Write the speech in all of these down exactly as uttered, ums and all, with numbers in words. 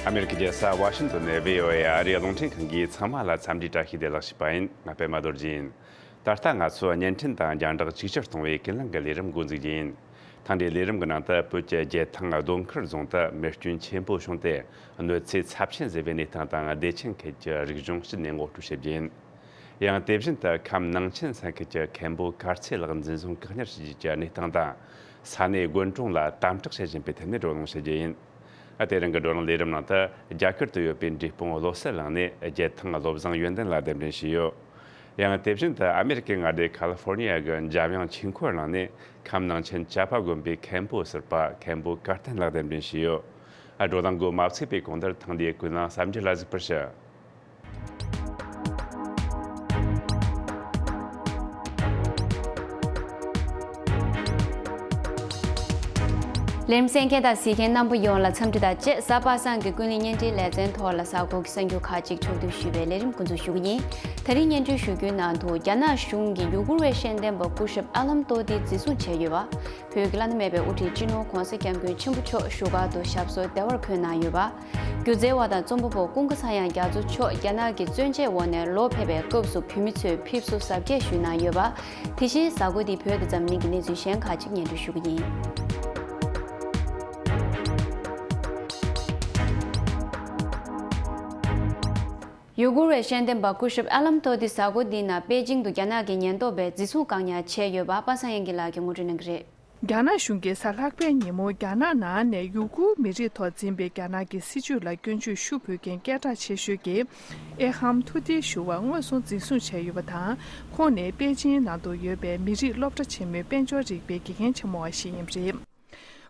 ཨ་མེ་རི་ཁའི་རྒྱལ་ས་ཝ་ཤིང་ཏོན་ནས་བྷི་ཨོ་ཨེ་ཨ་རིའི་རླུང་འཕྲིན་ཁང་གིས་ཚང་མ་ལ་འཚམས་འདྲིའི་བཀྲ་ཤིས་བདེ་ལེགས་ཞུས་པ་ཡིན། ང་པད་མ་རྡོ་རྗེ་ཡིན། ད་ལྟ་ང་ཚོ་བརྙན་འཕྲིན་དང་རྒྱང་བསྒྲགས་ཅིག་ཅར་གཏོང་བའི་ཀུན་གླེང་གི་ལས་རིམ་འགོ་འཛུགས་རྒྱུ་ཡིན། ཐེངས་འདིའི་ལས་རིམ་གྱི་ནང་དུ་བོད་ཀྱི་རྒྱལ་ཐང་རྡོ་མཁར་རྫོང་དུ་མེ་སྐྱོན་ཆེན་པོ་བྱུང་སྟེ་གནོད་འཚེ་ཚབས་ཆེན་བཟོས་པའི་གནས་སྟངས་དང་བདེ་ཆེན་ཁུལ་གྱི་རིག་གཞུང་སྤྱི་ནས་ངོ་སྤྲོད་བྱེད་རྒྱུ་ཡིན། ཡང་དེ་བཞིན་དུ་ཁམས་ནང་ཆེན་ས་ཁུལ་གྱི་མཁན་པོ་གར་ཚེ་ལགས་འཛིན་བཟུང་བཀག་ཉར་བྱེད་རྒྱུ་གྱི་གནས་སྟངས་དང་། ས་གནས་དགོན་གྲོང་ལ་དམ་དྲག་བྱེད་བཞིན་པའི་ཐད་ནས་བགྲོ་གླེང་བྱེད་རྒྱུ་ཡིན། དེ་རིང་གི་བགྲོ་གླེང་ལས་རིམ་ནང་དུ་རྒྱ་གར་དུ་ཡོད་པའི་འབྲས་སྤུངས་བློ་གསལ་གླིང་ནས་རྒྱལ་ཐང་བློ་བཟང་ཡོན་ཏན་ལགས་གདན་འདྲེན་བྱས་ཡོད། ཡང་དེ་བཞིན་དུ་ཨ་མེ་རི་ཀའི་མངའ་སྡེ་ཁ་ལི་ཧྥོར་ནི་ཡ་གི་འཇམ་དབྱངས་ཆོས་འཁོར་གླིང་ནས་ཁམས་ནང་ཆེན་བྱ་པ་དགོན་པའི་མཁན་པོ་ཟུར་པ་མཁན་པོ་གར་བསྟན་ལགས་གདན་འདྲེན་བྱས་ཡོད། བགྲོ་གླེང་འགོ་མ་ཚུགས་པའི་གོང་དུ་ཐེངས་འདིའི་ཀུན་གླེང་གསར་འགྱུར་ལ་གཟིགས་པར་ཞུ། ལས་རིམ་གསན་མཁན་དང་གཟིགས་མཁན་རྣམ་པ་ཡོངས་ལ་འཚམས་འདྲི་དང་བཅས། གཟའ་པ་སངས་ཀྱི་ཀུན་གླེང་བརྙན་འཕྲིན་ལེ་ཚན་ཐོག་ལ་གཟའ་འཁོར་གྱི་གསར་འགྱུར་ཁག་ཅིག་ཕྱོགས་བསྡུས་ཞུས་པའི་ལས་རིམ་འགོ་འཛུགས་ཞུ་གི་ཡིན། དེ་རིང་སྙན་སྒྲོན་ཞུ་རྒྱུའི་ནང་དུ་རྒྱ་ནག་གཞུང་གིས་ཡུ་གུར་བའི་ཤེས་ལྡན་པ་སྐུ་ཞབས་ཨ་ལམ་ཏོ་ཏི་འཛིན་བཟུང་བྱས་ཡོད་པ། བོད་ཀྱི་བླ་ན་མེད་པའི་དབུ་ཁྲིད་སྤྱི་ནོར་༧གོང་ས་༧སྐྱབས་མགོན་ཆེན་པོ་མཆོག་བཞུགས་སྒར་དུ་ཞབས་སོར་བདེ་བར་འཁོད་གནང་ཡོད་པ། སྒྱུ་རྩལ་བ་དང་རྩོམ་པ་པོ་ཀུན་དགའ་ཚངས་དབྱངས་རྒྱ་མཚོ་མཆོག་རྒྱ་ནག་གི་བཙོན་འཇལ་འོག་ནས་ལོག་ཕེབས་པའི་སྐབས་སུ་བོད་མི་ཚོས་ཕེབས་བསུ་གཟབ་རྒྱས་ཞུས་གནང་ཡོད་པ། དེ་བཞིན་གཟའ་འཁོར་འདིའི་བོད་དང་འཛམ་གླིང་གི་གནས་ཚུལ་གཞན་ཁག་ཅིག་སྙན་སྒྲོན་ཞུ་གི་ཡིན། ཡུ་གུར་བའི་ཤེས་ལྡན་པ་སྐུ་ཞབས་ཨ་ལམ་ཏོ་ཏི་གཟའ་འཁོར་འདིའི་ནང་པེ་ཅིང་དུ་རྒྱ་ནག་གི་ཉེན་རྟོག་པས་འཛིན་བཟུང་བཀག་ཉར་བྱས་ཡོད་པ་པ་སངས་དབྱངས་སྐྱིད་ལགས་ཀྱིས་ངོ་སྤྲོད་གནང་གི་རེད། རྒྱ་ནག་གཞུང་གིས་གཟའ་ལྷག་པའི་ཉིན་མོ་རྒྱ་ནག་ནང་ནས་ཡུ་གུར་མི་རིགས་ཐོག་འཛིན་པའི་རྒྱ་ནག་གི་སྲིད་བྱུས་ལ་སྐྱོན་བརྗོད་ཤུགས་ཕུལ་མཁན་སྐད་གྲགས་ཆེ་ཤོས་ཀྱི་ཨེ་ཧམ་ཐུ་ཏི་ཞུ་བ་དངོས་སུ་འཛིན་བཟུང་བྱས་ཡོད་པ་དང་། ཁོང་ནི་པེ་ཅིང་ནང་དུ་ཡོད་པའི་མི་རིགས་སློབ་གྲྭ་ཆེན་མོའི་དཔལ་འབྱོར་རིག་པའི་དགེ་རྒན་ཆེན་མོ་བ་ཞིག་ཡིན་པ་རེད།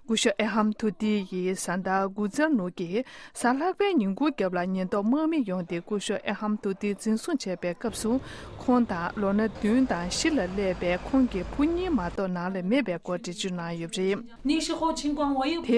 སྐུ་ཞབས་ཨེ་ཧམ་ཐུ་ཏི་ཡིས་བཟའ་ཟླ་གུ་ཛར་ནུ་གིས་གཟའ་ལྷག་པའི་ཉིན་གུང་རྒྱབ་ལ་ཉེན་རྟོག་དམག་མི་ཡོང་སྟེ་སྐུ་ཞབས་ཨེ་ཧམ་ཐུ་ཏི་འཛིན་བཟུང་བྱས་པའི་སྐབས་སུ། ཁོང་དང་ལོ་ན་བདུན་དང་བཞི་ལ་སླེབས་པའི་ཁོང་གི་བུ་གཉིས་མ་གཏོགས་ནང་ལ་མེད་པའི་སྐོར་འགྲེལ་བརྗོད་གནང་ཡོད་པ་རེད། དེ་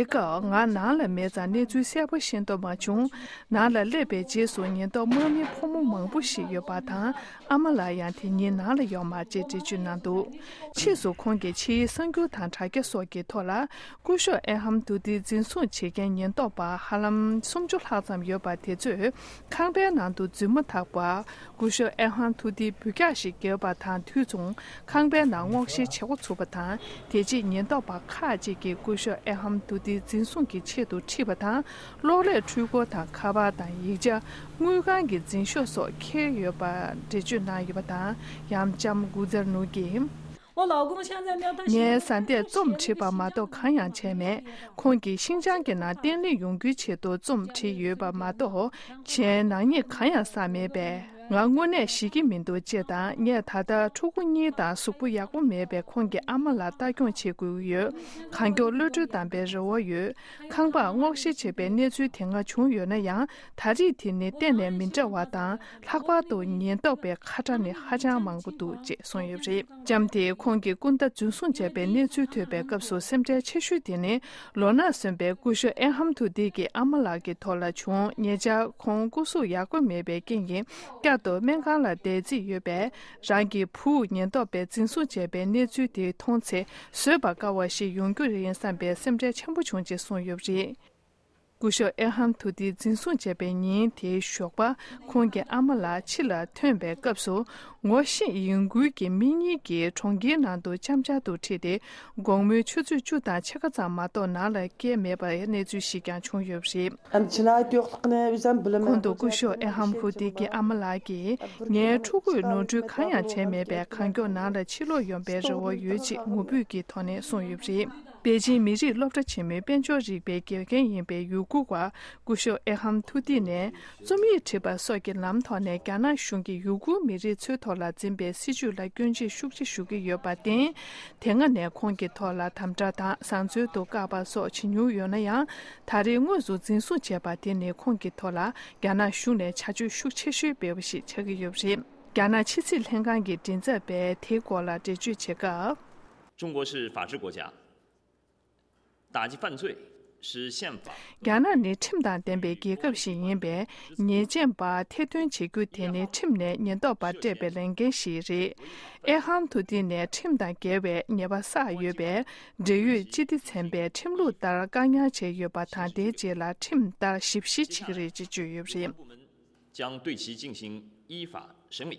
སྐབས་ང་ནང་ལ་མེད་ཙང་གནས་ཚུལ་གསལ་པོ་ཤེས་རྟོགས་མ་བྱུང་། ནང་ལ་སླེབས་པའི་རྗེས་སུ་ཉེན་རྟོག་དམག་མི་ཕོ་མོ་མང་པོ་ཞིག་ཡོད་པ་དང་། ཨ་མ་ལགས་ཡང་དེ་ཉིན་ནང་ལ་ཡོད་མ་རེད་ཅེས་འགྲེལ་བརྗོད་གནང་འདུག་ཕྱིས་སུ་ཁོང་གི་ཕྱིའི་གསར་འགྱུར་དང་དྲ་རྒྱ་སོགས་ཀྱི་ཐོག་ལ། སྐུ་ཞབས་ཨེ་ཧམ་ཐུ་ཏི་འཛིན་བཟུང་བྱེད་མཁན་ཉེན་རྟོག་པ་ཧ་ལམ་སུམ་ཅུ་ལྷག་ཙམ་ཡོད་པ་དེ་ཚོས་ཁང་པའི་ནང་དུ་རྫུན་མ་བཏགས་པ། སྐུ་ཞབས་ཨེ་ཧམ་ཐུ་ཏི་འབུད་རྒྱག་ཞིག་བརྒྱབ་པ་དང་དུས་མཚུངས་ཁང་པའི་ནང་སྔོག་བཤེར་བྱེད་འགོ་ཚུགས་པ་དང་། དེ་རྗེས་ཉེན་རྟོག་པ་ཁག་ཅིག་གིས་སྐུ་ཞབས་ཨེ་ཧམ་ཐུ་ཏི་འཛིན་བཟུང་གི་ཆེད་དུ་ཁྲིད་པ་དང་། གློག་ཀླད་འཕྲུལ་འཁོར་དང་ཁ་པར་དང་ཡིག་ཆ། དངུལ་ཁང་གི་འཛིན་ཤོག་སོགས་འཁྱེར་ཡོད་པ་འགྲེལ་བརྗོད་གནང་ཡོད་པ་དང་། ཡང་ལྕམ་གུ་ཛར་ནུ་གིས། ངས་བཟའ་ཟླས་རྩོམ་བྲིས་པ་མ་གཏོགས་གང་ཡང་བྱས་མེད། ཁོང་གིས་ཤིན་ཅང་གི་ནང་བརྟན་ལྷིང་ཡོང་རྒྱུའི་ཆེད་དུ་རྩོམ་བྲིས་ཡོད་པ་མ་གཏོགས། གཞན་ནག་ཉེས་གང་ཡང་བསགས་མེད་པས། ང་དངོས་གནས་ཤི་གི་མི་འདུག་ཅེས་དང་། ངས་ད་ལྟ་ཕྲུ་གུ་གཉིས་དང་གཟུགས་པོ་ཡག་པོ་མེད་པས་ཁོང་གི་ཨ་མ་ལ་ལྟ་སྐྱོང་བྱེད་དགོས་ཀྱི་ཡོད། གང་མགྱོགས་གློད་གྲོལ་གཏོང་པའི་རེ་བ་ཡོད། ཁང་པར་སྔོག་བཤེར་བྱས་པའི་གནས་ཚུལ་དེ་སྔ་བྱུང་ཡོད་ན་ཡང་། ད་རེས་དེ་ནི་གཏན་ནས་མི་འདྲ་བ་དང་། ལྷག་པར་དུ་ཉེན་རྟོག་པའི་ཁ་གྲངས་ནི་ཧ་ཅང་མང་པོ་འདུག་ཅེས་གསུངས་ཡོད་པ་རེད། ལྕམ་དེས་ཁོང་གི་སྐུ་ཟླ་འཛིན་བཟུང་བྱས་པའི་གནས་ཚུལ་ཐོས་པའི་སྐབས་སུ་སེམས་ཁྲལ་ཆེ་ཤོས་དེ་ནི། ལོ་ན་སོན་པའི་སྐུ་ཞབས་ཨེ་ཧམ་ཐུ་ཏི་གི་ཨ་མ་ལགས་ཀྱི་ཐོག་ལ་བྱུང་། ཉེ་ཆར་ཁོང་སྐུ་གཟུགས་ཡག་པོ་མེད་པའི་རྐྱེན་གྱིས། བསྐྱར་དུ་སྨན་ཁང་ལ་བསྡད་རྩིས་ཡོད་པས། རང་གི་བུ་ཉེན་རྟོག་པས་འཛིན་བཟུང་བྱས་པའི་གནས་ཚུལ་དེ་མཐོང་ཚེ། བཟོད་པ་དཀའ་བ་ཞིག་ཡོང་རྒྱུ་རེད་བསམ་པའི་སེམས་ཁྲལ་ཆེན་པོ་བྱུང་ཅེས་གསུངས་ཡོད་པ་རེད། སྐུ་ཞབས་ཨེ་ཧམ་ཐུ་ཏི་འཛིན་བཟུང་བྱས་པའི་ཉིན་དེའི་ཞོགས་པ། ཁོང་གི་ཨ་མ་ལགས་ཕྱི་ལ་ཐོན་པའི་སྐབས་སུ། ངོ་ཤེས་ཡིན་ཁུལ་གྱི་མི་གཉིས་ཀྱིས་གྲོང་ཁྱེར་ནང་དུ་འཆམ་འཆམ་དུ་ཁྲིད་དེ། དགོང་མོའི་ཆུ་ཚོད་བཅུ་དང་ཕྱེད་ཀ་ཙམ་མ་གཏོགས་ནང་ལ་བསྐྱལ་མེད་པའི་གནས་ཚུལ་ཞིག་ཀྱང་བྱུང་ཡོད་པ་རེད། གོང་དུ་སྐུ་ཞབས་ཨེ་ཧམ་ཧུ་ཏི་གི་ཨ་མ་ལགས་ཀྱིས། ངའི་ཕྲུ་གུས་ནོར་འཁྲུལ་གང་ཡང་བྱས་མེད་པས། གང་མགྱོགས་ནང་ལ་ཕྱིར་ལོག་ཡོང་པའི་རེ་བ་ཡོད་ཅེས་ངུ་འབོད་ཀྱི་ཐོག་ནས་གསུངས་ཡོད་པ་རེད། པེ་ཅིང་མི་རིགས་སློབ་གྲྭ་ཆེན་མོའི་དཔལ་འབྱོར་རིག་པའི་དགེ་རྒན་ཡིན་པའི་ཡུ་གུར་བ་སྐུ་ཞབས་ཨེ་ཧམ་ཐུ་ཏི་ནས་རྩོམ་ཡིག་བྲིས་པ་སོགས་ཀྱི་ལམ་ཐོག་ནས་རྒྱ་ནག་གཞུང་གིས་ཡུ་གུར་མི་རིགས་ཚོའི་ཐོག་ལ་འཛིན་པའི་སྲིད་བྱུས་ལ་སྐྱོན་བརྗོད་ཤུགས་ཆེ་ཞུ་གི་ཡོད་པར་བརྟེན། དེ་སྔ་ནས་ཁོང་གི་ཐོག་ལ་དམ་དྲག་དང་བཟང་བཙོན་དུ་བཀག་པ་སོགས་བྱེད་མྱོང་ཡོད་ན་ཡང་། ད་རེས་དངོས་སུ་འཛིན་བཟུང་བྱས་པ་དེ་ནི་ཁོང་གི་ཐོག་ལ་རྒྱ་ནག་གཞུང་ནས་བྱ་སྤྱོད་ཤུགས་ཆེ་ཤོས་སྤེལ་བ་ཞིག་ཆགས་ཀྱི་ཡོད་པ་རེད། རྒྱ་ནག་ཕྱི་སྲིད་ལྷན་ཁང་གི་མགྲིན་ཚབ་པས་དེའི་སྐོར་ལ་འགྲེལ་བརྗོད་བྱེད་སྐབས། 中国是法治国家，打击犯罪 རྒྱ་ནག་ནི་ཁྲིམས་དང་ལྡན་པའི་རྒྱལ་ཁབ་ཞིག་ཡིན་པས། ཉེས་ཅན་པ་ཐེར་འདོན་བྱེད་རྒྱུ་དེ་ནི་ཁྲིམས་ནས་ཉེན་རྟོག་པ་སྤྲད་པའི་ལས་འགན་ཞིག་རེད། ཨེ་ཧམ་ཐུ་ཏི་ནས་ཁྲིམས་དང་འགལ་བའི་ཉེས་པ་བསགས་ཡོད་པས། འབྲེལ་ཡོད་སྤྱི་བདེ་ཚན་པས་ཁྲིམས་ལུགས་ལྟར་བཀག་ཉར་བྱས་ཡོད་པ་དང་། དེའི་རྗེས་ལ་ཁྲིམས་ལྟར་ཞིབ་བཤེར་བྱེད་ཀྱི་རེད་ཅེས་བརྗོད་ཡོད་པ་རེད། 将对其进行依法审理。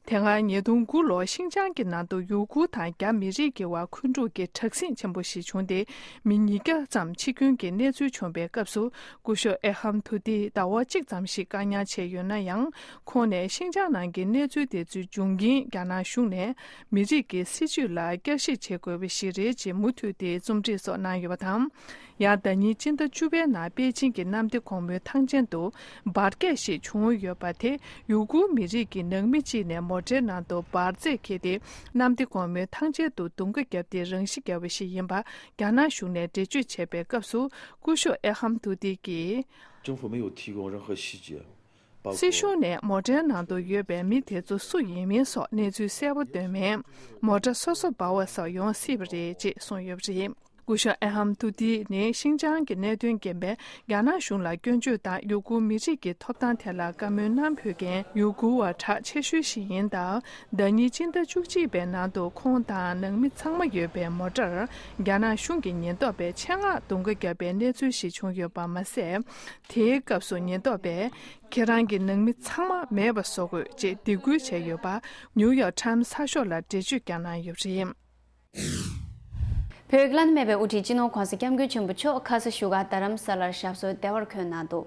དེ་སྔ་ཉིས་སྟོང་དགུ་ལོར་ཤིན་ཅང་གི་ནང་དུ་ཡུ་གུར་དང་རྒྱ་མི་རིགས་ཀྱི་བར་འཁོན་འཁྲུག་གི་དྲག་ཟིང་ཆེན་པོ་ཞིག་བྱུང་སྟེ། མི་ཉིས་བརྒྱ་ཙམ་འཆི་སྐྱོན་གྱི་གནས་ཚུལ་བྱུང་བའི་སྐབས་སུ། སྐུ་ཞབས་ཨེ་ཧམ་ཐུ་ཏི་ཟླ་བ་གཅིག་ཙམ་ཞིག་བཀག་ཉར་བྱས་ཡོད་ན་ཡང་། ཁོང་ནས་ཤིན་ཅང་ནང་གི་གནས་ཚུལ་དེ་ཚོའི་འབྱུང་རྐྱེན་རྒྱ་ནག་གཞུང་ནས་མི་རིགས་ཀྱི་སྲིད་བྱུས་ལ་བསྐྱར་ཞིབ་བྱེད་དགོས་པ་ཞིག་རེད་ཅེས་མུ་མཐུད་དེ་རྩོམ་སྒྲིག་སོགས་གནང་ཡོད་པ་དང་། ཡང་ཟླ་ཉིན་སྤྱི་ཟླ་བཅུ་པའི་ནང་པེ་ཅིང་གི་གནམ་བདེ་སྒོ་མོའི་ཐང་ཆེན་དུ་འབར་གས་ཤིག་བྱུང་ཡོད་པ་དེ། ཡུ་གུར་མི་རིགས་ཀྱི་ནང་མི་གཅིག་ནས་མོ་ཊའི་ནང་དུ་འབར་རྫས་འཁྱེར་ཏེ། གནམ་བདེ་སྒོ་མོའི་ཐང་ཆེན་དུ་རྡུང་ག་བརྒྱབ་སྟེ་རང་ཤི་བརྒྱབ་པ་ཞིག་ཡིན་པ། རྒྱ་ནག་གཞུང་ནས་འགྲེལ་བརྗོད་བྱས་པའི་སྐབས་སུ། སྐུ་ཞབས་ཨེ་ཧམ་ཐུ་ཏི་གིས། 政府没有提供任何细节，包括 སྲིད་གཞུང་ནས་མོ་ཊའི་ནང་དུ་ཡོད་པའི་མི་དེ་ཚོ་སུ་ཡིན་མིན་སོགས་གནས་ཚུལ་གསལ་པོ་བཏོན་མེད། མོ་ཊ་སོ་སོ་འབར་བ་སོགས་ཡོང་སྲིད་པ་རེད་ཅེས་གསུངས་ཡོད་པ་རེད། སྐུ་ཞབས་ཨེ་ཧམ་ཐུ་ཏི་ནི་ཤིན་ཅང་གི་གནད་དོན་རྐྱེན་པས་རྒྱ་ནག་གཞུང་ལ་སྐྱོན་བརྗོད་དང་། ཡུ་གུར་མི་རིགས་ཀྱི་ཐོབ་ཐང་ཐད་ལ་བཀའ་མོལ་གནང་ཕོད་མཁན་ཡུ་གུར་བ་གྲགས་ཆེ་ཤོས་ཤིག་ཡིན་སྟབས། ཟླ་ཉིན་སྤྱི་ཟླ་བཅུ་གཅིག་པའི་ནང་དུ་ཁོང་དང་ནང་མི་ཚང་མ་ཡོད་པའི་མོ་ཊར་རྒྱ་ནག་གཞུང་གི་ཉེན་རྟོག་པས་ཆེད་མངགས་རྡུང་ག་བརྒྱབ་པའི་གནས་ཚུལ་ཞིག་བྱུང་ཡོད་པ་མ་ཟད། དེའི་སྐབས་སུ་ཉེན་རྟོག་པས་ཁྱེད་རང་གི་ནང་མི་ཚང་མ་མེད་པ་བཟོ་དགོས་ཅེས་སྡིགས་སྐུལ་བྱས་ཡོད་པ་ནིའུ་ཡོག་ཊའིམ་སི་གསར་ཤོག་ལ་འགྲེལ་བརྗོད་ཀྱང་གནང་ཡོད་པ་རེད། བོད་ཀྱི་བླ་ན་མེད་པའི་དབུ་ཁྲིད་སྤྱི་ནོར་༧གོང་ས་༧སྐྱབས་མགོན་ཆེན་པོ་མཆོག་ཁ་ས་བཞུགས་སྒར་རྡ་རམ་ས་ལར་ཞབས་སོར་བདེ་བར་འཁོད་གནང་འདུག་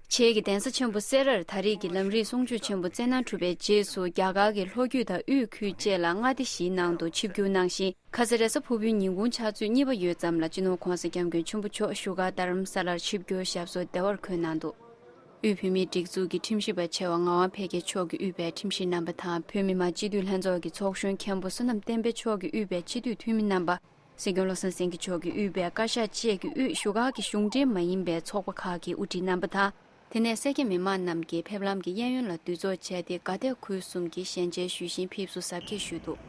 བྱེས་ཀྱི་གདན་ས་ཆེན་པོ་སེ་རར་ད་རེས་ཀྱི་ལམ་རིམ་གསུང་ཆོས་ཆེན་པོ་སྩལ་གནང་གྲུབ་པའི་རྗེས་སུ། རྒྱ་གར་གྱི་ལྷོ་རྒྱུད་དང་དབུས་ཁུལ་བཅས་ལ་མངའ་སྡེ་བཞིའི་ནང་དུ་ཆིབས་བསྒྱུར་གནང་ཞིང་། ཁ་ས་རེས་གཟའ་ཕུར་བུའི་ཉིན་གུང་ཆུ་ཚོད་གཉིས་པ་ཡོལ་ཙམ་ལ་སྤྱི་ནོར་༧གོང་ས་༧སྐྱབས་མགོན་ཆེན་པོ་མཆོག་བཞུགས་སྒར་རྡ་རམ་ས་ལར་ཆིབས་བསྒྱུར་ཞབས་སོར་བདེ་བར་འཁོད་གནང་འདུག་དབུས་བོད་མིའི་སྒྲིག་འཛུགས་ཀྱི་ཁྲིམས་ཞིབ་པ་ཆེ་བ་ངག་དབང་འཕེལ་རྒྱས་མཆོག་གིས་དབུས་པའི་ཁྲིམས་ཞིབ་རྣམ་པ་དང་། བོད་མི་མང་སྤྱི་འཐུས་ལྷན་ཚོགས་ཀྱི་ཚོགས་གཞོན་མཁན་པོ་བསོད་ནམས་བསྟན་འཕེལ་མཆོག་གིས་དབུས་པའི་སྤྱི་འཐུས་འཐུས་མི་རྣམ་པ། སྲིད་སྐྱོང་བློ་བཟང་སེང་གེ་མཆོག་གིས་དབུས་པའི་བཀའ་ཤག་བཅས་ཀྱི་དབུས་བཞུགས་སྒར་གྱི་གཞུང་འབྲེལ་མ་ཡིན་པའི་ཚོགས་པ་ཁག་གི་དབུ་ཁྲིད་རྣམ་པ་དང་། དེ་ནས་སེར་སྐྱ་མི་མང་རྣམས་ཀྱིས་ཕེབས་ལམ་གྱི་གཡས་གཡོན་ལ་འདུ་ཚོགས་བྱས་ཏེ། དགའ་དད་ཁུལ་གསུམ་གྱི་ཞལ་མཇལ་ཞུས་ཤིང་ཕེབས་བསུ་གཟབ་རྒྱས་ཞུས་འདུག་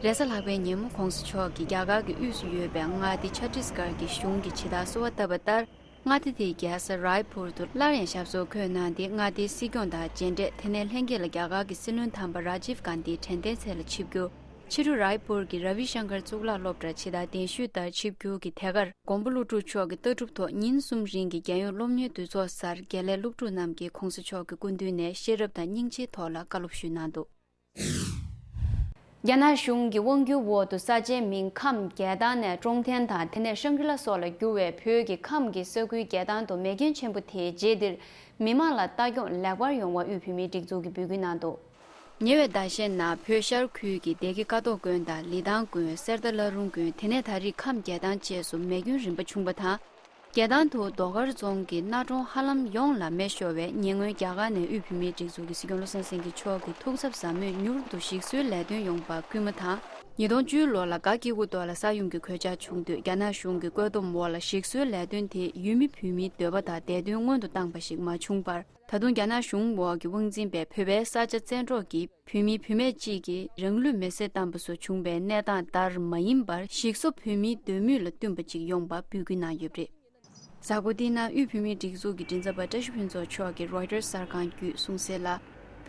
རེས་གཟའ་ལྷག་པའི་ཉིན་མོ་༧གོང་ས་མཆོག་གིས་རྒྱ་གར་གྱི་དབུས་སུ་ཡོད་པའི་མངའ་སྡེ་ཆ་ཏིས་གྷར་གྱི་གཞུང་གི་ཇི་ལྟར་གསོལ་བ་བཏབ་པ་ལྟར། མངའ་སྡེ་དེའི་རྒྱལ་ས་རཱའི་པུར་དུ་སླར་ཡང་ཞབས་སོར་འཁོད་གནང་སྟེ། མངའ་སྡེའི་སྲིད་སྐྱོང་དང་མཇལ་འཕྲད། དེ་ནས་ལྷན་རྒྱས་ལ་རྒྱ་གར་གྱི་སྲིད་བློན་དམ་པ་རཱ་ཇིབ་གྷན་དྷིའི་དྲན་རྟེན་ཚལ་ལ་ཆིབས་བསྒྱུར། ཕྱི་དྲོ་རཱའི་པུར་གྱི་ར་བི་ཤང་ཀར་གཙུག་ལག་སློབ་གྲྭར་ཇི་ལྟར་གདན་ཞུས་ལྟར་ཆིབས་བསྒྱུར་གྱིས། དེ་གར་མགོན་པོ་ཀླུ་སྒྲུབ་མཆོག་གི་ལྟ་གྲུབ་ཐོག་ཉིན་གསུམ་རིང་གི་རྒྱལ་ཡོངས་སློབ་གཉེར་འདུ་ཚོགས་སར་དགེ་ལས་སློབ་ཕྲུག་རྣམས་ཀྱིས་༧གོང་ས་མཆོག་གི་སྐུ་མདུན་ནས་ཤེས་རབ་དང་སྙིང་རྗེའི་ཐོག་ལ་བཀའ་སློབ་ཞུས་གནང་འདུག་རྒྱ་ནག་གཞུང་གི་དབང་སྒྱུར་འོག་ཏུ་ས་ཆའི་མིང་ཁམས་རྒྱལ་ཐང་ནས་ཀྲོང་ཐེན་དང་། དེ་ནས་ཤང་གྲི་ལ་སོགས་ལ་བསྒྱུར་བའི་བོད་ཀྱི་ཁམས་ཀྱི་ས་ཁུལ་རྒྱལ་ཐང་དུ་མེ་སྐྱོན་ཆེན་པོ་དེའི་རྗེས་འདིར། མི་མང་ལ་ལྟ་སྐྱོང་ལེགས་པར་ཡོང་བར་དབུས་བོད་མིའི་སྒྲིག་འཛུགས་ཀྱིས་འབོད་སྐུལ་གནང་འདུག་ཉེ་བའི་ཟླ་ཤས་ནང་བོད་ཤར་ཁུལ་གྱི་སྡེ་དགེ་ཀ་ཐོག་དགོན་དང་། ལི་ཐང་དགོན། གསེར་རྟ་བླ་རུང་དགོན། དེ་ནས་ད་རེས་ཁམས་རྒྱལ་ཐང་བཅས་སུ་མེ་སྐྱོན་རིམ་པ་བྱུང་བ་དང་། རྒྱལ་ཐང་དུ་རྡོ་དཀར་རྫོང་གི་སྣ་གྲོང་ཧ་ལམ་ཡོངས་ལ་མེ་ཤོར་བས། ཉེ་སྔོན་རྒྱ་གར་ནས་དབུས་བོད་མིའི་སྒྲིག་འཛུགས་ཀྱི་སྲིད་སྐྱོང་བློ་བཟང་སེང་གེ་མཆོག་གིས་ཐུགས་འཚབ་ཟབ་མོས་མྱུར་དུ་ཞིག་གསོའི་ལས་དོན་ཡོང་བར་བསྐུལ་མ་དང་། ཉིས་སྟོང་བཅུ་ལོ་ལ་སྒ་སྐྱེ་རྒུ་མདོ་ལ་ས་ཡོམ་གྱི་གོད་ཆག་བྱུང་དུས། རྒྱ་ནག་གཞུང་གི་བཀོད་འདོམས་འོག་ལ་ཞིག་གསོའི་ལས་དོན་དེ་ཡུལ་མི་བོད་མིའི་འདོད་པ་དང་བདེ་དོན་སྔོན་དུ་བཏང་བ་ཞིག་མ་བྱུང་བར། ད་དུང་རྒྱ་ནག་གཞུང་འོག་གི་དབང་འཛིན་པས་བོད་པའི་ས་ཆ་བཙན་འཕྲོག་གིས་བོད་མི་བུད་མེད་ཅིག་གིས་རང་ལུས་མེར་སྲེག་བཏང་པ་སོགས་བྱུང་བའི་གནས་སྟངས་ལྟར་མ་ཡིན་པར། ཞིག་གསོ་བོད་མིའི་འདོད་མོས་ལ་བསྟུན་པ་ཅིག་ཡོང་བ་འབོད་སྐུལ་གནང་ཡོད་པ་རེད། གཟའ་འཁོར་འདིའི་ནང་དབུས་བོད་མིའི་སྒྲིག་འཛུགས་ཀྱི་མགྲིན་ཚབ་པ་བཀྲ་ཤིས་ཕུན་ཚོགས་མཆོག་གིས་རོའི་ཊར་གསར་ཁང་བརྒྱུད་གསུངས་གསལ་ལ།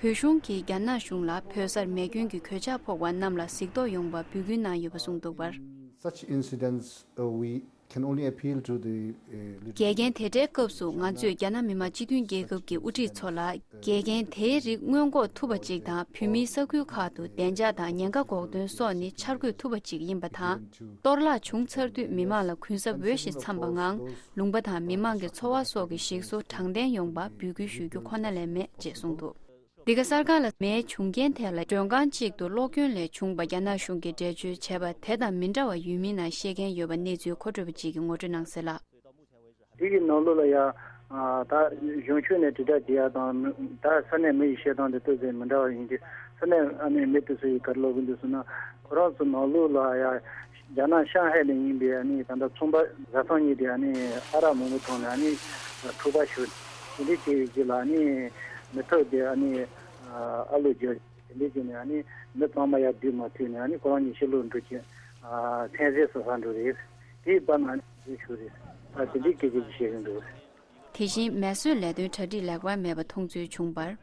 བོད་གཞུང་གིས་རྒྱ་ནག་གཞུང་ལ་བོད་སར་མེ་སྐྱོན་གྱི་གོད་ཆག་ཕོག་པ་རྣམས་ལ་གཟིགས་རྟོག་ཡོང་བར་འབོད་སྐུལ་གནང་ཡོད་པ་གསུངས་འདུག་པར། Such incidents, uh, we can only appeal to the, uh, leadership. འགལ་རྐྱེན་དེ་འདྲའི་སྐབས་སུ་ང་ཚོས་རྒྱ་ནག་མི་དམངས་སྤྱི་མཐུན་རྒྱལ་ཁབ་ཀྱི་དབུ་ཁྲིད་ཚོ་ལ། འགལ་རྐྱེན་དེའི་རིགས་སྔོན་འགོག་ཐུབ་པ་ཅིག་དང་། བོད་མིའི་ས་ཁུལ་ཁག་ཏུ་བདེ་འཇགས་དང་ཉེན་ཁ་འགོག་དོན་སོགས་ནི་འཆར་འགོད་ཐུབ་པ་ཅིག་ཡིན་པ་དང་། གཏོར་བརླག་བྱུང་ཚར་དུས་མི་མང་ལ་གུན་གསབ་འོས་ཤིང་འཚམ་པ་ངང་ལུང་པ་དང་མི་མང་གི་འཚོ་བ་སོགས་ཀྱི་ཞིག་གསོ་དྲང་བདེན་ཡོང་བར་འབོད་སྐུལ་ཞུ་རྒྱུ་ཁོ་ན་ལས་མེད་ཅེས་གསུངས་འདུག་འདི་ག་གསར་ཁང་ལ་མེའི་བྱུང་རྐྱེན་ཐད་ལ་མགྲོན་ཁང་གཅིག་ཏུ་གློག་སྐྱོན་ལས་བྱུང་བ་རྒྱ་ནག་གཞུང་གིས་འགྲེལ་བརྗོད་བྱས་པ་དེ་དང་མི་འདྲ་བ་ཡོད་མིན་ནང་བཤད་མཁན་ཡོད་པ་གནས་ཚུལ་མཁོ་སྤྲོད་པ་གཅིག་གིས་ངོ་སྤྲོད་གནང་གསལ་ལ། དེ་གི་ནང་ལོགས་ལ་ཡང་ད་གཞུང་ཕྱོགས་ནས་དྲིལ་བསྒྲགས་བྱེད་ཡ་དང་། ད་ས་གནས་མི་ཡི་བཤད་སྟངས་དེ་ཏོག་ཙམ་མི་འདྲ་བ་ཡིན་གྱི། ས་གནས་ཨ་ནི་མི་དེ་ཚོ་ཡིས་ག་རེ་ལབ་གི་འདུག་ཟེར་ན། ཁོ་རང་ཚོ་ནང་ལོགས་ལ་ཡང་རྒྱ་ནག་ཤང་ཧའེ་ལ་ཡིན་པའི་ཨ་ནི་ད་ལྟ་ཚོང་པ་བཟའ་ཚང་གཉིས་དེ་ཨ་ནི་ཨ་རག་མང་པོ་འཐུང་ནས་ཨ་ནི་འཁྲུག་པ་ཤོར། དེ་འདྲ་བྱས་ཡོད་ཀྱི་ལ། ཨ་ནི་མི་ཐབས་དེ་ཨ་ནི་ཨ་ལོ་རྒྱག་དེ་འདྲ་བྱས་ནས་ཨ་ནི་མི་ཚང་མ་ཡར་སྡོད་མ་ཐུབ་ནས་ཨ་ནི་ཁོ་རང་གཉིས་ཕྱི་ལོགས་འགྲོ་ཀྱི། ཚན་རྩལ་བཟོ་ས་འགྲོ་རེད། དེའི་བར་ན་ཞུ་རེད། ད་དེ་འདྲའི་སྐད་ཆ་ཞིག་བཤད་གི་འདུག། དེ་བཞིན་མེ་གསོད་ལས་དོན་གྲ་སྒྲིག་ལེགས་པར་མེད་པ་མཐོང་ཚུལ་བྱུང་བར།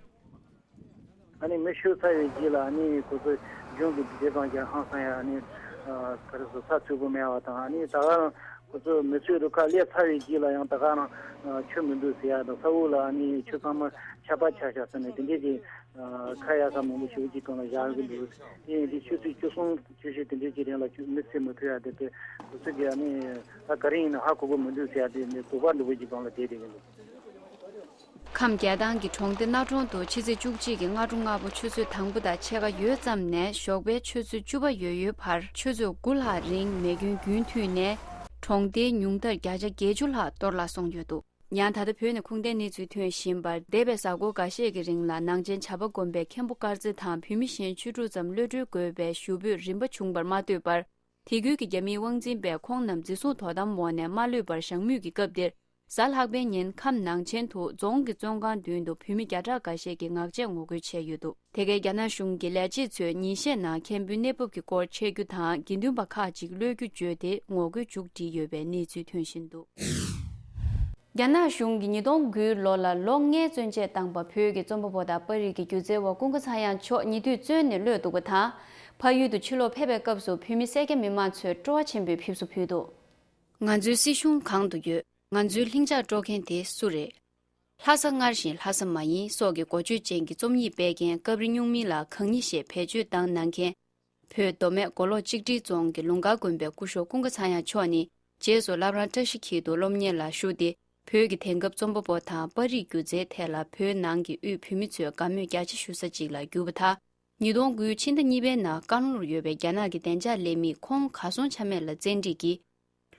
ཨ་ནི་མེ་གསོད་ཚར་བའི་རྗེས་ལ་ཨ་ནི་ཁོ་ཚོ་གཞུང་གི་སྡེ་ཚན་གྱི་ཧང་སང་ཡ་ཨ་ནི་ག་རེ་ཟེར་ས་ཚུགས་པོ་མེད་པ་དང་། ཨ་ནི་ད་ག་རང་ཁོ་ཚོ་མེ་གསོད་རུ་ཁག་སླེབས་ཚར་བའི་རྗེས་ལ་ཡང་ད་ག་རང་ཆུ་མི་འདུག་ཟེར་ཡ་དང་། ས་འོག་ལ་ཨ་ནི་ཆུ་ཚང་མ་ཆར་པ་ཆགས་ཤག་ཟེར་ནས་དེ་འདྲས་ཀྱི་ཁ་ཡག་ས་མང་པོ་ཞེ་པོ་ཅིག་སྒང་ལ་བཞག་གི་འདུག། དེ་ཡིན་དུས་ཆུ་ཚོད་བཅུ་གསུམ་བཅུ་བཞི་དེ་འདྲས་ཀྱི་རིང་ལ་ཆུ་མེ་འཚིག་མི་ཐུབ་ཡ་དེ་དེ་ཁོ་ཚོ་གི་ཨ་ནི་ད་ག་རེ་ཡིན་ན་ཧ་གོ་གི་མི་འདུག་ཟེར་ཡ་དེ་ནི་དོགས་པ་འདྲ་པོ་ཅིག་སྒང་ལ་བསྡད་བསྡད་ཀྱི་འདུག། ཁམས་རྒྱལ་ཐང་གི་གྲོང་སྡེ་སྣ་གྲོང་དུ་ཕྱི་ཚེས་བཅུ་གཅིག་གི་སྔ་དྲོ་སྔ་པོ་ཆུ་ཚོད་དང་པོ་དང་ཕྱེད་ཀ་ཡོལ་ཙམ་ནས་ཞོགས་པའི་ཆུ་ཚོད་བཅུ་པ་ཡོལ་ཡོལ་བར་ཆུ་ཚོད་དགུ་ལྷག་རིང་མེ་སྐྱོན་རྒྱུན་མཐུད་ནས་གྲོང་སྡེའི་ཉུང་མཐར་བརྒྱ་ཆ་བརྒྱད་ཅུ་ལྷག་གཏོར་བརླག་སོང་ཡོད་འདུག། ཡང་ད་ལྟ་བོད་ནས་ཁུངས་ལྡན་གནས་ཚུལ་ཐོན་བཞིན་པར། འདས་པའི་གཟའ་འཁོར་འགའ་ཤས་ཀྱི་རིང་ལ་ནང་ཆེན་བྱ་པ་དགོན་པའི་མཁན་པོ་དཀར་རྩེ་དང་བོད་མི་གཞན་བཅུ་དྲུག་ཙམ་གློད་གྲོལ་དགོས་པའི་ཞུ་འབོད་རིམ་པ་བྱུང་བར་མ་ལྟོས་པར། དེ་ཁུལ་གྱི་རྒྱ་མིའི་དབང་འཛིན་པས་ཁོང་རྣམས་འཛིན་བཟུང་དོ་དམ་འོག་ནས་མ་གློད་པར་བཞག་མུས་ཀྱི་སྐབས་འདིར། གཟའ་ལྷག་པའི་ཉིན་ཁམས་ནང་ཆེན་དུ་རྫོང་གི་བཙོན་ཁང་མདུན་དུ་བོད་མི་བརྒྱ་ཕྲག་འགའ་ཤས་ཀྱིས་ངག་བཅད་ངོ་རྒོལ་བྱས་ཡོད་འདུག། དེ་གའི་རྒྱ་ནག་གཞུང་གི་ལས་བྱེད་ཚོས་ཉིན་ཤས་ནང་མཁན་པོའི་གནས་བབ་ཀྱི་སྐོར་འཆད་རྒྱུ་དང་། དགེ་འདུན་པ་ཁག་ཅིག་གློད་རྒྱུ་བརྗོད་དེ་ངོ་རྒོལ་མཇུག་བསྒྲིལ་ཡོད་པའི་གནས་ཚུལ་ཐོན་བཞིན་འདུག། རྒྱ་ནག་གཞུང་གིས་ཉིས་སྟོང་དགུའི་ལོ་ལ་ལོ་ལྔའི་བཙོན་ཆས་བཏང་པ། བོད་ཀྱི་རྩོམ་པ་པོ་དང་པར་རིས་ཀྱི་སྒྱུ་རྩལ་བ་ཀུན་དགའ་ཚངས་དབྱངས་མཆོག་ཉེ་དུས་བཙོན་ནས་གློད་འདུག་པ་དང་། ཕ་ཡུལ་དུ་ཕྱིར་ལོག་ཕེབས་པའི་སྐབས་སུ་བོད་མི་སེར་སྐྱ་མི་མང་ཚོས་སྤྲོ་བ་ཆེན་པོས་ཕེབས་བསུ་ཕུལ་འདུག། ང་ཚོའི་སྲིད་གཞུང་གང་དུ་ཡོད། ང་ཚོའི་ལྷིང་འཇགས་དཀྲོག་མཁན་དེ་སུ་རེད། ལྷ་ས་སྔར་བཞིན་ལྷ་ས་མ་ཡིན་སོགས་ཀྱི་འགོ་བརྗོད་ཅན་གྱི་རྩོམ་ཡིག་སྤེལ་མཁན་སྐབས་རེ་སྨྱུག་མིང་ལ་གང་ཉིད་ཞེས་བེད་སྤྱོད་བཏང་གནང་མཁན། བོད་མདོ་སྨད་མགོ་ལོག་གཅིག་སྒྲིལ་རྫོང་གི་ལུང་དཀར་དགོན་པའི་སྐུ་ཞབས་ཀུན་དགའ་ཚངས་དབྱངས་མཆོག་ནི། རྗེས་སུ་བླ་བྲང་བཀྲ་ཤིས་འཁྱིལ་དུ་སློབ་གཉེར་ལ་ཞུགས་ཏེ། བོད་ཀྱི་དེང་སྐབས་རྩོམ་པ་པོ་དང་པར་རིས་སྒྱུ་རྩལ་ཐད་ལ་བོད་ནང་གི་དབུས་བོད་མི་ཚོས་དགའ་མོས་རྒྱ་ཆེ་ཞུ་ས་ཅིག་ལ་གྱུར་པ་དང་། ཉིས་སྟོང་དགུའི་ཕྱི་ཟླ་གཉིས་པའི་ནང་ཀན་ལྷོར་ཡོད་པའི་རྒྱ་ནག་གི་བདེ་འཇགས་ལས་མིས་ཁོང་གར་སོང་ཆ་མེད་ལ་བཙན་ཁྲིད་ཀྱིས།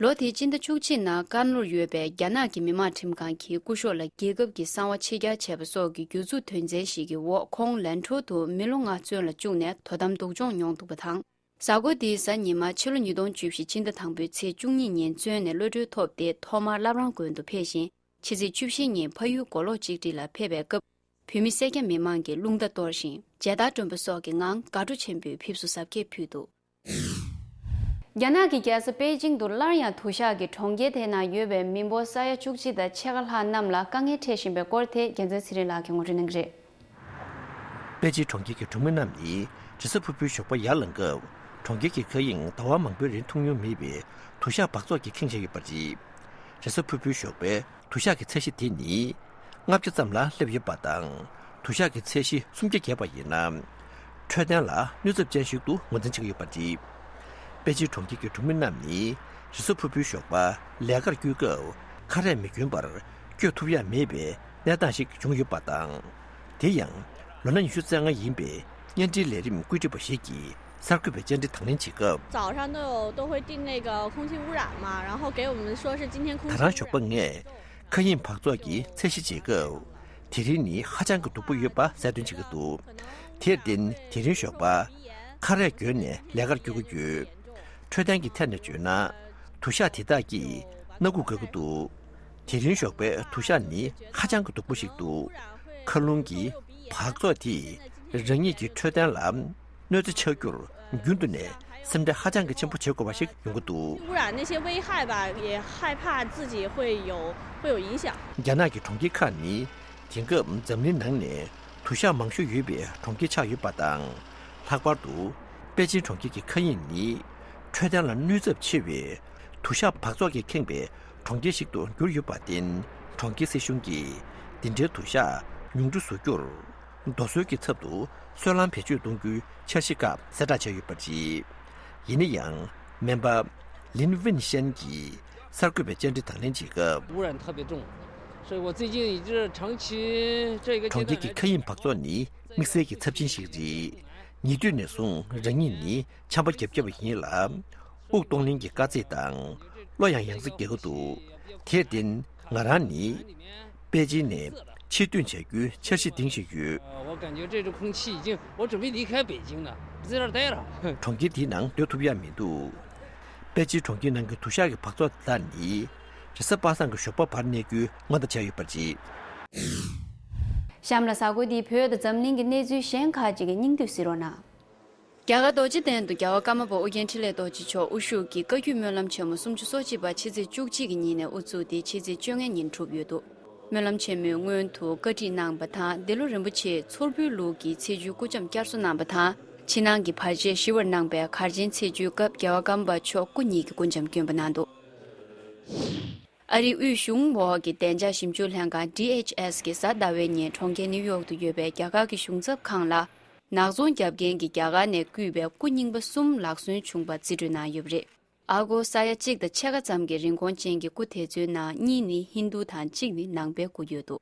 ལོ་དེའི་སྤྱི་ཟླ་བཅུ་གཅིག་ནང་ཀན་ལྷོར་ཡོད་པའི་རྒྱ་ནག་གི་མི་དམངས་ཁྲིམས་ཁང་གིས་སྐུ་ཞབས་ལ་རྒྱལ་ཁབ་ཀྱི་གསང་བ་ཕྱི་གྱར་བྱས་པ་སོགས་ཀྱི་སྒྱུར་འཛུགས་དོན་ཚན་ཞིག་གི་འོག་ཁོང་ལན་ཁྲོ་དུ་མི་ལོ་ལྔ་བཙོན་ལ་བཅུག་ནས་དོ་དམ་སྡུག་སྦྱོང་མྱོང་འདུག་པ་དང་། གཟའ་འཁོར་འདིའི་གཟའ་ཉི་མ་ཕྱི་ལོ་ཉིས་སྟོང་བཅུ་བཞི་ཕྱི་ཟླ་དང་པོའི་ཚེས་བཅུ་གཉིས་ཉིན་བཙོན་ནས་གློད་གྲོལ་ཐོབ་སྟེ། ཐོག་མར་བླ་བྲང་དགོན་དུ་ཕེབས་ཤིང་། ཕྱི་ཚེས་བཅུ་བཞི་ཉིན་ཕ་ཡུལ་མགོ་ལོག་གཅིག་སྒྲིལ་ལ་ཕེབས་པའི་སྐབས། བོད་མི་སེར་སྐྱ་མི་མང་གིས་རླུང་རྟ་གཏོར་ཞིང་མཇལ་དར་སྒྲོན་པ་སོགས་ཀྱི་ངང་དགའ་སྤྲོ་ཆེན་པོས་ཕེབས་བསུ་གཟབ་རྒྱས་ཕུལ་འདུག། རྒྱ་ནག་གི་རྒྱལ་ས་པེ་ཅིང་དུ་སླར་ཡང་དུ་ཞག་གིས་གྲོང་ཁྱེར་དེ་ན་ཡོད་པའི་མི་འབོར་ས་ཡ་བཅུ་གཅིག་དང་ཕྱེད་ཀ་ལྷག་རྣམས་ལ་དཀའ་ངལ་འཕྲད་བཞིན་པའི་སྐོར་དེ་རྒྱལ་མཚན་ཚེ་རིང་ལགས་ཀྱིས་ངོ་སྤྲོད་གནང་གི་རེད། པེ་ཅིང་གྲོང་ཁྱེར་གྱི་གྲོང་མི་རྣམས་ནི་རེས་གཟའ་ཕུར་བུའི་ཞོགས་པ་ཡར་ལངས་སྐབས་གྲོང་ཁྱེར་གྱི་མཁའ་དབྱིངས་ཟླ་བ་མང་པོའི་རིང་མཐོང་མྱོང་མེད་པའི་དུ་ཞག་འབག་བཙོག་གིས་ཁེངས་བཞིན་ཡོད་པ་རེད། རེས་གཟའ་ཕུར་བུའི་ཞོགས་པའི་དུ་ཞག་གི་ཚད་གཞི་དེ་ནི་ལྔ་བརྒྱ་ཙམ་ལ་སླེབས་ཡོད་པ་དང་། དུ་ཞག་གི་ཚད་གཞི་སུམ་བརྒྱ་བརྒལ་བ་ཡིན་ན། འཕྲོད་བསྟེན་ལ་གནོད་ཚབས་ཅན་ཞིག་ཏུ་ངོས་འཛིན་བྱེད་ཀྱི་ཡོད་པ་རེད། པེ་ཅིང་གྲོང་ཁྱེར་གྱི་གྲོང་མི་རྣམས་ནི་རེས་གཟའ་ཕུར་བུའི་ཞོགས་པ་ལས་ཀར་བསྐྱོད་སྐབས་ཁ་རས་མི་གྱོན་པར་བསྐྱོད་ཐུབ་ཡ་མེད་པའི་གནས་སྟངས་ཤིག་བྱུང་ཡོད་པ་དང་། དེ་ཡང་ལོ་ན་ཉི་ཤུ་རྩ་ལྔ་ཡིན་པའི་བརྙན་འཕྲིན་ལས་རིམ་བཀོད་སྒྲིག་པ་ཞིག་གིས་གསར་འགོད་པའི་བཅར་འདྲི་དང་ལེན་བྱེད་སྐབས། 早上都有都会定那个空气污染嘛，然后给我们说是今天空气污染。 ད་རང་ཞོགས་པ་ངས་མཁའ་དབྱིངས་འབག་བཙོག་གི་ཚད་གཞི་བརྗེ་སྐབས། དེ་རིང་ནི་ཧ་ཅང་གི་སྡུག་པོ་ཡོད་པ་གསལ་སྟོན་བྱེད་ཀྱི་འདུག། དེར་བརྟེན་དེ་རིང་ཞོགས་པ་ཁ་རས་གྱོན་ནས་ལས་ཀར་བསྐྱོད་ཀྱི་ཡོད། འཕྲོད་བསྟེན་གྱི་ཐད་ནས་བརྗོད་ན། དུ་ཞག་དེ་དག་གིས་སྣ་ཁུག་འགག་གི་འདུག། དེ་རིང་ཞོགས་པའི་དུ་ཞག་ནི་ཧ་ཅང་གི་སྡུག་པོ་ཞིག་འདུག། མཁའ་རླུང་གི་འབག་བཙོག་དེས་རང་ཉིད་ཀྱི་འཕྲོད་བསྟེན་ལ་གནོད་འཚེ་ཆགས་རྒྱུར་རྒྱུན་དུ་ནས་སེམས་ཁྲལ་ཧ་ཅང་གི་ཆེན་པོ་བྱེད་དགོས་པ་ཞིག་ཡོང་གི་འདུག། 污染那些危害吧，也害怕自己会有会有影响。 རྒྱ་ནག་གི་གྲོང་ཁྱེར་ཁག་ནི་དེང་སྐབས་འཛམ་གླིང་ནང་ནས་དུ་ཞག་མང་ཤོས་ཡོད་པའི་གྲོང་ཁྱེར་ཆགས་ཡོད་པ་དང་། ལྷག་པར་དུ་པེ་ཅིན་གྲོང་ཁྱེར་གྱི་མཁའ་དབྱིངས་ནི་འཕྲོད་བསྟེན་ལ་གནོད་ཚབས་ཆེ་བའི་དུ་ཞག་འབག་བཙོག་གིས་ཁེངས་པའི་གྲོང་ཁྱེར་ཞིག་ཏུ་གྱུར་ཡོད་པར་བརྟེན། གྲོང་ཁྱེར་སྲིད་གཞུང་གིས་འདི་འདྲའི་དུ་ཞག་ཉུང་འཕྲི་བཟོ་རྒྱུར་རྡོ་སོལ་གྱི་ཚབ་ཏུ་སོལ་རླངས་བེད་སྤྱོད་གཏོང་རྒྱུའི་འཆར་གཞི་སྐབས་གསལ་བསྒྲགས་བྱས་ཡོད་པ་རེད། ཡིན་ན་ཡང་། སྨན་པ་ལིན་ཝིན་ཤན་གྱིས་གསར་འགོད་པའི་བཅར་འདྲི་དང་ལེན་བྱེད་སྐབས། 污染特别重，所以我最近一直长期这个阶段来 གྲོང་ཁྱེར་གྱི་མཁའ་དབྱིངས་འབག་བཙོག་ནི་དམིགས་བསལ་གྱི་ཚབས་ཆེན་ཞིག་རེད། ཉེ་དུས་ནས་བཟུང་རང་ཉིད་ནི་ཆམ་པ་བརྒྱབ་བརྒྱབ་པ་ཡིན་ལ། དབུགས་གཏོང་ལེན་གྱི་དཀའ་ཚེགས་དང་། གློ་ཡང་ཡང་སེ་རྒྱག་གི་འདུག། དེར་བརྟེན་ང་རང་ནི་པེ་ཅིན་ནས་ཕྱིར་ཐོན་བྱ་རྒྱུའི་འཆར་གཞི་འདིང་བཞིན་ཡོད། 我感觉这种空气已经，我准备离开北京了，不在这儿待了。 གྲོང་ཁྱེར་འདིའི་ནང་སྡོད་ཐུབ་ཡ་མི་འདུག། པེ་ཅིན་གྲོང་ཁྱེར་ནང་གི་དུ་ཞག་གི་འབག་བཙོག་དེ་དག་ནི་རེས་གཟའ་པ་སངས་ཀྱི་ཞོགས་པ་བར་གནས་རྒྱུའི་སྔོན་བརྡ་བྱས་ཡོད་པ་རེད། གཤམ་ལ་གཟའ་འཁོར་འདིའི་བོད་དང་འཛམ་གླིང་གི་གནས་ཚུལ་གཞན་ཁག་ཅིག་གི་སྙིང་བསྡུས་གཟིགས་རོགས་གནང་། རྒྱ་གར་རྡོ་རྗེ་གདན་དུ་རྒྱལ་བ་ཀརྨ་པ་ཨོ་རྒྱན་འཕྲིན་ལས་རྡོ་རྗེ་མཆོག་དབུ་བཞུགས་ཀྱི་བཀའ་བརྒྱུད་སྨོན་ལམ་ཆེན་མོ་སུམ་ཅུ་སོ་གཅིག་པ་ཕྱི་ཚེས་བཅུ་གཅིག་གི་ཉིན་ནས་དབུ་བཙུགས་ཏེ་ཕྱི་ཚེས་བཅོ་ལྔའི་ཉིན་གྲུབ་ཡོད་འདུག་སྨོན་ལམ་ཆེན་མོའི་སྔོན་དུ་བཀའ་ཁྲིད་གནང་བ་དང་། འདི་ལོ་རིན་པོ་ཆེས་ཚོར་འབུལ་ལུགས་ཀྱི་ཚེས་བཅུའི་སྐུ་འཆམ་བསྐྱར་གསོ་གནང་བ་དང་། ཕྱི་ནང་གི་བར་ཆད་ཞི་བར་གནང་པའི་གར་ཆེན་ཚེས་བཅུའི་སྐབས་རྒྱལ་བ་ཀརྨ་པ་མཆོག་སྐུ་ཉིད་ཀྱིས་སྐུ་འཆམ་བསྐྱོན་པ་གནང་འདུག་ཨ་རིའི་དབུས་གཞུང་འོག་གི་བདེ་འཇགས་ཞིབ་འཇུག་ལྷན་ཁང་ཌི་ཨེཆ་ཨེས་ཀྱིས་གཟའ་ཟླ་བའི་ཉིན་གྲོང་ཁྱེར་ནིའུ་ཡོག་ཏུ་ཡོད་པའི་རྒྱ་གར་གྱི་གཞུང་ཚབ་ཁང་ལ། ནག་ཚོང་རྒྱབ་མཁན་གྱི་རྒྱ་གར་ནས་བརྐུས་པའི་སྐུ་རྙིང་པ་གསུམ་ལག་སོན་བྱུང་བ་རྩིས་སྤྲོད་གནང་ཡོད་པ་རེད། ཨ་སྒོར་ས་ཡ་གཅིག་དང་ཕྱེད་ཀ་ཙམ་གྱི་རིན་གོང་ཅན་གྱི་སྐུ་དེ་ཚོའི་ནང་གཉིས་ནི་ཧིན་རྡུ་དང་གཅིག་ནི་ནང་པའི་སྐུ་ཡོད་འདུག་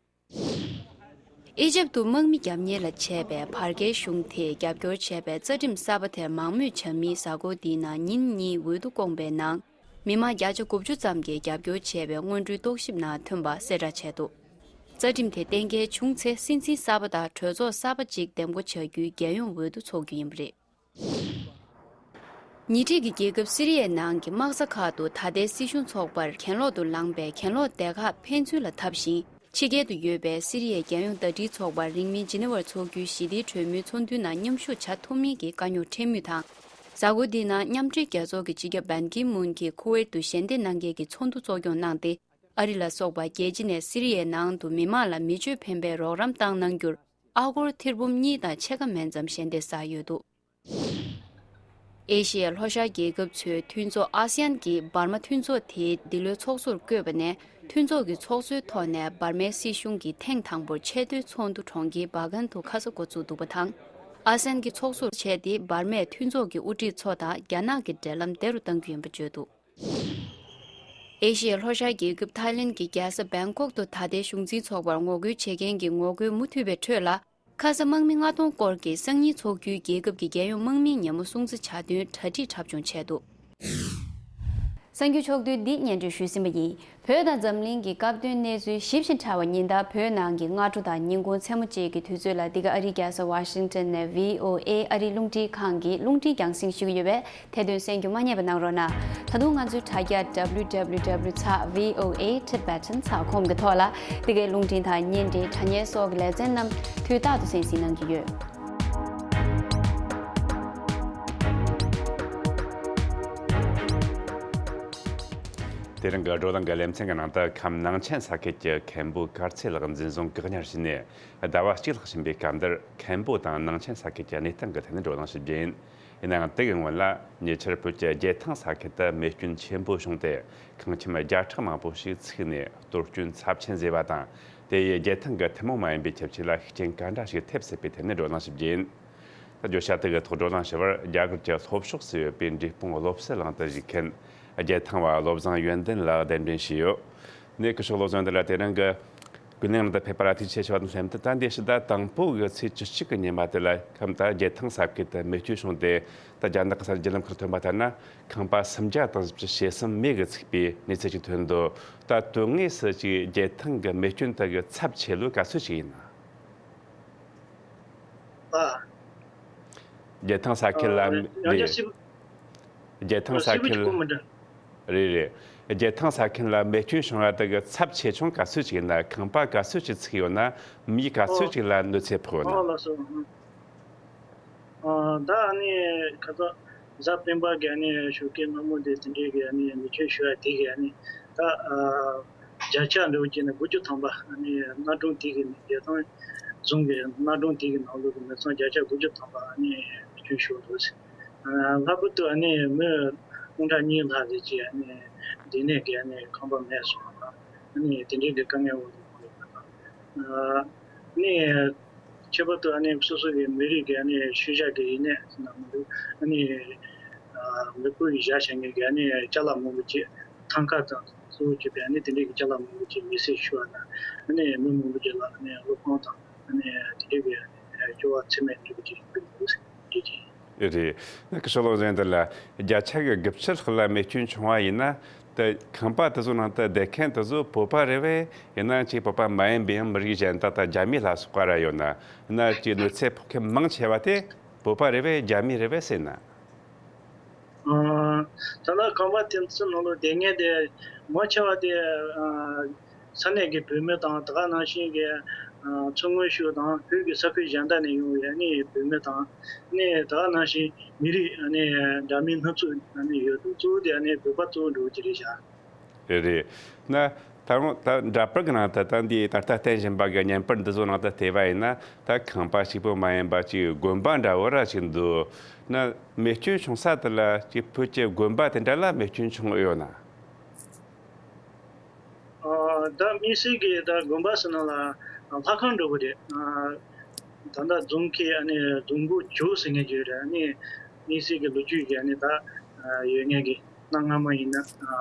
ཨི་ཇེབ་ཏུ་དམག་མི་རྒྱབ་གཉེར་ལ་བྱས་པའི་བར་བརྒལ་གཞུང་དེས་རྒྱབ་སྐྱོར་བྱས་པའི་རྩ་ཁྲིམས་གསར་པ་དེར་མང་མོས་བྱ་མིན་གཟའ་འཁོར་འདིའི་ནང་ཉིན་གཉིས་འོས་བསྡུ་བསྐོངས་པའི་ནང་། མི་མང་བརྒྱ་ཆ་དགུ་བཅུ་ཙམ་གྱིས་རྒྱབ་སྐྱོར་བྱས་པའི་སྔོན་འགྲོའི་རྟོག་ཞིབ་ནང་ཐོན་པ་གསལ་བསྒྲགས་བྱས་འདུག་རྩ་ཁྲིམས་དེ་གཏན་འཁེལ་བྱུང་ཚེ་སྲིད་འཛིན་གསར་པ་དང་གྲོས་ཚོགས་གསར་པ་ཅིག་འདེམས་བསྐོ་བྱ་རྒྱུའི་རྒྱལ་ཡོངས་འོས་བསྡུ་འཚོགས་རྒྱུ་ཡིན་པ་རེད། ཉེ་འཁྲིས་ཀྱི་རྒྱལ་ཁབ་སི་རི་ཡའི་ནང་གི་དམག་ས་ཁག་ཏུ་ད་ལྟའི་སྲིད་གཞུང་ཚོགས་པར་གྱེན་ལོག་ཏུ་ལངས་པའི་གྱེན་ལོག་སྡེ་ཁག་ཕན་ཚུན་ལ་འཐབ་ཞིང་། ཕྱི་རྒྱལ་དུ་ཡོད་པའི་སི་རི་ཡའི་རྒྱལ་ཡོངས་ཟླ་སྒྲིལ་ཚོགས་པར་རིང་མིན་ཇི་ནི་ཝར་འཚོགས་རྒྱུའི་ཞི་བདེའི་གྲོས་མོལ་ཚོགས་འདུའི་ནང་མཉམ་ཞུགས་བྱ་ཐུབ་མིན་གྱི་དཀའ་རྙོག་འཕྲད་མུས་དང་། གཟའ་འཁོར་འདིའི་ནང་མཉམ་འབྲེལ་རྒྱལ་ཚོགས་ཀྱི་སྤྱི་ཁྱབ་བན་ཀི་མུན་གྱིས་ཁུ་ཝེར་དུ་ཞལ་འདེབས་གནང་མཁན་གྱི་ཚོགས་འདུ་གཙོ་སྐྱོང་གནང་སྟེ། ཨ་རི་ལ་སོགས་པ་རྒྱལ་སྤྱི་ནས་སི་རི་ཡའི་ནང་དུ་མི་མང་ལ་མི་སྤྱོད་ཕན་པའི་རོགས་རམ་བཏང་གནང་རྒྱུར་ཨ་སྒོར་ཐེར་འབུམ་གཉིས་དང་ཕྱེད་ཀ་མན་ཙམ་ཞལ་འདེབས་བསགས་ཡོད་འདུག་ཨེ་ཤི་ཡའི་ལྷོ་ཤར་རྒྱལ་ཁབ་ཚོའི་མཐུན་ཚོགས་ཨ་སི་ཡན་གྱིས་འབར་མ་མཐུན་ཚོགས་དེའི་འདི་ལོའི་ཚོགས་གཙོར་བསྐོས་པ་ནས་མཐུན་ཚོགས་ཀྱི་ཚོགས་གཙོའི་ཐོག་ནས་འབར་མའི་སྲིད་གཞུང་གིས་ཐེངས་དང་པོར་ཆེས་མཐོའི་ཚོགས་འདུ་གྲོང་ཁྱེར་སྦ་གྷན་དུ་ཁ་ས་འགོ་བཙུགས་འདུག་པ་དང་། ཨ་སི་ཡན་གྱི་ཚོགས་གཙོར་བྱས་ཏེ་འབར་མས་མཐུན་ཚོགས་ཀྱི་དབུ་ཁྲིད་ཚོ་དང་རྒྱ་ནག་གི་འབྲེལ་ལམ་བདེ་རུ་གཏང་རྒྱུ་ཡིན་པ་བརྗོད་འདུག་ཨེ་ཤི་ཡའི་ལྷོ་ཤར་རྒྱལ་ཁབ་ཐའི་ལེན་གྱི་རྒྱལ་ས་བེང་ཀོག་ཏུ་ད་ལྟའི་གཞུང་འཛིན་ཚོགས་པར་ངོ་རྒོལ་བྱེད་མཁན་གྱི་ངོ་རྒོལ་མུ་མཐུད་པའི་ཁྲོད་ལ། ཁ་ས་དམག་མི་ལྔ་སྟོང་སྐོར་གྱི་སང་ཉིན་འཚོགས་རྒྱུའི་རྒྱལ་ཁབ་ཀྱི་རྒྱལ་ཡོངས་དམག་མིའི་ཉིན་མོ་སྲུང་བརྩི་བྱ་དོན་གྲ་སྒྲིག་འཁྲབ་སྦྱོང་བྱས་འདུག་གསར་འགྱུར་ཕྱོགས་བསྡུས་འདི་སྙན་སྒྲོན་ཞུས་ཟིན་པ་ཡིན། བོད་དང་འཛམ་གླིང་གི་སྐབས་བསྟུན་གནས་ཚུལ་ཞིབ་ཅིང་ཕྲ་བ་ཉིན་ལྟར་བོད་ནང་གི་སྔ་དྲོ་དང་ཉིན་གུང་མཚན་མོ་བཅས་ཀྱི་དུས་ཚོད་ལ། འདི་ག་ཨ་རིའི་རྒྱལ་ས་ཝ་ཤིང་ཊོན་ནས་བྷི་ཨོ་ཨེ་ཨ་རིའི་རླུང་འཕྲིན་ཁང་གི་རླུང་འཕྲིན་རྒྱང་སྲིང་ཞུ་གི་ཡོད་པས། ཐད་འདོན་གསན་རྒྱུ་མ་བསྙེལ་བ་གནང་རོགས་གནང་། ད་དུང་ང་ཚོའི་དྲ་རྒྱ་W W W dot V O A Tibetan dot com གི་ཐོག་ལ་འདི་གའི་རླུང་འཕྲིན་དང་བརྙན་འཕྲིན། དྲ་བརྙན་སོགས་ཀྱི་ལེ་ཚན་རྣམས་དུས་རྟག་ཏུ་གསན་གཟིགས་གནང་གི་ཡོད། དེ་རིང་གི་བགྲོ་གླེང་གི་ལེ་ཚན་གྱི་ནང་དུ་ཁམས་ནང་ཆེན་ས་ཁུལ་གྱི་མཁན་པོ་དཀར་ཚེ་ལགས་འཛིན་བཟུང་བཀག་ཉར་བྱས་ནས་ཟླ་བ་གཅིག་ལྷག་ཕྱིན་པའི་སྐབས་འདིར། མཁན་པོ་དང་ནང་ཆེན་ས་ཁུལ་གྱི་གནས་སྟངས་ཀྱི་ཐད་ནས་བགྲོ་གླེང་ཞུ་རྒྱུ་ཡིན། ཡིན་ནའང་དེ་གི་སྔོན་ལ། ཉེ་ཆར་བོད་ཀྱི་རྒྱལ་ཐང་ས་ཁུལ་དུ་མེ་སྐྱོན་ཆེན་པོ་བྱུང་སྟེ། ཁང་ཁྱིམ་བརྒྱ་ཕྲག་མང་པོ་ཞིག་ཚིག་ནས་གཏོར་སྐྱོན་ཚབས་ཆེན་བཟོས་པ་དང་། དེ་ཡིས་རྒྱལ་ཐང་གི་ཐུན་མོང་མ་ཡིན་པའི་ཁྱབ་ཆེ་ལ་ཤུགས་རྐྱེན་ག་འདྲ་ཞིག་ཐེབས་སྲིད་པའི་ཐད་ནས་བགྲོ་གླེང་ཞུ་རྒྱུ་ཡིན། ད་བརྗོད་བྱ་དེ་གི་ཐོག་བགྲོ་གླེང་ཞུ་བར། རྒྱ་གར་གྱི་ལྷོ་ཕྱོགས་སུ་ཡོད་པའི་འབྲས་སྤུངས་བློ་གསལ་གླིང་དུ་བཞུགས་མཁན་རྒྱལ་ཐང་བ་བློ་བཟང་ཡོན་ཏན་ལགས་གདན་འདྲེན་ཞུས་ཡོད། ནས་སྐུ་ཞབས་བློ་བཟང་ཡོན་ཏན་ལགས་དེ་རིང་གི་ཀུན་གླེང་ནང་དུ་ཕེབས་པ་ལ་ཐུགས་རྗེ་ཆེ་ཞུ་བ་དང་ལྷན་དུ། ད་འདི་ཕྱི་ཟླ་དང་པོ་གི་ཚེས་བཅུ་གཅིག་གི་ཉིན་མ་དེ་ལ་ཁམས་ད་རྒྱལ་ཐང་ས་ཁུལ་དུ་མེ་སྐྱོན་བྱུང་སྟེ། ད་རྒྱ་ནག་གི་གསར་འགྱུར་ལམ་ཁར་ཐོན་པ་ལྟར་ན། ཁང་པ་སུམ་བརྒྱ་དང་བཞི་བཅུ་ཞེ་གསུམ་མེ་གིས་ཚིག་པའི་གནས་ཚུལ་ཅིག་ཐོན་འདུག་ད་དོན་དངོས་སུ་ཅིག་རྒྱལ་ཐང་གི་མེ་སྐྱོན་དེ་གི་ཚབས་ཆེ་ལོས་ག་ཚོད་ཅིག་ཡིན་ན། ཨ། རྒྱལ་ཐང་ས་ཁུལ་ལ། ཨ། ཡང་བསྐྱར། རེད། སིབ། རྒྱལ་ཐང་ས་སིབ་ཁུལ། ཅིག་གོ་མི་འདྲ། རེད་རེད། རྒྱལ་ཐང་ས་ཁུལ་ལ་མེ་སྐྱོན་བྱུང་བ་དེ་གི་ཚབས་ཆེ་ཆུང་ག་ཚོད་ཅིག་ཡིན་ན། ཁང་པ་ག་ཚོད་ཅིག་ཚིག་ཡོད་ན། མི་ག་ཚོད་ཨོ། ཅིག་ལ་གནོད་འཚེ་ཕོག་ཡོད་ན། ཨོ་ལགས་སོ། ཨ། ད་ཨ་ནི་ཁ་སང་གཟའ་སྤེན་པ་གི་ཨ་ནི་ཞོགས་ཀའི་སྔ་མོ་དེ་དེ་འདྲའི་གི་ཨ་ནི་མེ་སྐྱོན་བྱུང་བ་དེ་གི་ཨ་ནི་ད། ཨ། བརྒྱ་ཆ་འདྲ་བོ་བྱས་ན་དགུ་བཅུ་ཐམ་པ་ཨ་ནི་གནའ་གྲོང་དེ་གི་ནི་རྒྱལ་ཐང་རྫོང་གི་གནའ་གྲོང་དེ་གི་ནང་ལོགས་ཀྱི་མི་ཚང་བརྒྱ་ཆ་དགུ་བཅུ་ཐམ་པ་ཨ་ནི་མེ་སྐྱོན་ཤོར་འདུག་ཟེར། ཨ། ལྷག་པར་དུ་ཨ་ནི་མི་སྟོང་ཕྲག་གཉིས་ལྷག་ཟེར་གྱི་ཨ་ནི་སྡོད་གནས་ཀྱི་ཨ་ནི་ཁང་པ་མེད་སོང་བ་དང་། ཨ་ནི་དེ་འདྲའི་གི་དཀའ་ངལ་འོག་ཏུ་ལྷུང་ཡོད་པ་དང་། ཨ་ནི་ཁྱད་པར་དུ་ཨ་ནི་སོ་སོ་གི་མི་རིགས་ཀྱི་ཨ་ནི་ཤུལ་བཞག་གི་ཡིན་གནས་ཟེར་ན་མི་འདུག་ཨ་ནི་མི་བུ་ཡི་བཞག་བྱ་ངན་གྱི་ཨ་ནི་ཅ་ལག་མང་པོ་ཅིག་ཐང་ཀ་དང་གཙོ་བོ་བྱས་པའི་ཨ་ནི་དེ་འདྲའི་གི་ཅ་ལག་མང་པོ་ཅིག་མེ་བསྲེགས་ཤོར་བ་དང་། ཨ་ནི་མི་མང་པོ་ཅིག་ལ་ཨ་ནི་གློ་བུར་དང་ཨ་ནི་དེ་འདྲའི་གི་ཨ་ནི་སྐྱོ་བ་ཚད་མེད་འགྲོ་གི་ཅིག་ཡོང་གི་འདུག་ཟེར་གྱི། རེད། ནི་སྐུ་ཞབས་བློ་བཟང་དེ་ལ་བརྒྱ་ཆ་གི་དགུ་བཅུ་ལྷག་ལ་མེ་སྐྱོན་བྱུང་བ་ཡིན་ན། དེ་ཁང་པ་དེ་ཚོ་ནང་དུ་བསྡད་མཁན་དེ་ཚོ་བོད་པ་རེད་པས། ཡིན་ན་ཅིག་བོད་པ་མ་ཡིན་པའི་ཡང་མི་རིགས་གཞན་དག་དང་རྒྱ་མི་ལ་སོགས་པ་ར་ཡོད་ན། ཡིན་ན་ཅིག་གནོད་འཚེ་ཕོག་མཁན་མང་ཆེ་བ་དེ་བོད་པ་རེད་པས་རྒྱ་མི་རེད་པས་ཟེར་ན། ཨ། ད་ལྟ་ཁང་པ་དེ་ཚོའི་ནང་ལ་བསྡད་མཁན་དེ་མང་ཆེ་བ་དེ། ཨ། ས་གནས་ཀྱི་བོད་མི་དང་དེ་ག་ནང་བཞིན་གྱི་ མཚོ་སྔོན་ཕྱོགས་དང་བོད་ཀྱི་ས་ཁུལ་གཞན་དག་ནས་ཡོང་བའི་ཨ་ནི་བོད་མི་དང་ཨ་ནི་ད་ག་ནང་བཞིན་མི་རིགས་ཨ་ནི་འདྲ་མིན་སྣ་ཚོགས་ཨ་ནི་ཡོད་འདུག་གཙོ་བོ་དེ་ཨ་ནི་དགོན་པ་གཙོ་བོ་འགྲོ་གི་རེད་བཞག་རེད་རེད། ན་ད་རུང་ད་འདྲ་པར་གྱི་ནང་དུ་ད་འདི་ད་ལྟ་བསྟན་བཞིན་པ་གི་བརྙན་པར་འདི་ཚོ་ནང་དུ་བལྟས་པ་ཡིན་ན། ད་ཁང་པ་གཅིག་པོ་མ་ཡིན་པ་ཅིག་དགོན་པ་འདྲ་བོ་ར་ཅིག་འདུག་ན་རྨས་སྐྱོན་བྱུང་ས་དེ་ལ་ཅིག་བོད་ཀྱི་དགོན་པ་དེ་འདྲ་ལ་རྨས་སྐྱོན་བྱུང་ཡོད་ན། ཨ། ད་དམིགས་བསལ་གྱི་ད་དགོན་པ་ཟེར་ན་ལ་ལྷ་ཁང་འདྲ་བོ་རེད། ཨ། ད་ལྟ་རྫོང་ཁའི་ཨ་ནི་རྫོང་སྒོ་ཇོ་ཟེར་མཁན་ཅིག་ཡོད་རེད། ཨ་ནི་དམིགས་བསལ་གྱི་ལོ་རྒྱུས་ཀྱི་ཨ་ནི་ད་ཨ་ཡོད་མཁན་གྱི་གནའ་སྔ་མོ་ཡིན་ན་ཨ་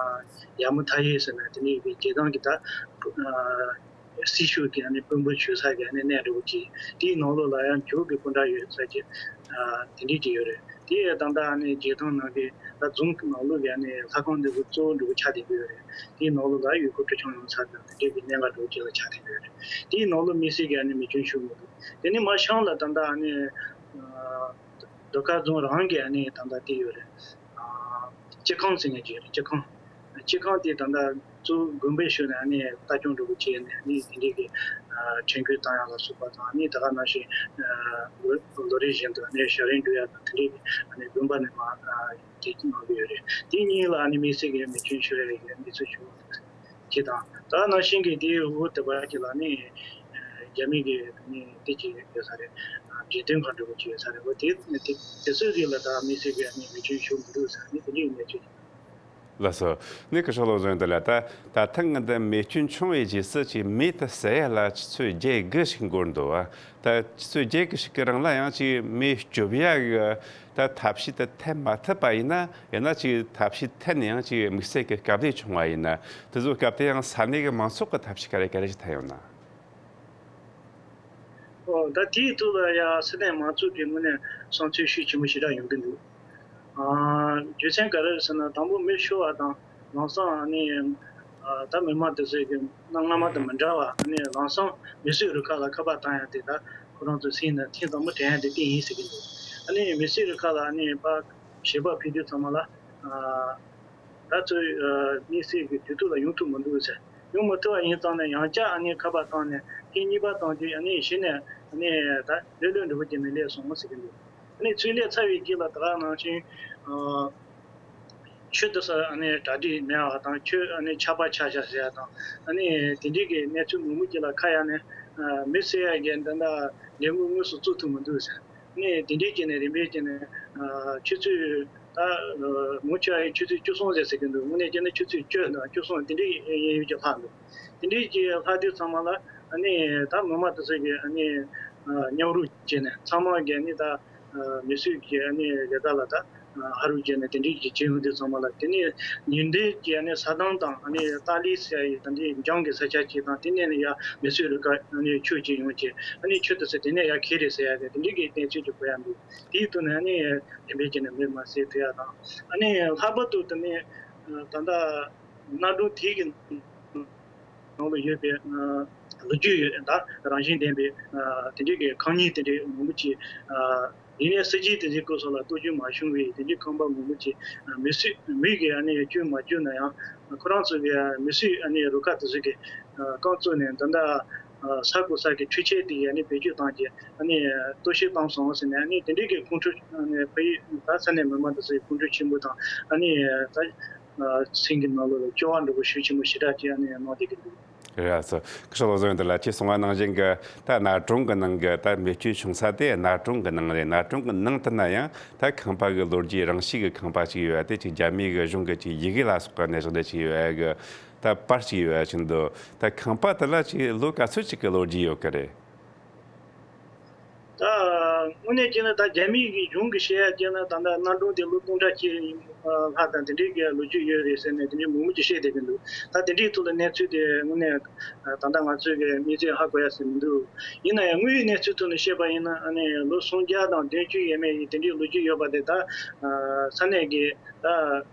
ཡ་མུ་ཐ་ཡེ་ཟེར་ན་དེ་ནི་རྒྱལ་ཐང་གི་ད་ཨ་སྲི་ཞུ་གི་ཨ་ནི་དཔོན་པོ་བྱོན་ས་གི་ཨ་ནི་གནས་འདྲ་བོ་ཅིག་དེའི་ནང་ལོགས་ལ་ཡང་ཇོ་གི་སྐུ་འདྲ་ཡོད་ས་ཅིག་ཨ་དེ་འདྲས་ཅིག་ཡོད་རེད། དེ་ཡང་ད་ལྟ་ཨ་ནི་རྒྱལ་ཐང་ནང་གི་ད་རྫོང་གི་ནང་ལོགས་ཀྱི་ཨ་ནི་ལྷ་ཁང་འདི་ཚོ་གཙོ་བོ་འདྲ་བོ་ཆགས་བསྡད་ཀྱི་ཡོད་རེད། དེའི་ནང་ལོགས་ལ་ཡུལ་སྐོར་སྤྲོ་འཆམ་ཡོང་ས་དང་དེ་འདྲས་ཀྱི་གནད་འགག་འདྲ་བོ་ཅིག་ལ་ཆགས་བསྡད་ཀྱི་ཡོད་རེད། དེའི་ནང་ལོགས་དམིགས་བསལ་གྱི་ཨ་ནི་རྨས་སྐྱོན་བྱུང་མི་འདུག་དེ་ནི་མ་ཤང་ལ་ད་ལྟ་ཨ་ནི་ཨ་རྡོ་དཀར་རྫོང་རང་གི་ཨ་ནི་ད་ལྟ་དེ་ཡོད་རེད། ཨ་སྤྱི་ཁང་ཟེར་མཁན་ཅིག་ཡོད་རེད། སྤྱི་ཁང་། སྤྱི་ཁང་དེ་ད་ལྟ་གཙོ་བོ་དགོན་པའི་ཕྱོགས་ནས་ཨ་ནི་ལྟ་སྐྱོང་འདྲ་བོ་བྱས་ནས་ཨ་ནི་དེ་འདྲས་ཀྱི་ཨ་དྲན་སྐུལ་བཏང་ཡག་ལ་སོགས་པ་དང་། ཨ་ནི་ད་ག་ནང་བཞིན་ཨ་ལོ་ལོ་རེ་བཞིན་དུ་ཨ་ནི་ཞབས་རིམ་སྒྲུབ་ཡག་དང་དེ་འདྲས་ཀྱི་ཨ་ནི་དགོན་པ་ནས་མར་ཨ་དེ་གནང་གི་ཡོད་རེད། དེ་གཉིས་ལ་ཨ་ནི་དམིགས་བསལ་གྱི་རྨས་སྐྱོན་ཤོར་ཡག་གི་གནས་ཚུལ་བྱུང་བ་རེད། ཅེས་དང་། ད་ནང་བཞིན་གྱི་དེའི་འོག་དེ་བར་གྱི་ལ་ནི་རྒྱ་མི་གི་ནི་དེ་ཅིག་ཡོད་ས་རེད། འགྲེམས་སྟོན་ཁང་འདྲ་བོ་ཅིག་ཡོད་ས་རེད། འོ་དེ་དེ་དེ་ཚོའི་རིགས་ལ་ད་དམིགས་བསལ་གྱི་ནི་རྨས་སྐྱོན་ཤོར་མི་འདུག་ཟེར་ནི་དེ་འདྲའི་གནས་ཚུལ། ལགས་སོ། ནི་སྐུ་ཞབས་བློ་བཟང་དེ་ལ་ད་ད་ཐེངས་འདི་རྨས་སྐྱོན་བྱུང་བའི་རྗེས་སུ་ཅིག་མེ་དེ་བསད་ཡ་ལ་ཆུ་ཚོད་བརྒྱད་དགུ་ཞིག་འགོར་འདུག་བ། ད་ཆུ་ཚོད་བརྒྱད་ཀྱི་ཞིག་གི་རིང་ལ་ཡང་ཅིག་མེ་སྐྱོབ་ཡ་གི་ད་ཐབས་ཤེས་དེ་འཐེན་མ་ཐུབ་པ་ཡིན་ན། ཡང་ན་ཅིག་ཐབས་ཤེས་འཐེན་ནས་ཡང་ཅིག་དམིགས་བསལ་གྱི་སྐབས་དེ་བྱུང་བ་ཡིན་ན། དེ་ཚོའི་སྐབས་དེ་ཡང་ས་གནས་ཀྱི་མང་ཚོགས་ཀྱི་ཐབས་ཤེས་ག་རེ་ག་རེ་ཞིག་འཐེན་ཡོད་ན། ཨོ། ད་དེའི་ཐོག་ལ་ཡང་ས་གནས་མང་ཚོགས་ཀྱི་ངོས་ནས་བསམ་ཚུལ་ཤུགས་ཆེན་པོ་ཞེ་དྲག་ཡོང་གི་འདུག་ཨ། རྒྱུ་མཚན་ག་རེ་རེད་ཟེར་ན། དང་པོ་མེ་ཤོར་བ་དང་ལམ་སང་ཨ་ནི་ཨ་ད་མི་མང་དེ་ཚོས་ཀྱི་གནའ་སྔ་མ་དང་མི་འདྲ་བ། ཨ་ནི་ལམ་སང་མི་གསོད་རུ་ཁག་ལ་ཁ་པར་བཏང་ཡ་དེ་ད་ཁོ་རང་ཚོའི་སེམས་ནང་ཐེངས་དང་པོ་དྲན་ཡ་དེ་དེ་ཡིན་ཟེར་གྱི་འདུག་ཨ་ནི་མི་གསོད་རུ་ཁག་ལ་ཨ་ནི་ཕར་ཞལ་པར་ཕུལ་དུས་ཚང་མ་ལ་ཨ་ད་ཚོས་ཨ་དམིགས་བསལ་གྱི་དུས་ཐོག་ལ་ཡོང་ཐུབ་མི་འདུག་ཟེར། ཡོང་མི་ཐུབ་པ་ཡིན་ཙང་ནས་ཡང་བསྐྱར་ཨ་ནི་ཁ་པར་བཏང་ནས་ཐེངས་གཉིས་པ་བཏང་དུས་ཨ་ནི་གཞི་ནས་ཨ་ནི་ད་ལྷོད་ལྷོད་འདྲ་བོ་ཅིག་མི་སླེབས་སོང་ཟེར་གྱི་འདུག་ཨ་ནི་ཚུར་སླེབས་ཚར་བའི་རྗེས་ལ་ད་ག་ནང་བཞིན་ཨ་ཆུ་དེ་ཚོ་ཨ་ནི་གྲ་སྒྲིག་མེད་པ་དང་། ཆུ་ཨ་ནི་ཆར་པ་ཆག་ཆག་ཟེར་ཡ་དང་། ཨ་ནི་དེ་འདྲའི་གི་གནས་ཚུལ་མང་པོ་ཅིག་ལ་ཁ་གཡར་ནས་ཨ་མེ་བསད་ཡ་གི་འདི་འདྲ་ལས་འགུལ་དངོས་སུ་བཙུགས་ཐུབ་མི་འདུག་ཟེར། ཨ་ནི་དེ་འདྲའི་བྱས་ནས་རིམ་པས་བྱས་ནས་ཨ་ཆུ་ཚོད་ད་ཨ་མང་ཆེ་བ་ཡིན་ཆུ་ཚོད་བཅུ་གསུམ་ཟེར་ཟེར་གྱི་འདུག་དངོས་གནས་བྱས་ན་ཆུ་ཚོད་བཅུ་དང་བཅུ་གསུམ་དེ་འདྲའི་གཡས་གཡོན་གྱི་ལྷག་འདུག་དེ་འདྲའི་གྱི་ལྷག་དུས་ཚང་མ་ལ་ཨ་ནི་ད་མི་མང་དེ་ཚོ་གི་ཨ་ནི་ཨ་མཉམ་རུབ་བྱས་ནས་ཚང་མ་གི་ཨ་ནི་ད་ཨ་མི་གསོད་ཀྱི་ཨ་ནི་ལས་ཀ་ལ་ད་ཨ་ཧ་རུ་བྱས་ནས་དེ་འདྲའི་གི་བྱེད་ཡོང་དུས་ཚང་མ་ལ། དེ་ནས་ཉིན་དེ་གི་ཨ་ནི་ས་དམ་དང་ཨ་ནི་ཏཱ་ལི་ཟེར་ཡ་ཡི་ད་འདི་འཇང་གི་ས་ཆ་ཅིག་དང་། དེ་ནས་ནི་ཡ་མི་གསོད་རུ་ཁག་ཨ་ནི་ཆུ་ཅིག་ཡོང་བྱས། ཨ་ནི་ཆུ་དེ་ཚོ་དེ་ནས་ཡ་ཁྱེར་རེད་ཟེར་ཡ་རེད། དེ་འདྲའི་གི་གནས་ཚུལ་ཅིག་གོ་ཡ་འདུག་དེའི་ཐོག་ནས་ཨ་ནི་དེ་འདྲའི་བྱས་ནས་མེ་མར་བསད་ཐུབ་ཡ་དང་། ཨ་ནི་ལྷག་པར་དུ་དེ་ནས་ད་ལྟ་གནའ་གྲོང་དེ་གི་ནང་དུ་ཡོད་པའི་ཨ་ལོ་རྒྱུས་ཡོད། ད་རང་བཞིན་ལྡན་པའི་ཨ་དེ་འདྲའི་གི་ཁང་རྙིང་དེ་འདྲའི་མང་པོ་ཅིག་ཨ་ཡིན་ནའི་ས་ཆའི་དེ་འདྲའི་སྐོར་སོགས་ལ་རྟོག་ཞིབ་མ་བྱུང་བའི་དེ་འདྲའི་ཁང་པ་མང་པོ་ཅིག་ཨ་མེ་གསོད་མེ་གིས་ཨ་ནི་གཅོད་མ་གྱུར་ན་ཡང་། ཁོ་རང་ཚོ་གི་མི་གསོད་ཨ་ནི་རུ་ཁག་དེ་ཚོ་གི་ཨ་རྐང་བཙུགས་ནས་ད་ལྟ་ཨ་ས་གོ་ས་གི་འཕྲུལ་ཆས་དེ་ཡིས་ཨ་ནི་བེད་སྤྱོད་བཏང་རྗེས་ཨ་ནི་གཏོར་བཤིག་བཏང་སོང་ཟེར་ནས། ཨ་ནི་དེ་འདྲའི་གི་ཁོང་ཁྲོ་ཨ་ནི་ཕ་ཡུལ་ད་ས་གནས་མི་མང་དེ་ཚོ་གི་ཁོང་ཁྲོ་ཆེན་པོ་དང་། ཨ་ནི་ད་ཨ་སེམས་ཀྱི་ནང་ལོགས་ལ་སྐྱོ་བ་འདྲ་པོ་ཤུགས་ཆེན་པོ་ཞེ་དྲག་ཅིག་ཨ་ནི་གནང་བསྡད་ཀྱི་འདུག་རེད་སོ། སྐུ་ཞབས་བློ་བཟང་དེ་ལ་ཁྱེད་གསུང་བ་ནང་བཞིན་གྱི་ད་གནའ་གྲོང་གི་ནང་གི་ད་རྨས་སྐྱོན་བྱུང་ས་དེ་གནའ་གྲོང་གི་ནང་རེད། གནའ་གྲོང་གི་ནང་དེ་ན་ཡང་ད་ཁང་པ་གི་ལོ་རྒྱུས་རིང་ཤོས་ཀྱི་ཁང་པ་ཅིག་ཡོད་དེ། ཅིག་རྒྱ་མི་གི་གཞུང་གི་ཅིག་ཡི་གེ་ལ་སོགས་པ་གནས་བཞག་འདི་ཅིག་ཡོད་གི། ད་པར་ཅིག་ཡོད་ཅིག་འདུག་ད་ཁང་པ་དེ་ལ་ཅིག་ལོ་ག་ཚོད་ཅིག་གི་ལོ་རྒྱུས་ཡོད་གི་རེད། ད་དངོས་གནས་བྱས་ན་ད་རྒྱ་མི་གི་གཞུང་གི་བཤད་ཡ་བྱས་ན་ད་ལྟ་གནའ་གྲོང་དེ་ལོ་སྟོང་ཕྲག་གཅིག་ལྷག་དང་དེ་འདྲའི་གི་ལོ་རྒྱུས་ཡོད་རེད་ཟེར་ནས་དེ་འདྲའི་མང་པོ་ཅིག་བཤད་བསྡད་ཀྱི་འདུག་ད་དེ་འདྲའི་ཐོག་ལ་གནས་ཚུལ་དེ་དངོས་གནས་ད་ལྟ་ང་ཚོས་གི་མིག་རྩིས་ཧ་གོ་ཡ་ཟེར་མི་འདུག་ཡིན་ན་ཡང་དངོས་ཡོད་གནས་ཚུལ་ཐོག་ནས་བཤད་པ་ཡིན་ན་ཨ་ནི་ལོ་སུམ་བརྒྱ་དང་བདུན་ཅུ་ཡས་མས་ཡི་དེ་འདྲའི་ལོ་རྒྱུས་ཡོད་པ་དེ་ད་ས་གནས་ཀྱི་ད་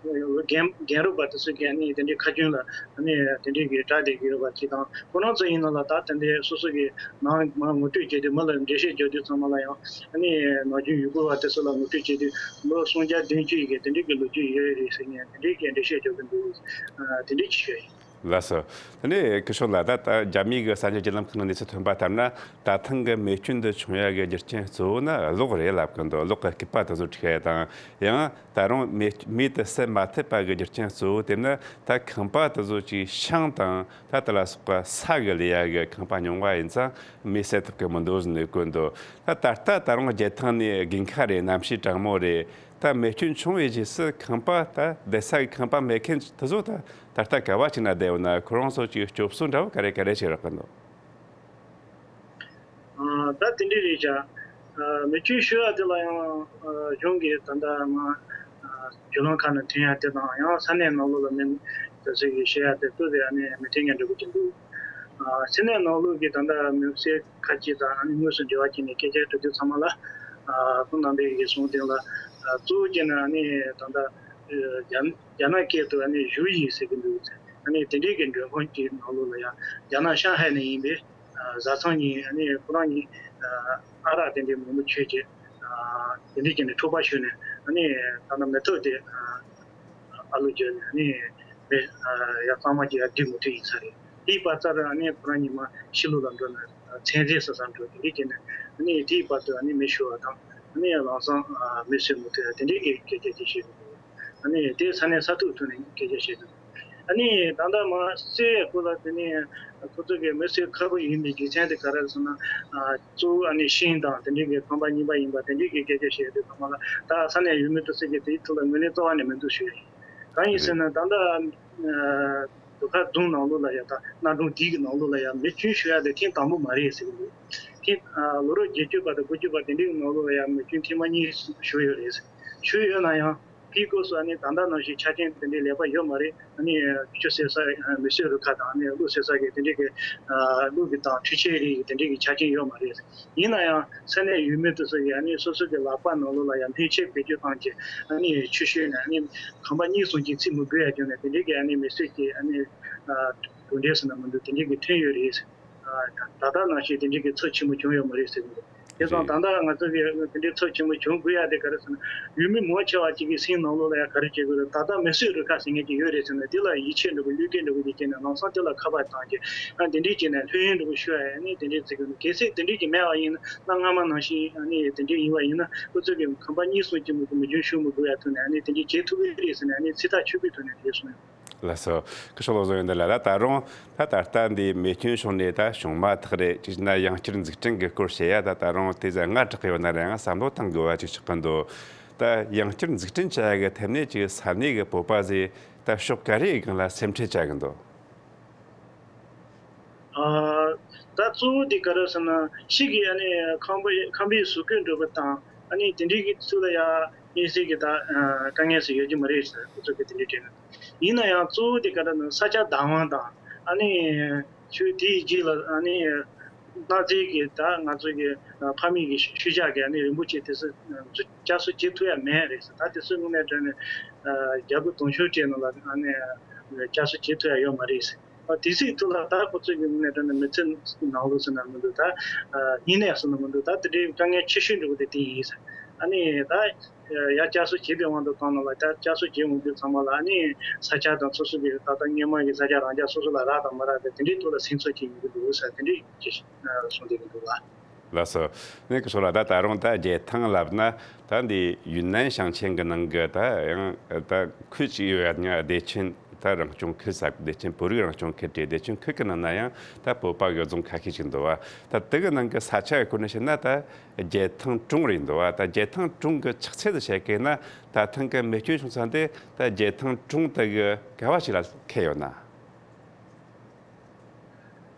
རྒན་རྒན་རབས་པ་དེ་ཚོ་གིས་ཨ་ནི་དེ་འདྲའི་ཁ་རྒྱུན་ལ་ཨ་ནི་དེ་འདྲའི་གི་གྲགས་བསྡད་ཀྱི་ཡོད་པ་ཅིག་དང་། ཁོ་རང་ཚོ་ཡིན་ན་ལ་ད་དེ་འདྲའི་སོ་སོ་གི་ནང་མར་ངོ་སྤྲོད་བྱེད་དུས་མི་ལ་འགྲེལ་བཤད་རྒྱག་དུས་ཚང་མ་ལ་ཡང་ཨ་ནི་ནམ་རྒྱུན་ཡུལ་སྐོར་བ་དེ་ཚོ་ལ་ངོ་སྤྲོད་བྱེད་དུས་ལོ་སུམ་བརྒྱ་བདུན་ཅུ་ཡི་གི་དེ་འདྲའི་གི་ལོ་རྒྱུས་ཡོད་རེད་ཟེར་ནས་དེ་འདྲའི་གི་འགྲེལ་བཤད་རྒྱག་གི་འདུག་ཨ་དེ་འདྲའི་ཅིག་ཡོད། ལགས་སོ། དེ་ནས་སྐུ་ཞབས་ལགས། ད་ལྟ་རྒྱ་མི་གི་གསར་འགྱུར་བརྒྱུད་ལམ་ཁག་ནས་གནས་ཚུལ་ཐོན་པ་ལྟར་ན། ད་ཐེངས་གི་མེ་སྐྱོན་འདི་བྱུང་ཡ་གི་རྒྱུ་རྐྱེན་གཙོ་བོ་ནི་གློག་རེད་ལབ་གི་འདུག་གློག་གི་སྐུད་པ་དེ་ཚོ་འཁྲུག་ཡ་དང་། ཡང་ད་རུང་མེ་མེ་དེ་བསད་མ་ཐུབ་པ་གི་རྒྱུ་རྐྱེན་གཙོ་བོ་དེ་ནི། ད་ཁང་པ་དེ་ཚོ་ཅིག་ཤིང་དང་ད་དེ་ལ་སོགས་པ་ས་གི་ལས་ཡ་གི་ཁང་པ་ཉུང་བ་ཡིན་ཙང་མེ་བསད་ཐུབ་གི་མི་འདུག་ཟེར་ནས་བཀོད་འདུག་ད་ད་ལྟ་ད་རུང་རྒྱལ་ཐང་ནས་དགུན་ཁ་རེད། གནམ་གཤིས་གྲང་མོ་རེད། ད་མེ་སྐྱོན་བྱུང་བའི་རྗེས་སུ་ཁང་པ་ད་བསྡད་ས་གི་ཁང་པ་མེད་མཁན་དེ་ཚོ་ད་ད་ལྟ་ག་བ་ཅིག་ན་བསྡད་ཡོད་ན། ཁོ་རང་ཚོ་ཅིག་སྐྱོབ་གསོ་འདྲ་བོ་ག་རེ་ག་རེ་བྱེད་རོགས་གི་འདུག་ཨ། ད་དེ་འདྲ་རེད་ཤག་ཨ། མེ་སྐྱོན་ཤོར་ཡ་དེ་ལ་ཡང་། ཨ། གཞུང་གིས་ད་ལྟ་མ། ཨ། བརྒྱུད་ལམ་ཁག་ནང་ཐོན་ཡ་དེ་དང་། ཡང་ས་གནས་ནང་ལོགས་ལ་མེ་དེ་ཚོ་གིས་བཤད་ཡ་དེ་ཏོག་ཙམ་ཨ་ནི་མི་མཐུན་ཡ་འདྲ་པོ་ཅིག་འདུག་ཨ། ས་གནས་ནང་ལོགས་ཀྱི་ད་ལྟ་མེ་བསད་ཁ་ཅིག་དང་ཨ་ནི་དངོས་སུ་འབྲེལ་བ་བྱས་ནས་སྐད་ཆ་དྲི་དུས་ཚང་མ་ལ། ཨ། ཁོང་རྣམ་པས་གིས་གསུངས་དོན་ལ། ཨ། གཙོ་བོ་བྱས་ན་ཨ་ནི་ད་ལྟ་རྒྱ་རྒྱ་ནག་སྐད་དུ་ཨ་ནི་ཞུ་ཡི་ཟེར་གི་འདུག་ཨ་ནི་དེ་འདྲའི་གི་མགྲོན་ཁང་གི་ནང་ལོགས་ལ་ཡང་རྒྱ་ནག་ཤང་ཧའེ་ནས་ཡིན་པའི། ཨ། བཟའ་ཚང་གཉིས། ཨ་ནི་ཁོ་རང་གཉིས། ཨ། ཨ་རག་དེ་འདྲའི་མང་པོ་མཆོད་ཅིག་ཨ། དེ་འདྲའི་བྱས་ནས་འཁྲུག་པ་ཤོར་ནས། ཨ་ནི་ད་ལྟ་མེ་ཏོག་དེ། ཨ། ཨ་ལོ་བརྒྱབ་ནས། ཨ་ནི་མེ། ཨ། ཡར་གཙང་མ་ཅིག་ཡར་སྡུད་མ་ཐུབ་ཡིན་ས་རེད། དེའི་བར་ཚར་ཨ་ནི་ཁོ་རང་གཉིས་མར་ཕྱི་ལོགས་ལ་འགྲོ་ནས་ཚན་རིག་ས་ས་འགྲོ། དེ་འདྲའི་བྱས་ནས་ཨ་ནི་དེའི་བར་དུ་ཨ་ནི་མེ་ཤོར་བ་དང་། ཨ་ནི་ལམ་སང་། ཨ། མེ་གསོད་མ་ཐུབ་ཡ་དེ་འདྲའི་གི་སྐད་ཆ་ཅིག་བཤད་གི་འདུག་ཨ་ནི་དེ་ས་གནས་ས་ཐོག་ཐོག་ནས་སྐད་ཆ་བཤད་འདུག་ཨ་ནི་ད་ལྟ་མ་གསོད་སྐོར་ལ་དེ་ནས་ཁོ་ཚོ་གི་མེ་གསོད་ཁག་པོ་ཡིན་པའི་རྒྱུ་མཚན་དེ་ག་རེ་རེད་ཟེར་ན། ཨ། གཙོ་བོ་ཨ་ནི་ཤིང་དང་དེ་འདྲའི་གི་ཁང་པ་རྙིང་པ་ཡིན་པ་དེ་འདྲའི་གི་སྐད་ཆ་བཤད་དུས་ཚང་མ་ལ། ད་ས་གནས་ཡུལ་མི་དེ་ཚོ་གིས་དེའི་ཐོག་ལ་ངོས་ལེན་རྩ་བ་ནས་མི་འདུག་ཞུ་ཡ་ཡིན། གང་ཡིན་ཟེར་ན། ད་ལྟ། ཨ། རྡོ་ཁ་རྫོང་ནང་ལོགས་ལ་ཡ། ད་གནའ་གྲོང་དེའི་གི་ནང་ལོགས་ལ་ཡ་མེ་སྐྱོན་ཤོར་ཡ་དེ་ཐེངས་དང་པོ་མ་རེད་ཟེར་གི་འདུག་ཐེངས། ཨ། ལོ་རབས་བརྒྱད་ཅུ་པ་དང་དགུ་བཅུ་པ་དེ་འདྲའི་གི་ནང་ལོགས་ལ་ཡ་མེ་སྐྱོན་ཐེངས་མ་གཉིས་ཤོར་ཡོད་རེད། ཤོར་ཡོད་ན་ཡང་། དེའི་སྐབས་སུ་ཨ་ནི་ད་ལྟ་ནང་བཞིན་ཆ་རྐྱེན་དེ་འདྲའི་ལེགས་པ་ཡོད་མ་རེད། ཨ་ནི་ཆུ་བསད་ས། མེ་གསོད་རུ་ཁག་དང་། ཨ་ནི་གློག་བསད་ས་གི་དེ་འདྲའི་གི། ཨ། གློག་གི་དང་འཕྲུལ་ཆས་རིགས་དེ་འདྲའི་གི་ཆ་རྐྱེན་ཡོད་མ་རེད། ཡིན་ན་ཡང་ས་གནས་ཡུལ་མི་དེ་ཚོ་གིས་ཨ་ནི་སོ་སོ་གི་ལག་པ་ནང་ལོགས་ལ་ཡང་སྣོད་ཆས་བེད་སྤྱོད་བཏང་བྱས། ཨ་ནི་ཆུ་ཤོར་ནས་ཨ་ནི་ཁང་པ་གཉིས་གསུམ་ཅིག་འཚིག་མི་དགོས་ཡ་བྱུང་ནས། དེ་འདྲའི་གི་ཨ་ནི་མེ་གསོད་ཀྱི་ཨ་ནི། ཨ། གྲུབ་འབྲས་ཟེར་ན་མི་འདུག་དེ་འདྲའི་གི་ཐོན་ཡོད་རེད། ཨ། ད་ལྟ་ནང་བཞིན་དེ་འདྲའི་གི་ཚབས་ཆེན་པོ་བྱུང་ཡོད་མ་རེད་ཟེར་གི་འདུག་དེ་ཙང་། རེད། ད་ལྟ་ང་ཚོ་གི་དེ་འདྲའི་ཚབས་ཆེན་པོ་བྱུང་དགོས་ཡ་དེ་ག་རེ་ཟེར་ན། ཡུལ་མི་མང་ཆེ་བ་ཅིག་གི་སེམས་ནང་ལོགས་ལ་ཡ་ག་རེ་བྱེད་དགོས་རེད། ད་ལྟ་མེ་གསོད་རུ་ཁག་ཟེར་མཁན་ཅིག་ཡོད་རེད་ཟེར་ན། དེ་ལ་ཡིད་ཆེས་འདྲ་པོ། བློས་འགེལ་འདྲ་པོ་ཅིག་བྱས་ནས་ལམ་སང་དེ་ལ་ཁ་པར་བཏང་བྱས། ཨ། དེ་འདྲའི་བྱས་ནས་ལྷོད་གཡེང་འདྲ་པོ་ཤོར་ཡ། ཨ་ནི་དེ་འདྲའི་བྱེད་དགོས་ནི། གལ་སྲིད་དེ་འདྲའི་ཅིག་མེད་པ་ཡིན་ན། གནའ་སྔ་མ་ནང་བཞིན་ཨ་ནི་དེ་འདྲའི་ཡིན་པ་ཡིན་ན། ཁོ་ཚོ་གི་ཁང་པ་གཉིས་གསུམ་ཅིག་མ་གཏོགས་མེ་སྐྱོན་ཤོར་མི་དགོས་ཡ་ཐོག་ནས་ཨ་ནི་དེ་འདྲའི་བྱེད་ཐུབ་ཀྱི་རེད་ཟེར་ནས། ཨ་ནི་ཚིག་ཐག་ཆོད་པོའི་ཐོག་ནས་དེ་གསུངས་ཡོད། ལགས་སོ། སྐུ་ཞབས་བློ་བཟང་ཡོན་ཏན་ལགས། ད་ད་རུང་ད་ད་ལྟ་འདི་མེ་སྐྱོན་བྱུང་ནས་ད་བྱུང་མ་ཐག་རེད། ཅིག་ན་ཡང་བསྐྱར་འཛུགས་སྐྲུན་གྱི་སྐོར་བཤད་ཡ་ད་ད་རུང་དེ་ཟ་ང་དྲག་གི་ཡོད་ན་རེ་ང་བསམ་བློ་བཏང་དགོས་པ་ཅིག་ཆགས་ཀྱི་འདུག་ད་ཡང་བསྐྱར་འཛུགས་སྐྲུན་བྱ་ཡ་གི་ཐད་ནས་ཅིག་ས་གནས་ཀྱི་བོད་པ་ཟིག་ད་ཕྱོགས་ག་རེའི་སྒང་ལ་སེམས་ཁྲལ་བྱ་གི་འདུག་ཨ། ད་གཙོ་བོ་དེ་ག་རེ་ཟེར་ན། ཕྱི་གི་ཨ་ནི་ཁང་པ། ཁང་པའི་བཟོ་བཀོད་འདྲ་པོ་དང་། ཨ་ནི་དེ་འདྲའི་གི་ཚུལ་ལ་ཡ་དམིགས་བསལ་གྱི་ད། ཨ། དཀའ་ངལ་ཟེར་ཡོད་ཀྱི་མ་རེད་ཟེར། ཁོ་ཚོ་གི་དེ་འདྲའི་དྲན། ཡིན་ན་ཡང་གཙོ་བོ་དེ་ག་རེ་ན་ས་ཆ་བདག་དབང་དང་། ཨ་ནི་ཆུ་དེའི་རྗེས་ལ་ཨ་ནི་གནའ་རྫས་ཀྱི་ད་ང་ཚོ་གི་ཕ་མེས་ཀྱི་ཤུལ་བཞག་གི་ཨ་ནི་རིན་པོ་ཆེ་དེ་ཚོ་བསྐྱར་གསོ་བྱེད་ཐུབ་ཡ་མེད་རེད་ཟེར། ད་དེ་ཚོའི་ངོས་ནས་དྲན་ནས། ཨ། རྒྱ་བོད་དོན་གཅོད་བྱས་ནང་ལ་ཨ་ནི་བསྐྱར་གསོ་བྱེད་ཐུབ་ཡ་ཡོད་མ་རེད་ཟེར། ཨ། དེ་སྲིད་དུ་ལ་ད་ཁོ་ཚོ་གི་ངོས་ནས་དྲན་ནས་མི་ཚེ་ནང་ལོགས་ཟེར་ན་མི་འདུག་ད། ཨ། སྨྱུང་གནས་ཟེར་ན་མི་འདུག་ད་དེ་འདྲའི་དཀའ་ངལ་ཆེ་ཤོས་འདྲ་པོ་དེ་དེ་ཡིན་ཟེར། ཨ་ནི་ད། ཡར་བསྐྱར་གསོ་བྱེད་པའི་དབང་དུ་བཏང་ན་ལ། ད་བསྐྱར་གསོ་བྱེད་འོང་དུས་ཚང་མ་ལ་ཨ་ནི་ས་ཆ་དང་སོ་སོ་གི་ད་ལྟ་སྔོན་མ་གི་ས་ཆ་རང་འཇགས་སོ་སོ་ལ་རག་དང་མ་རག་དང་དེ་འདྲའི་ཐོག་ལ་སེམས་འཚབ་ཅིག་ཡོང་གི་འདུག་ཟེར། དེ་འདྲའི་ཅིག་གསུངས་བསྡད་ཀྱི་འདུག་ལ། ལགས་སོ། ནས་ཀྱི་སོགས་ལ་ད་ད་རུང་ད་རྒྱལ་ཐང་ལབ་ན། ད་འདི་ཡུན་ནན་ཞིང་ཆེན་གྱི་ནང་གི་ད་ཡང་ད་ཁུལ་གཅིག་ཡོད་ཡ། བདེ་ཆེན་ད་རང་སྐྱོང་ཁུལ་ཟེར། བདེ་ཆེན་བོད་རིགས་རང་སྐྱོང་ཁུལ་དེ། བདེ་ཆེན་ཁུལ་གྱི་ནང་ན་ཡང་ད་བོད་པ་གི་རྫོང་ཁ་ཤས་ཅིག་འདུག་བ། ད་དེ་གི་ནང་གི་ས་ཆ་གི་སྐོར་ནས་བཤད་ན་ད་རྒྱལ་ཐང་གྲོང་རེད་འདུག་བ། ད་རྒྱལ་ཐང་གྲོང་གི་ཆགས་ཚད་དུ་བཤད་གི་ན། ད་ཐེངས་གི་མེ་སྐྱོན་བྱུང་ས་དེ་ད་རྒྱལ་ཐང་གྲོང་དེ་གི་ག་བ་ཞིག་ལ་འཁེལ་ཡོད་ན།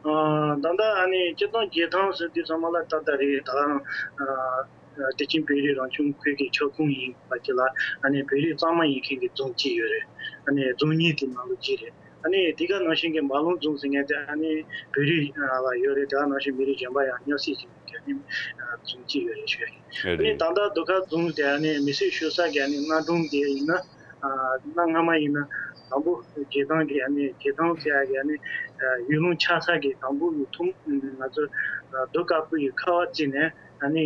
ཨ། ད་ལྟ་ཨ་ནི་སྤྱིར་བཏང་རྒྱལ་ཐང་ཟེར་དུས་ཚང་མ་ལ་ད་ལྟ་རེད། ད་ག་རང་། ཨ། བདེ་ཆེན་བོད་རིགས་རང་སྐྱོང་ཁུལ་གྱི་ཁྱབ་ཁོངས་ཡིན་པ་ཅིག་ལ། ཨ་ནི་བོད་རིགས་གཙང་མ་ཡིན་མཁན་གྱི་རྫོང་གཅིག་ཡོད་རེད། ཨ་ནི་རྫོང་གཉིས་དེ་ནང་ལོགས་གཅིག་རེད། ཨ་ནི་དེ་ག་ནང་བཞིན་གྱི་མ་ལུང་རྫོང་ཟེར་མཁན་དེ་ཨ་ནི་བོད་རིགས་ལ་ཡོད་རེད། དེ་ག་ནང་བཞིན་མི་རིགས་གཞན་པ་ཡང་མཉམ་བསྲེས་བྱས་ནས་ཨ་ནི་རྫོང་གཅིག་ཡོད་རེད་ཞུ་ཡ་ཡིན། ཨ་ནི་ད་ལྟ་རྡོ་ཁ་རྫོང་དེ་ཨ་ནི་མེ་གསོད་ཤོར་ས་གི་ཨ་ནི་གནའ་གྲོང་དེ་ཡིན་ན། ཨ། གནའ་སྔ་མ་ཡིན་ན་དང་པོ་རྒྱལ་ཐང་གི་ཨ་ནི་རྒྱལ་ཐང་ཟེར་ཡ་གི་ཨ་ནི་ཡུལ་ལུང་ཆགས་ས་གི་དང་པོ་གི་ཐོག་ང་ཚོ་རྡོ་དཀར་པོ་ཡི་ཁ་བ་བརྩིས་ནས་ཨ་ནི་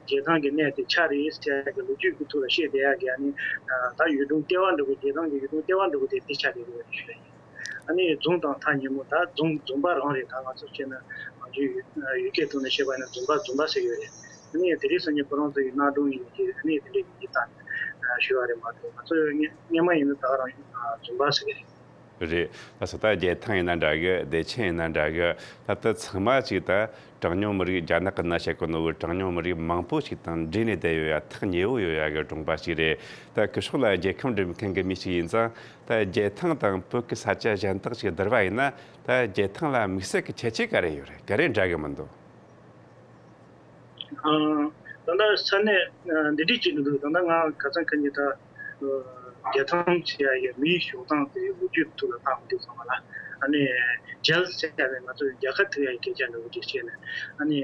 རྒྱལ་ཐང་གི་གནས་དེ་ཆགས་རེད་ཟེར་ཡ་གི་ལོ་རྒྱུས་ཀྱི་ཐོག་ལ་བཤད་བསྡད་ཡ་གི་ཨ་ནི། ཨ། ད་ཡུལ་གྲུ་ལྟེ་བ་འདྲ་པོ། རྒྱལ་ཐང་གི་ཡུལ་གྲུ་ལྟེ་བ་འདྲ་པོ་དེ་འདི་ཆགས་བསྡད་ཡོད་རེད་ཞུ་ཡ་ཡིན། ཨ་ནི་རྫོང་དང་ཐག་ཉེ་མོ། ད་རྫོང་རྫོང་པ་རང་རེད། ད་ང་ཚོ་བྱས་ན་ང་ཚོའི་ཡུལ་ཡུལ་སྐད་ཐོག་ནས་བཤད་པ་ཡིན་ན་རྫོང་པ་རྫོང་པ་ཟེར་གྱི་ཡོད་རེད། ཨ་ནི་དེ་རིང་སང་ཉིན་ཁོ་རང་ཚོ་ཡི་གནའ་གྲོང་ཡིན་གྱི། ཨ་ནི་དེ་འདྲའི་ཡིན་གྱི། ད་ཞུ་བ་རེད་མ་གཏོགས། ང་ཚོ་སྔ་སྔ་མ་ཡིན་ན་ད་ག་རང་རྫོང་པ་ཟེར་གྱི་རེད། རེད། ད་སོ་ད་རྒྱལ་ཐང་ཡིན་ན་འདྲ་གི། བདེ་ཆེན་ཡིན་ན་འདྲ་གི། ད་ལྟ་ཚང་མ་ཅིག་ད་གྲངས་ཉུང་མི་རིགས། རྒྱ་ནག་གི་ནང་བཤད་གོ་ནོ་གི་གྲངས་ཉུང་མི་རིགས་མང་པོ་ཞིག་དང་འདྲེས་ནས་བསྡད་ཡོད་ཡ། ཐག་ཉེ་བོ་ཡོད་ཡ་གི་གྲོང་པ་ཞིག་རེད། ད་སྐུ་ཞབས་ལ་རྒྱལ་ཁམས་འགྲིམ་མཁན་གི་མི་ཞིག་ཡིན་ཙང་། ད་རྒྱལ་ཐང་དང་བོད་ཀྱི་ས་ཆ་གཞན་དག་ཞིག་བསྡུར་བ་ཡིན་ན། ད་རྒྱལ་ཐང་ལ་དམིགས་བསལ་གྱི་ཁྱད་ཆོས་ག་རེ་ཡོད་རེད། ག་རེ་འདྲ་གི་མི་འདུག་ཨ། ད་ལྟ་ས་གནས་ཨ་འདི་འདྲས་ཅིག་འདུག་ད་ལྟ་ང་ཁ་སང་ཁ་ཉིན་ད་ཨ་རྒྱལ་ཐང་ཟེར་ཡ་གི་མིའི་བཞུགས་སྟངས་དེ་ལོ་རྒྱུས་ཐོག་ལ་བལྟས་དུས་ཙམ་པ་ལ། ཨ་ནི་ཇལ་ཟེར་ཡ་ནི་ང་ཚོ་རྒྱལ་ཁ་ཐོབ་ཡ་གི་སྐད་ཆ་འདྲ་བོ་ཅིག་བཤད་ནས། ཨ་ནི་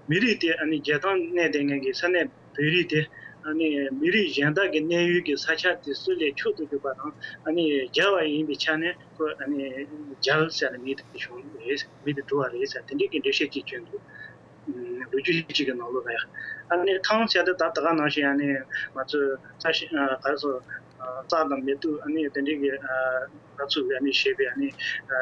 མི་རིགས་དེ། ཨ་ནི་རྒྱལ་ཐང་གནས་བསྡད་མཁན་གྱི་ས་གནས་བོད་རིགས་དེ། ཨ་ནི་མི་རིགས་གཞན་དག་གི་གནས་ཡུལ་གྱི་ས་ཆ་དེ་ཚོ་ལས་མཆོག་ཏུ་གྱུར་པ་དང་། ཨ་ནི་རྒྱལ་བ་ཡིན་པའི་ཆ་ནས་ཁོ། ཨ་ནི་ཇལ་ཟེར་ནས་མིང་དེ་བྱུང་བ་རེད། མིང་དེ་བྲིས་པ་རེད་ཟེར། དེ་འདྲའི་གི་འགྲེལ་བཤད་ཅིག་བྱུང་འདུག་ལོ་རྒྱུས་གཅིག་གི་ནང་ལོགས་ལ་ཡང་། ཨ་ནི་ཐང་ཟེར་དེ་ད་ད་ག་ནང་བཞིན། ཨ་ནི་ང་ཚོའི་རྩྭ་ཤིང་ཨ་ག་རེ་ཟེར། ཨ་རྩྭ་དང་མེ་ཏོག་ཨ་ནི་དེ་འདྲའི་གི་ཨ་སྣ་ཚོགས་ཀྱི་ཨ་ནི་བྱས་པའི། ཨ་ནི་ཨ་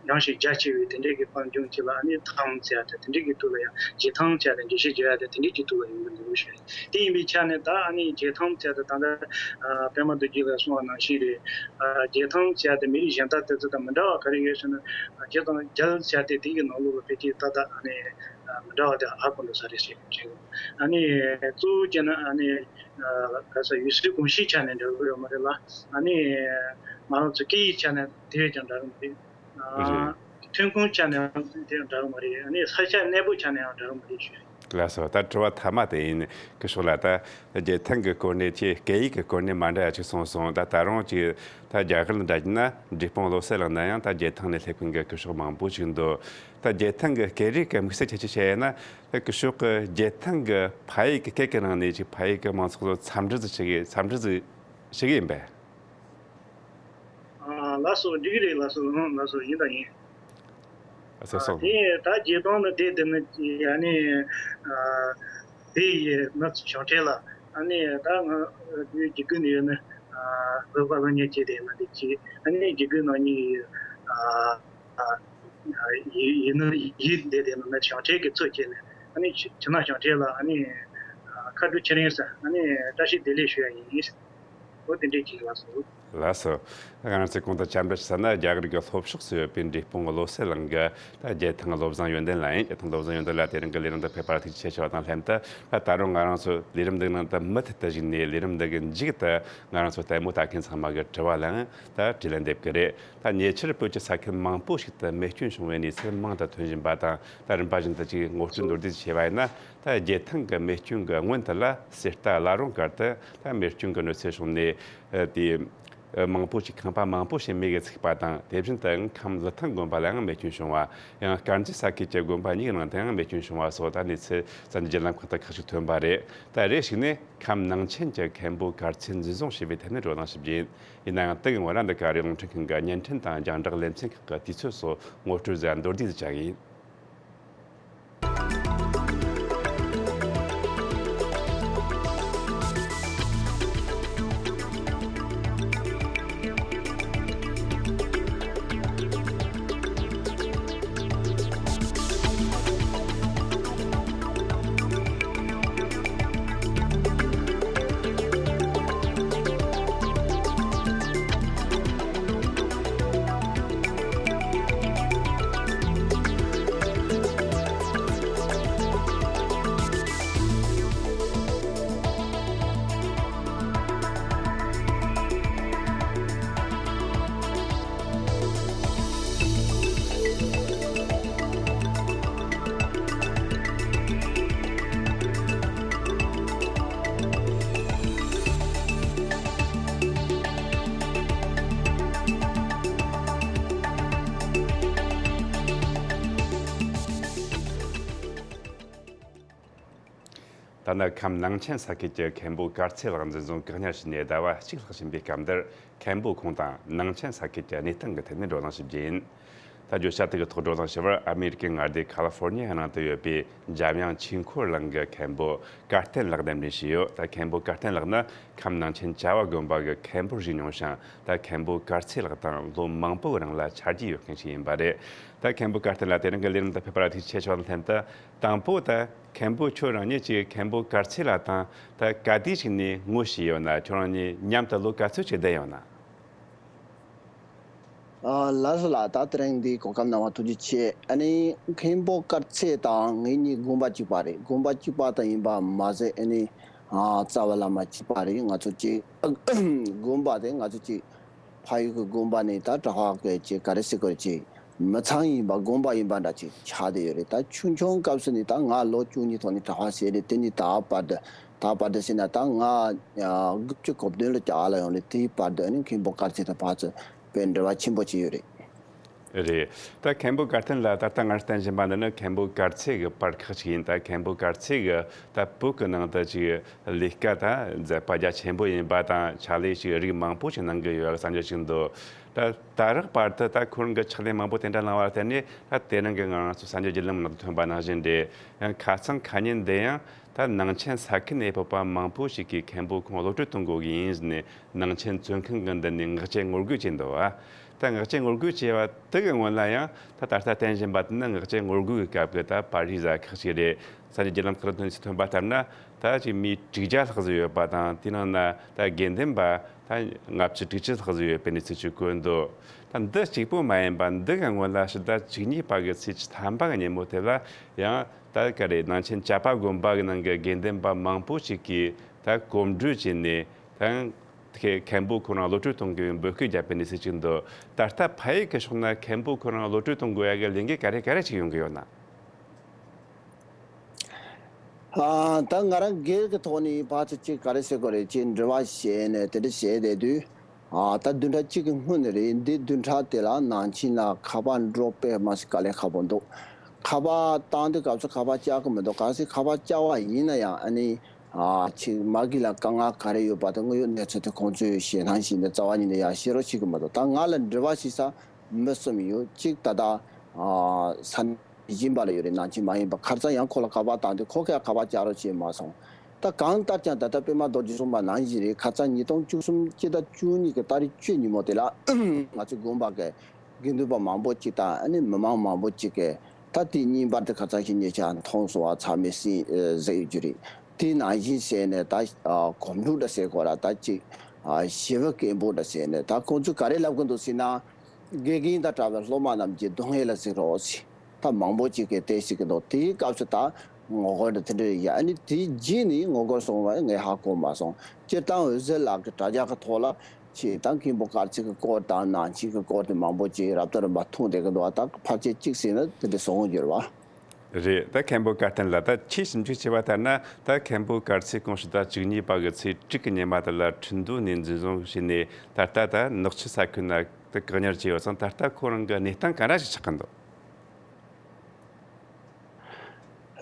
ཡངས་ཤིང་རྒྱ་ཆེ་བའི་དེ་འདྲའི་གི་སྤང་ལྗོངས་གཅིག་ལ། ཨ་ནི་ཐང་ཟེར་ཡ་དེ་དེ་འདྲའི་གི་ཐོག་ལ་ཡང་རྒྱལ་ཐང་ཟེར་ཡ་དེ་འགྲེལ་བཤད་བརྒྱབ་ཡ་དེ་དེ་འདྲའི་གི་ཐོག་ལ་ཡོང་གི་འདུག་ཞུ། དེ་ཡིན་པའི་ཆ་ནས་ད། ཨ་ནི་རྒྱལ་ཐང་ཟེར་ཡ་དེ་ད་ལྟ་ཨ་པད་མ་རྡོ་རྗེ་ལགས་གསུངས་པ་ནང་བཞིན་རེད། ཨ་རྒྱལ་ཐང་ཟེར་ཡ་དེ་མི་རིགས་གཞན་དག་དེ་ཚོ་དང་མི་འདྲ་བ་ག་རེ་ཡོད་ཟེར་ན། ཨ་རྒྱལ་དང་རྒྱལ་ཟེར་ཡ་དེ་དེ་གི་ནང་ལོགས་ལ་ཕལ་ཆེར་ཏག་ཏག་ཨ་ནི་ཨ་མི་འདྲ་བ་དེ་ཧ་གོ་འགྲོ་ས་རེད་ཟེར་གྱི་འདུག་ཨ་ནི་གཙོ་བོ་བྱས་ན། ཨ་ནི་ཨ་ག་ས་ཡུལ་སྲོལ་གོམས་གཤིས་ཆ་ནས་འདྲ་གི་ཡོད་མ་རེད་ལ། ཨ་ནི་ང་རང་ཚོ་སྐད་ཡིག་ཆ་ནས་དེ་བས་ཀྱང་འདྲ་གི་མ་རེད། ཨ་རེད། ཐོན་ཁུངས་ཆ་ནས་ཡང་དེ་ཡང་འདྲ་གི་མ་རེད། ཨ་ནི་ས་ཆ་གནས་སྤོ་ཆ་ནས་ཡང་འདྲ་གི་མ་རེད་ཞུ། ལགས་སོ། ད་དྲི་བ་མཐའ་མ་དེ་ཡིན། སྐུ་ཞབས་ལགས། ད་རྒྱལ་ཐང་གི་སྐོར་ནས། ཁྱེད་སྐད་ཡིག་གི་སྐོར་ནས་མ་འདྲ་ཡ་ཅིག་གསུངས་སོང་། ད་ད་རུང་ཅིག་ད་རྒྱ་གར་ལ་འདྲ་གྱི་ན། འབྲས་སྤུངས་བློ་གསལ་ལགས་ན་ཡང་ད་རྒྱལ་ཐང་ནས་སླེབས་མཁན་གྱི་སྐུ་ཞབས་མང་པོ་ཞིག་འདུག་ད་རྒྱལ་ཐང་གི་སྐད་རིགས་ཀྱི་དམིགས་བསལ་ཁྱད་ཆོས་བཤད་ཡ་ན། ད་སྐུ་ཞབས་ཀྱི་རྒྱལ་ཐང་གི་ཕ་ཡུལ་གྱི་སྐད་ཀྱི་ནང་ནས་ཅིག་ཕ་ཡུལ་གྱི་མང་ཚོགས་ཚོ་འཚམས་འདྲི་ཟིག་བྱེད་གི། འཚམས་འདྲི་ཟིག་བྱེད་གི་ཡིན་པས། ཨ། ལགས་སོ། འགྲིག་གི་རེད། ལགས་སོ། ཨང་། ལགས་སོ། ཡིན་དང་ཡིན། ལགས་སོ། ཨ། སོང་། དེ་ད་རྒྱལ་ཐང་ལ་བསྡད་བསྡད་ན། ཨ་ནི་ཨ་དེ་ཡི་ན་བྱང་འཕྲིན་ལ། ཨ་ནི་ད་ང་དེ་དགེ་རྒན་ཡོད་ན། ཨ་བོད་པ་སློབ་གཉེར་བྱས་བསྡད་ན་འགྲིག་གི། ཨ་ནི་དགེ་རྒན་ནང་ཉིད་ཡོད། ཨ་ཨ་ཡིན་ཡིན་ན་ཡིན་བསྡད་བསྡད་ན། ན་བྱང་འཕྲིན་གྱི་ཚུལ་བྱས་ནས། ཨ་ནི་ཕྱི་ཕྱི་ནང་བྱང་འཕྲིན་ལ། ཨ་ནི་ཨ་ཁ་དྲོ་ཁྱེད་རང་ཟེར། ཨ་ནི་བཀྲ་ཤིས་བདེ་ལེགས་ཞུ་ཡ་ཡིན། འོ་དེ་འདྲས་ཅིག། ལགས་སོ། ལགས་སོ། ང་རང་ཚོས་གོང་དུ་འཆམ་འདྲི་ཞུས་ན། རྒྱ་གར་གྱི་ལྷོ་ཕྱོགས་སུ་ཡོད་པའི་འབྲས་སྤུངས་བློ་གསལ་གླིང་གི་ད་རྒྱལ་ཐང་བློ་བཟང་ཡོན་ཏན་ལགས་ཡིན། རྒྱལ་ཐང་བློ་བཟང་ཡོན་ཏན་ལགས་དེ་རིང་གི་ལས་རིམ་དུ་ཕེབས་པར་ཐུགས་རྗེ་ཆེ་ཞུ་བ་དང་ལྷན་དུ། ད་ད་རུང་ང་རང་ཚོ་ལས་རིམ་འདིའི་ནང་དུ་མུ་མཐུད་དུ་བཞུགས་ནས། ལས་རིམ་འདི་གི་མཇུག་ཏུ་ང་རང་ཚོ་ལྟད་མོ་ལྟ་མཁན་ཚང་མ་གི་དྲི་བ་ལའང་ད་དྲིས་ལན་འདེབས་ཀྱི་རེད། ད་ཉེ་ཆར་བོད་ཀྱི་ས་ཁུལ་མང་པོ་ཞིག་ཏུ་མེ་སྐྱོན་བྱུང་བའི་གནས་ཚུལ་མང་དུ་ཐོན་བཞིན་པ་དང་། ད་རིམ་པ་བཞིན་དུ་ཅིག་ངོ་སྤྲོད་མདོར་བསྡུས་བྱས་པ་ཡིན་ན། ད་རྒྱལ་ཐང་གི་མེ་སྐྱོན་གྱི་སྔོན་དུ་ལ་གསེར་རྟ་བླ་རུང་སྒར་དུ་ད་མེ་སྐྱོན་གྱི་གནོད་འཚེ་བྱུང་ནས། ཨ་དེ་ཨ་མང་པོ་ཞིག་ཁང་པ་མང་པོ་ཞིག་མེ་གིས་ཚིག་པ་དང་། དེ་བཞིན་དུ་ཁམས་ལི་ཐང་དགོན་པ་ལའང་མེ་སྐྱོན་བྱུང་བ། ཡང་དཀར་མཛེས་ས་ཁུལ་གྱི་དགོན་པ་གཉིས་ཀྱི་ནང་དུའང་མེ་སྐྱོན་བྱུང་བ་སོགས། ད་གནས་ཚུལ་གསར་འགྱུར་བརྒྱུད་ལམ་ཁག་ཏུ་ཁག་ཅིག་ཐོན་པ་རེད། ད་རེ་ཞིག་ནས་ཁམས་ནང་ཆེན་གྱི་མཁན་པོ་གར་ཚེ་འཛིན་བཟུང་ཞེས་པའི་ཐད་ནས་བགྲོ་གླེང་ཞིག་བགྱིས། ཡིན་ནའང་དེ་གི་སྔོན་ལ་འདི་ག་རེ་རླུང་འཕྲིན་ཁང་གི་བརྙན་འཕྲིན་དང་རྒྱང་བསྒྲགས་ལེ་ཚན་ཁག་གི་དུས་ཚོད་སོགས་ངོ་སྤྲོད་ཟིག་མདོར་བསྡུས་ཟིག་བྱ་གི་ཡིན། ད་ནི་ཁམས་ནང་ཆེན་ས་ཁུལ་གྱི་མཁན་པོ་གར་ཚེ་ལགས་འཛིན་བཟུང་བཀག་ཉར་བྱས་ནས་ཟླ་བ་གཅིག་ལྷག་ཕྱིན་པའི་སྐབས་འདིར། མཁན་པོ་ཁོང་དང་ནང་ཆེན་ས་ཁུལ་གྱི་གནས་སྟངས་ཀྱི་ཐད་ནས་བགྲོ་གླེང་ཞིག་བགྱིས་ཡིན། ད་ ད་བརྗོད་བྱ་དེ་གི་ཐོག་བགྲོ་གླེང་བྱེད་པར་ཨ་མེ་རི་ཀའི་མངའ་སྡེ་ཁ་ལི་ཧྥོར་ནི་ཡའི་ནང་དུ་ཡོད་པའི་འཇམ་དབྱངས་ཆོས་འཁོར་གླིང་གི་མཁན་པོ་ཀར་བསྟན་ལགས་གདན་འདྲེན་བྱས་ཡོད། ད་མཁན་པོ་ཀར་བསྟན་ལགས་ནི་ཁམས་ནང་ཆེན་བྱ་བ་དགོན་པ་གི་མཁན་པོར་བཞུགས་མྱོང་ཞིང་། ད་མཁན་པོ་གར་ཚེ་ལགས་དང་ལོ་མང་པོའི་རིང་ལ་ཆ་རྒྱུས་ཡོད་མཁན་ཞིག་ཡིན་པ་རེད། ད་མཁན་པོ་ཀར་བསྟན་ལགས་དེ་རིང་གི་ལས་རིམ་དུ་ཕེབས་པར་ཐུགས་རྗེ་ཆེ་ཞུ་བ་དང་ལྷན་དུ། དང་པོ་ད་མཁན་པོ་ཁྱོད་རང་ཉིད་ཀྱིས་མཁན་པོ་གར་ཚེ་ལགས་དང་ད་ག་དུས་ཞིག་ནས་ངོ་ཤེས་ཡོད་ན། ཁྱོད་རང་གཉིས་མཉམ་དུ་ལོ་ག་ཚོད་ཅིག་བསྡད་ཡོད་ན། ཨ། ལགས་སོ་ལགས། ད་དེ་རིང་འདི་གོ་སྐབས་གནང་བ་ཐུགས་རྗེ་ཆེ། ཨ་ནི་མཁན་པོ་དཀར་ཚེ་དང་ངེད་གཉིས་དགོན་པ་གཅིག་པ་རེད། དགོན་པ་གཅིག་པ་དང་ཡིན་པ་མ་ཟད། ཨ་ནི་ཨ་རྩ་བ་བླ་མ་གཅིག་པ་རེད། ང་ཚོ་གཅིག་དགོན་པ་དེ་ང་ཚོ་གཅིག་ཕ་ཡུལ་གྱི་དགོན་པ་ནི་ད་གྲྭ་པ་གི་གཅིག་ག་རེ་ཟེར་དགོས་རེད། གཅིག་མི་ཚང་ཡིན་པ། དགོན་པ་ཡིན་པ་འདྲ་གཅིག་ཆགས་བསྡད་ཡོད་རེད། ད་ཆུང་ཆུང་སྐབས་སུ་ནི་ད་ང་ལོ་བཅུ་གཉིས་ཐོག་ནས་གྲྭ་པ་བྱས་རེད། དེ་ནི་ད་བར་དུ། ད་བར་དུ་ཟེར་ན་ད་ང་དགུ་བཅུ་གོ་བདུན་ལོ་གྱ་ལ་ཡོང་ལེ། དེའི་བར་དུ་ཨ་ནི་མཁན་པོ་དཀར་ཚེ་དང་ཕར་ཚུར་དཔེ་འབྲེལ་བ་ཆེན་པོ་ཅིག་ཡོད་རེད། རེད། ད་མཁན་པོ་ཀར་བསྟན་ལགས། ད་ལྟ་ང་བསྟན་བཞིན་པ་འདི་ནི་མཁན་པོ་དཀར་ཚེ་གི་པར་ཁག་ཅིག་ཡིན། ད་མཁན་པོ་དཀར་ཚེ་གི་ད་བོད་ཀྱི་ནང་དུ་ཅིག་ལས་ཀ་ད་མཛད་པ་རྒྱ་ཆེན་པོ་ཡིན་པ་དང་། ཕྱག་ལས་ཅིག་རིགས་མང་པོ་ཞིག་གནང་གི་ཡོད་པའི་བསམ་འཆར་ཞིག་འདུག་ད་ད་རག་བར་དུ་ད་ཁོ་རང་གི་ཕྱག་ལས་མང་པོ་དེ་འདྲ་གནང་བ་ལ་བརྟེན་ནས། ད་དེ་རིང་གི་ང་རང་ཚོ་གསར་འགྱུར་བརྒྱུད་ལམ་ནང་དུ་ཐོན་པ་ནང་བཞིན་རེད། ཡང་ཁ་སང་ཁ་ཉིན་འདི་ཡང་ད་ནང་ཆེན་ས་ཁུལ་ནས་བོད་པ་མང་པོ་ཞིག་གིས་མཁན་པོ་ཁོང་གློད་བཀྲོལ་གཏོང་དགོས་ཀྱི་ཡིན་ཟེར་ནས་ནང་ཆེན་བཙོན་ཁང་གི་མདུན་ནས་ངག་བཅད་ངོ་རྒོལ་བྱས་འདུག་བ། ད་ངག་བཅད་ངོ་རྒོལ་བྱས་པ་དེ་གི་སྔོན་ལ་ཡང་ད་ད་ལྟ་བསྟན་བཞིན་པ་དེ་ནི་ངག་བཅད་ངོ་རྒོལ་གྱི་སྐབས་ཀྱི་ད་པར་རིས་གཟའ་ཁག་ཅིག་རེད། གསར་འགྱུར་བརྒྱུད་ལམ་ཁག་ལ་ཐོན་ཚུལ་ཐོན་པ་ལྟར་ན། ད་ཅིག་མི་དྲུག་བརྒྱ་ལྷག་ཙམ་ཡོད་པ་དང་། དེའི་ནང་ན་ད་དགེ་འདུན་པ་ད་ལྔ་བཅུ་དྲུག་ཅུ་ལྷག་ཙམ་ཡོད་པའི་གནས་ཚུལ་ཅིག་བཀོད་འདུག་ད་འདི་གཅིག་པོ་མ་ཡིན་པ། འདི་གི་སྔོན་ལ་ཕྱི་ཟླ་བཅུ་གཉིས་པ་གི་ཚེས་བཅུ་ཐམ་པ་གི་ཉིན་མོ་དེ་ལ་ཡང་ད་ག་རེ་ནང་ཆེན་བྱ་བ་དགོན་པ་གི་ནང་གི་དགེ་འདུན་པ་མང་པོ་ཞིག་གིས་ད་གོམ་བགྲོད་བྱས་ནས་ད་མཁན་པོ་ཁོ་རང་གློད་བཀྲོལ་གཏོང་དགོས་པའི་འབོད་སྐུལ་བརྒྱབ་པའི་གནས་ཚུལ་ཅིག་འདུག་ད་ལྟ་ཕ་ཡུལ་གྱི་ཕྱོགས་ན་མཁན་པོ་ཁོ་རང་གློད་བཀྲོལ་གཏོང་དགོས་ཡ་གི་ལས་འགུལ་ག་རེ་ག་རེ་ཅིག་ཡོང་གི་ཡོད་ན། ཨ། ད་ང་རང་སྒེར་གྱི་ཐོག་ནས་ཕར་ཚུར་ཅིག་ག་རེ་ཟེར་དགོས་རེད། ཅིག་འབྲེལ་བ་བྱས་ནས་དེ་འདྲ་བྱས་བསྡད་དུས། ཨ། ད་བདུན་ཕྲག་གཅིག་གི་སྔོན་ནས་རེད། འདི་བདུན་ཕྲག་དེ་ལ་ནང་ཆེན་ལ་ཁ་པར་འགྲོ་དཔེ་མ་སྲིད་དཀའ་ལས་ཁག་པོ་འདུག་ཁ་པར་བཏང་དུས་སྐབས་སུ་ཁ་པར་བཅར་གི་མི་འདུག་གལ་སྲིད་ཁ་པར་བཅར་བ་ཡིན་ན་ཡང་། ཨ་ནི། ཨ། ཅིག་མ་གི་ལ་དཀའ་ངལ་ག་རེ་ཡོད་པ་དང་དངོས་ཡོད་གནས་ཚུལ་དེ་ཁོང་ཚོས་ཞེད་སྣང་བྱས་ནས་རྩ་བ་ཉིད་ནས་ཡང་བཤད་རོགས་བྱེད་གི་མི་འདུག་ད་ང་ལ་འབྲེལ་བ་བྱེད་ས་མི་གསུམ་ཡོད། གཅིག་ད་ལྟ། ཨ། ས་ཡིན་པ་ལ་ཡོད་རེད། ནང་ཆེན་མ་ཡིན་པ། ཁ་སང་ཡང་ཁོ་ལ་ཁ་པར་བཏང་དུས་ཁོ་གིས་ཁ་པར་བཅར་རོགས་བྱས་མ་སོང་། ད་གང་ལྟར་ཀྱང་ད་ལྟ་པད་མ་རྡོ་རྗེ་གསུངས་པ་ནང་བཞིན་རེད། ཁ་སང་ཉིས་སྟོང་བཅུ་གསུམ་སྤྱི་ཟླ་བཅུ་གཉིས་ཀྱི་ཏ་རིག་བཅུ་ཉིན་མོ་དེ་ལ་ང་ཚོའི་དགོན་པ་གི་དགེ་འདུན་པ་མང་པོ་ཅིག་དང་། ཨ་ནི་མི་མང་མང་པོ་ཅིག་གིས་ད་དེ་གཉིས་བར་དུ་ཁ་སང་ཞིག་ཉེ་ཆར་མཐོང་སོང་བ། ཚང་མས་གསན་ཨ་གསན་ཡོད་རྒྱུ་རེད། དེ་ནང་བཞིན་བྱས་ནས་ད། ཨ། གོམ་བགྲོད་འདྲ་ཟེར་དགོས་ར། ད་ཅིག་ཨ། ཞི་བའི་སྐད་འབོད་འདྲ་ཟེར་ནས། ད་ཁོང་ཚོས་ག་རེ་ལབ་གི་འདུག་ཟེར་ན། དགེ་རྒན་དང་གྲྭ་པའི་སློབ་མ་རྣམས་ཀྱིས་སྡུག་བསྔལ་ལ་གཟིགས་རོགས་ཟེར། ད་མང་པོ་ཅིག་གིས་དེ་ཟེར་གི་འདུག་དེའི་སྐབས་སུ་ད་ངོ་རྒོལ་འདྲ་དེ་འདྲ་ཡིན། ཨ་ནི་དེའི་རྗེས་ནས་ངོ་རྒོལ་སོང་བ་ངས་ཧ་གོ་མ་སོང་། སྤྱིར་བཏང་འོད་ཟེར་ལགས་ཀྱི་དྲ་རྒྱ་གི་ཐོག་ལ་ཆེ་ད་མཁན་པོ་དཀར་ཚེ་གི་སྐོར་དང་ནང་ཆེན་གི་སྐོར་དེ་མང་པོ་ཅིག་རབ་དང་རིམ་པ་ཐུང་བསྡད་གི་འདུག་ད་ཕལ་ཆེར་གཅིག་ཟེར་ན་དེ་འདྲ་སོང་གི་ཡོད་རེད་བ། རེད། ད་མཁན་པོ་དཀར་བསྟན་ལགས། ད་ཁྱེད་ཞིབ་འཇུག་བྱས་པ་ལྟར་ན། ད་མཁན་པོ་དཀར་ཚེ་ཁོང་ཕྱི་ཟླ་བཅུ་གཉིས་པ་གི་ཚེས་དྲུག་གི་ཉི་མ་དེ་ལ་ཁྲིན་ཏུའུ་ནས་འཛིན་བཟུང་བྱས་ནས། ད་ལྟ་ད་ནག་ཆུ་ས་ཁུལ་ན་ད་བཀག་ཉར་བྱས་ཡོད་ཙང་། ད་ལྟ་ཁོ་རང་གི་གནས་སྟངས་ག་འདྲ་ཞིག་ཆགས་ཀྱི་འདུག་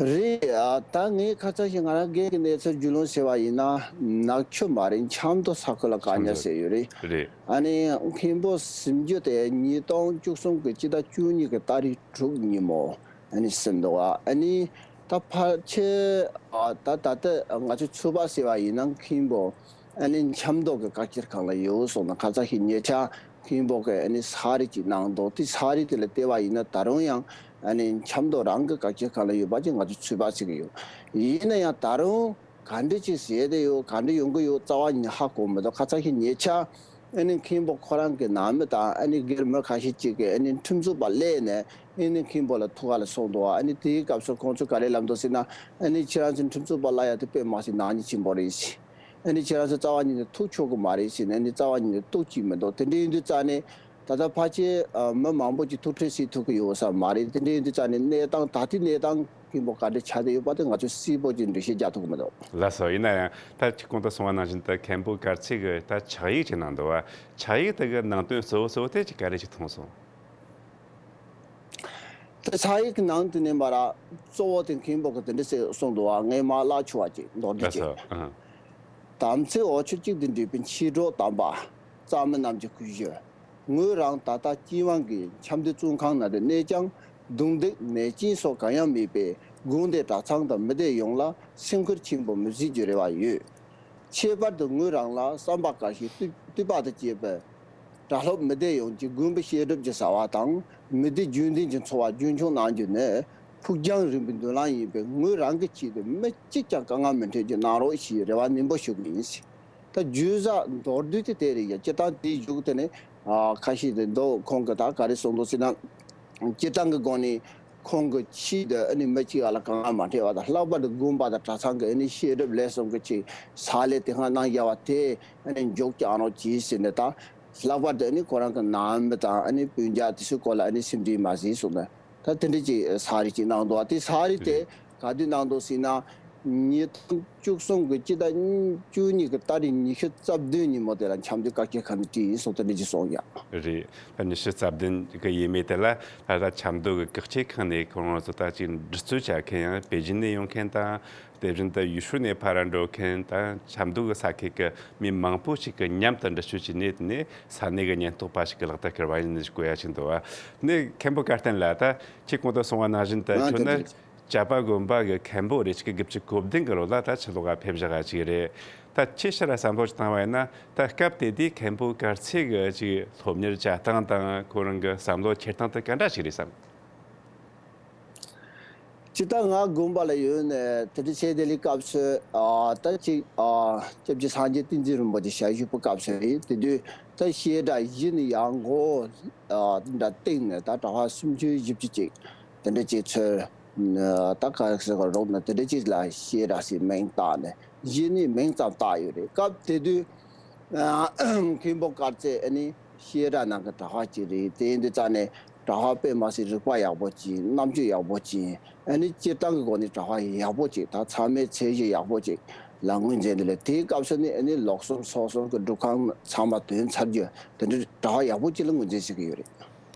རེད། ཨ། ད་ངས་ཁ་ཚ་ཞིག་ང་རང་སྒེར་གྱི་གནས་ཚུལ་བརྒྱུད་ལམ་ཟེར་བ་ཡིན་ན། ནག་ཆུ་མ་རེད། ཆབ་མདོ་ས་ཁུལ་ལ་བཀག་ཉར་བྱས་ཡོད་རེད། རེད། ཨ་ནི་མཁན་པོ་ཟིན་རྒྱུ་དེ་ཉིས་སྟོང་བཅུ་གསུམ་གི་སྤྱི་ཟླ་བཅུ་གཉིས་ཀྱི་ཏ་རིག་དྲུག་ཉིན་མོ། ཨ་ནི་ཟིན་འདུག་ཨ་ནི་ད་ཕལ་ཆེར། ཨ། ད་ད་ལྟ་ང་ཚོས་ཚོད་དཔག་བྱས་པ་ཡིན་ན། མཁན་པོ་ཨ་ནི་ཆབ་མདོ་གི་བཀག་ཁྱིལ་ཁང་ལ་ཡོད་སོང་ན། ཁ་ཚ་ཞིག་ཉེ་ཆར་མཁན་པོ་གིས་ཨ་ནི་ས་རིས་ཅིག་གནང་འདུག་དེ་ས་རིས་དེ་ལ་བལྟས་པ་ཡིན་ན། ད་རུང་ཡང་ཨ་ནི་ཆབ་མདོ་རང་གི་བཀག་ཁྱིལ་ཁང་ལ་ཡོད་པ་ཅིག་ང་ཚོས་ཚོད་དཔག་བྱེད་ཀྱི་ཡོད། ཡིན་ན་ཡང་ད་རུང་ག་འདྲ་ཅིག་བྱས་བསྡད་ཡོད། ག་འདྲ་ཡོང་གི་ཡོད། རྩ་བ་ཉིད་ནས་ཧ་གོ་མི་འདུག་ཁ་ཚ་ཞིག་ཉེ་ཆར་ཨ་ནི་མཁན་པོ་ཁོ་རང་གི་ནང་མི་དང་། ཨ་ནི་སྒེར་མི་ཁ་ཤས་ཅིག་གིས་ཨ་ནི་ཁྲིམས་རྩོད་པ་གླས་ནས་ཨ་ནི་མཁན་པོ་ལ་ཐུག་ག་ལ་སོང་འདུག་ཨ་ནི་དེའི་སྐབས་སུ་ཁོང་ཚོས་ག་རེ་ལབ་འདུག་ཟེར་ན། ཨ་ནི་ཁྱེད་རང་ཚོ་ཁྲིམས་རྩོད་པ་གླ་ཡ་དེ་དཔེ་མ་སྲིད་ནག་ཉེས་ཆེན་པོ་རེད་ཟེར། ཨ་ནི་ཁྱེད་རང་ཚོ་རྩ་བ་ཉིད་ནས་ཐུག་ཆོག་གི་མ་རེད་ཟེར་ནས། ཨ་ནི་རྩ་བ་ཉིད་ནས་གཏུག་གི་མི་འདུག་དེ་འདྲ་ཡིན་དུས་ཙང་ནས། ད་ལྟ་ཕལ་ཆེར་ཨ་མི་མང་པོ་ཅིག་ཐུག་འཕྲད་བྱེད་ཐུབ་ཀྱི་ཡོད་ས་མ་རེད། དེ་འདྲ་ཡིན་དུས་ཙང་ནས་གནས་སྟངས། ད་ལྟའི་གནས་སྟངས་མཁན་པོ་ག་འདྲ་ཆགས་བསྡད་ཡོད་པ་དེ་ང་ཚོས་གསལ་པོ་ཅིག་འགྲེལ་བཤད་རྒྱག་ཐུབ་ཀྱི་མི་འདུག་ལགས་སོ། ཡིན་ན་ཡང་ད་ཁྱེད་གོང་དུ་གསུངས་པ་ནང་བཞིན་དུ་མཁན་པོ་དཀར་ཚེ་གི་ད་ཕྱག་ཡིག་ཅིག་གནང་འདུག་བ། ཕྱག་ཡིག་དེ་གི་ནང་དོན་གཙོ་བོ་གཙོ་བོ་དེ་ཅིག་ག་རེ་ཅིག་མཐོང་སོང་། དེ་ཕྱག་ཡིག་གི་ནང་དུ་ནས་མར་གཙོ་བོ་དེ་མཁན་པོ་གིས་དེ་འདྲ་ཟེར་གསུངས་འདུག་བ། ངས་མར་བཀླག་ཆོག་པ་ཅིག་མདོར་བསྡུས་ཅིག་ལགས་སོ། ཨང་། དམ་ཚིག་འོ་ཆོད་གཅིག་ཏུ་འདྲེས་པའི་མཆེད་གྲོགས་དམ་པ། རྩ་མི་རྣམས་ཀྱི་སྐུ་ཞབས། ངོས་རང་ད་ལྟ་སྤྱི་དབང་གི་འཆམ་མཐུན་བཙོན་ཁང་ནང་དུ་གནས་ཀྱང་རྡུང་རྡེག་ནད་ཅན་སོགས་གང་ཡང་མེད་པས་དགོན་སྡེ་གྲྭ་ཚང་དང་མི་སྡེ་ཡོངས་ལ་སེམས་ཁུར་ཆེན་པོ་མི་བྱེད་རྒྱུ་རེ་བ་ཡོད། ཁྱད་པར་དུ་ངོས་རང་ལ་བསམ་པ་དཀར་ཞིང་རྟུལ་རྟུལ་པ་དང་བཅས་པའི་གྲྭ་སློབ་མི་སྡེ་ཡོངས་ཀྱིས་དགོན་པའི་བཤད་སྒྲུབ་ཀྱི་བྱ་བ་དང་མི་སྡེ་རྒྱུན་ལྡན་གྱི་འཚོ་བ་རྒྱུན་འཁྱོངས་གནང་རྒྱུ་ནི་ཕུགས་རྒྱང་རིང་པོའི་མདུན་ལམ་ཡིན་པས་ངོས་རང་གི་ཆེད་དུ་མི་གཅིག་ཀྱང་དཀའ་ངལ་མི་འཕྲད་རྒྱུ་གནང་རོགས་ཞེས་རེ་བ་ནན་པོ་ཞུ་གི་ཡིན། ད་བརྗོད་བྱ་མདོར་བསྡུས་དེ་དེ་རེད་ཡ། སྤྱིར་བཏང་དེའི་མཇུག་དེ་ནི་ཨ་ཁ་ཤས་དེ་མདོ་ཁོང་གི་ད་ག་རེ་གསུངས་འདུག་ཟེར་ན། སྤྱིར་བཏང་གི་སྒོ་ནས་ཁོང་གི་ཆེད་དུ་ཨ་ནི་མི་གཅིག་ཡ་ལ་དཀའ་ངལ་མ་འཕྲད་པ་དང་། ལྷག་པར་དུ་དགོན་པ་དང་གྲྭ་ཚང་གི་ཨ་ནི་བཤད་སྒྲུབ་ལས་གསུམ་གྱི་ཆེད་ས་ལས་དེ་སྔ་གནང་བཞག་པ་དེ་ཨ་ནི་མཇུག་བསྐྱང་རོགས་གྱིས་ཟེར་ནས། ད་ལྷག་པར་དུ་ཨ་ནི་ཁོ་རང་གི་ནང་མི་དང་ཨ་ནི་སྤུན་ཀྱག་དེ་ཚོའི་སྐོར་ལ་ཨ་ནི་སེམས་ཁྲལ་མ་བྱེད་གསུངས་ནས། ད་དེ་འདྲ་ཅིག་ས་རིས་ཅིག་གནང་འདུག་བ། དེ་ས་རིས་དེ་རེད། ག་དུས་གནང་འདུག་ཟེར་ན། ཉིས་སྟོང་བཅུ་གསུམ་གྱི་སྤྱི་ཟླ་བཅུ་གཉིས་ཀྱི་ཏ་རིག་ཉི་ཤུ་རྩ་བདུན་ཉིན་མོ་དེ་ལ་འཆམ་མཐུན་བཀའ་ཁྱབ་ཁང་ནས་བྲིས་ཡིན་གསུངས། དེ་འདྲ་ཅིག་གསུངས་ཡ། རེད། ད་ཉི་ཤུ་རྩ་བདུན་གྱི་ཡས་མས་དེ་ལ་ད་ལྟ་ཆབ་མདོ་གི་བཀའ་ཁྱབ་ཁང་ནས་ཁོ་རང་ཚོ་ད་ཅིག་འདྲི་རྩོད་བྱ་མཁན་ཡང་པེ་ཅིན་ནས་ཡོང་མཁན་དང་། དེ་བཞིན་དུ་ཡུལ་ཤུལ་ནས་ཕར་འགྲོ་མཁན་དང་། ཆབ་མདོ་གི་ས་ཁུལ་གྱི་མི་མང་པོ་ཞིག་གིས་མཉམ་དུ་འདྲི་གཅོད་བྱས་ནས། དེ་ནས་ས་གནས་ཀྱི་ཉེན་རྟོག་པ་ཞིག་གིས་ལག་བསྟར་བསྐུལ་བ་ཡིན་ཞེས་གོ་ཡ་ཞིག་འདུག་བ། ནས་མཁན་པོ་ཀར་བསྟན་ལགས། ད་ཁྱེད་གོང་དུ་གསུངས་པ་ནང་བཞིན་དུ། ཨ་ཁྱོད་ནི་དེ་རེད། ཇག་པ་དགོན་པ་གི་མཁན་པོ་རེད། ཆིག་སྟོང་དགུ་བརྒྱ་དགུ་བཅུ་གོ་བདུན་གྱི་ལོ་ལ་ད་ཕྱི་ལོགས་ལ་ཕེབས་བཞག་པ་ཅིག་རེད། ད་ཁྱེད་ཕྱིར་བསམ་བློ་ཞིག་བཏང་བ་ཡིན་ན། ད་སྐབས་དེ་དུས་མཁན་པོ་གར་ཚེ་གི་ཅིག་སློབ་གཉེར་བྱ་སྟངས་དང་ཁོ་རང་གི་བསམ་བློ་འཁྱེར་སྟངས་དེ་ག་འདྲ་ཞིག་རེད་བསམ། སྤྱིར་བཏང་ང་དགོན་པ་ལ་ཡོད་ནས་དེ་འདྲ་བྱས་དེ་ལས་སྐབས་སུ་ཨ་ད་ཅིག་ཨ་སྐྱབས་རྗེ་སངས་རྒྱས་བསྟན་འཛིན་རིན་པོ་ཆེ་ཞལ་བཞུགས་པའི་སྐབས་སུ་རེད། དེ་དུས་ད་བཤད་གྲྭ་བཞི་ནས་ཡར་མགོ་ཨ་འདྲ་བཏིང་ནས་ད་གྲྭ་པ་སུམ་ཅུ་བཞི་བཅུ་ཅིག་དེ་འདྲ་ཅིག་ཚོལ། ད་ག་རེ་ཟེར་དགོས་རེད་ན། དེ་འདྲ་ཅིག་ལ་བཤད་གྲྭ་ཟེར་མིང་བཏགས་ནས། གཞི་ནས་མིང་ཙམ་བཏགས་ཡོད་རེད། སྐབས་དེ་དུས་ཨ་མཁན་པོ་དཀར་ཚེ་ཨ་ནི་བཤད་གྲྭ་ནང་གི་གྲྭ་པ་ཅིག་རེད། དེ་ཡིན་དུས་ཙང་ནས་གྲྭ་པ་དཔེ་མ་སྲིད་རིག་པ་ཡག་པོ་ཅིག་རྣམ་དཔྱོད་ཡག་པོ་ཅིག་ཨ་ནི་སྤྱིར་བཏང་གི་སྒོ་ནས་གྲྭ་པ་ཡག་པོ་ཅིག་ད་ཚང་མས་ཚད་གཞི་ཡག་པོ་ཅིག་ལ་ངོས་འཛིན། དེ་ལས་དེའི་སྐབས་སུ་ནི་ཨ་ནི་ལོག་གསུམ་སོག་གསུམ་གྱི་སྒྲུབ་ཁང་ཚང་མ་ཐོན་ཚར་རྒྱུ་དེ་འདྲའི་གྲྭ་པ་ཡག་པོ་ཅིག་ལ་ངོས་འཛིན་བྱེད་ཀྱི་ཡོད་རེད།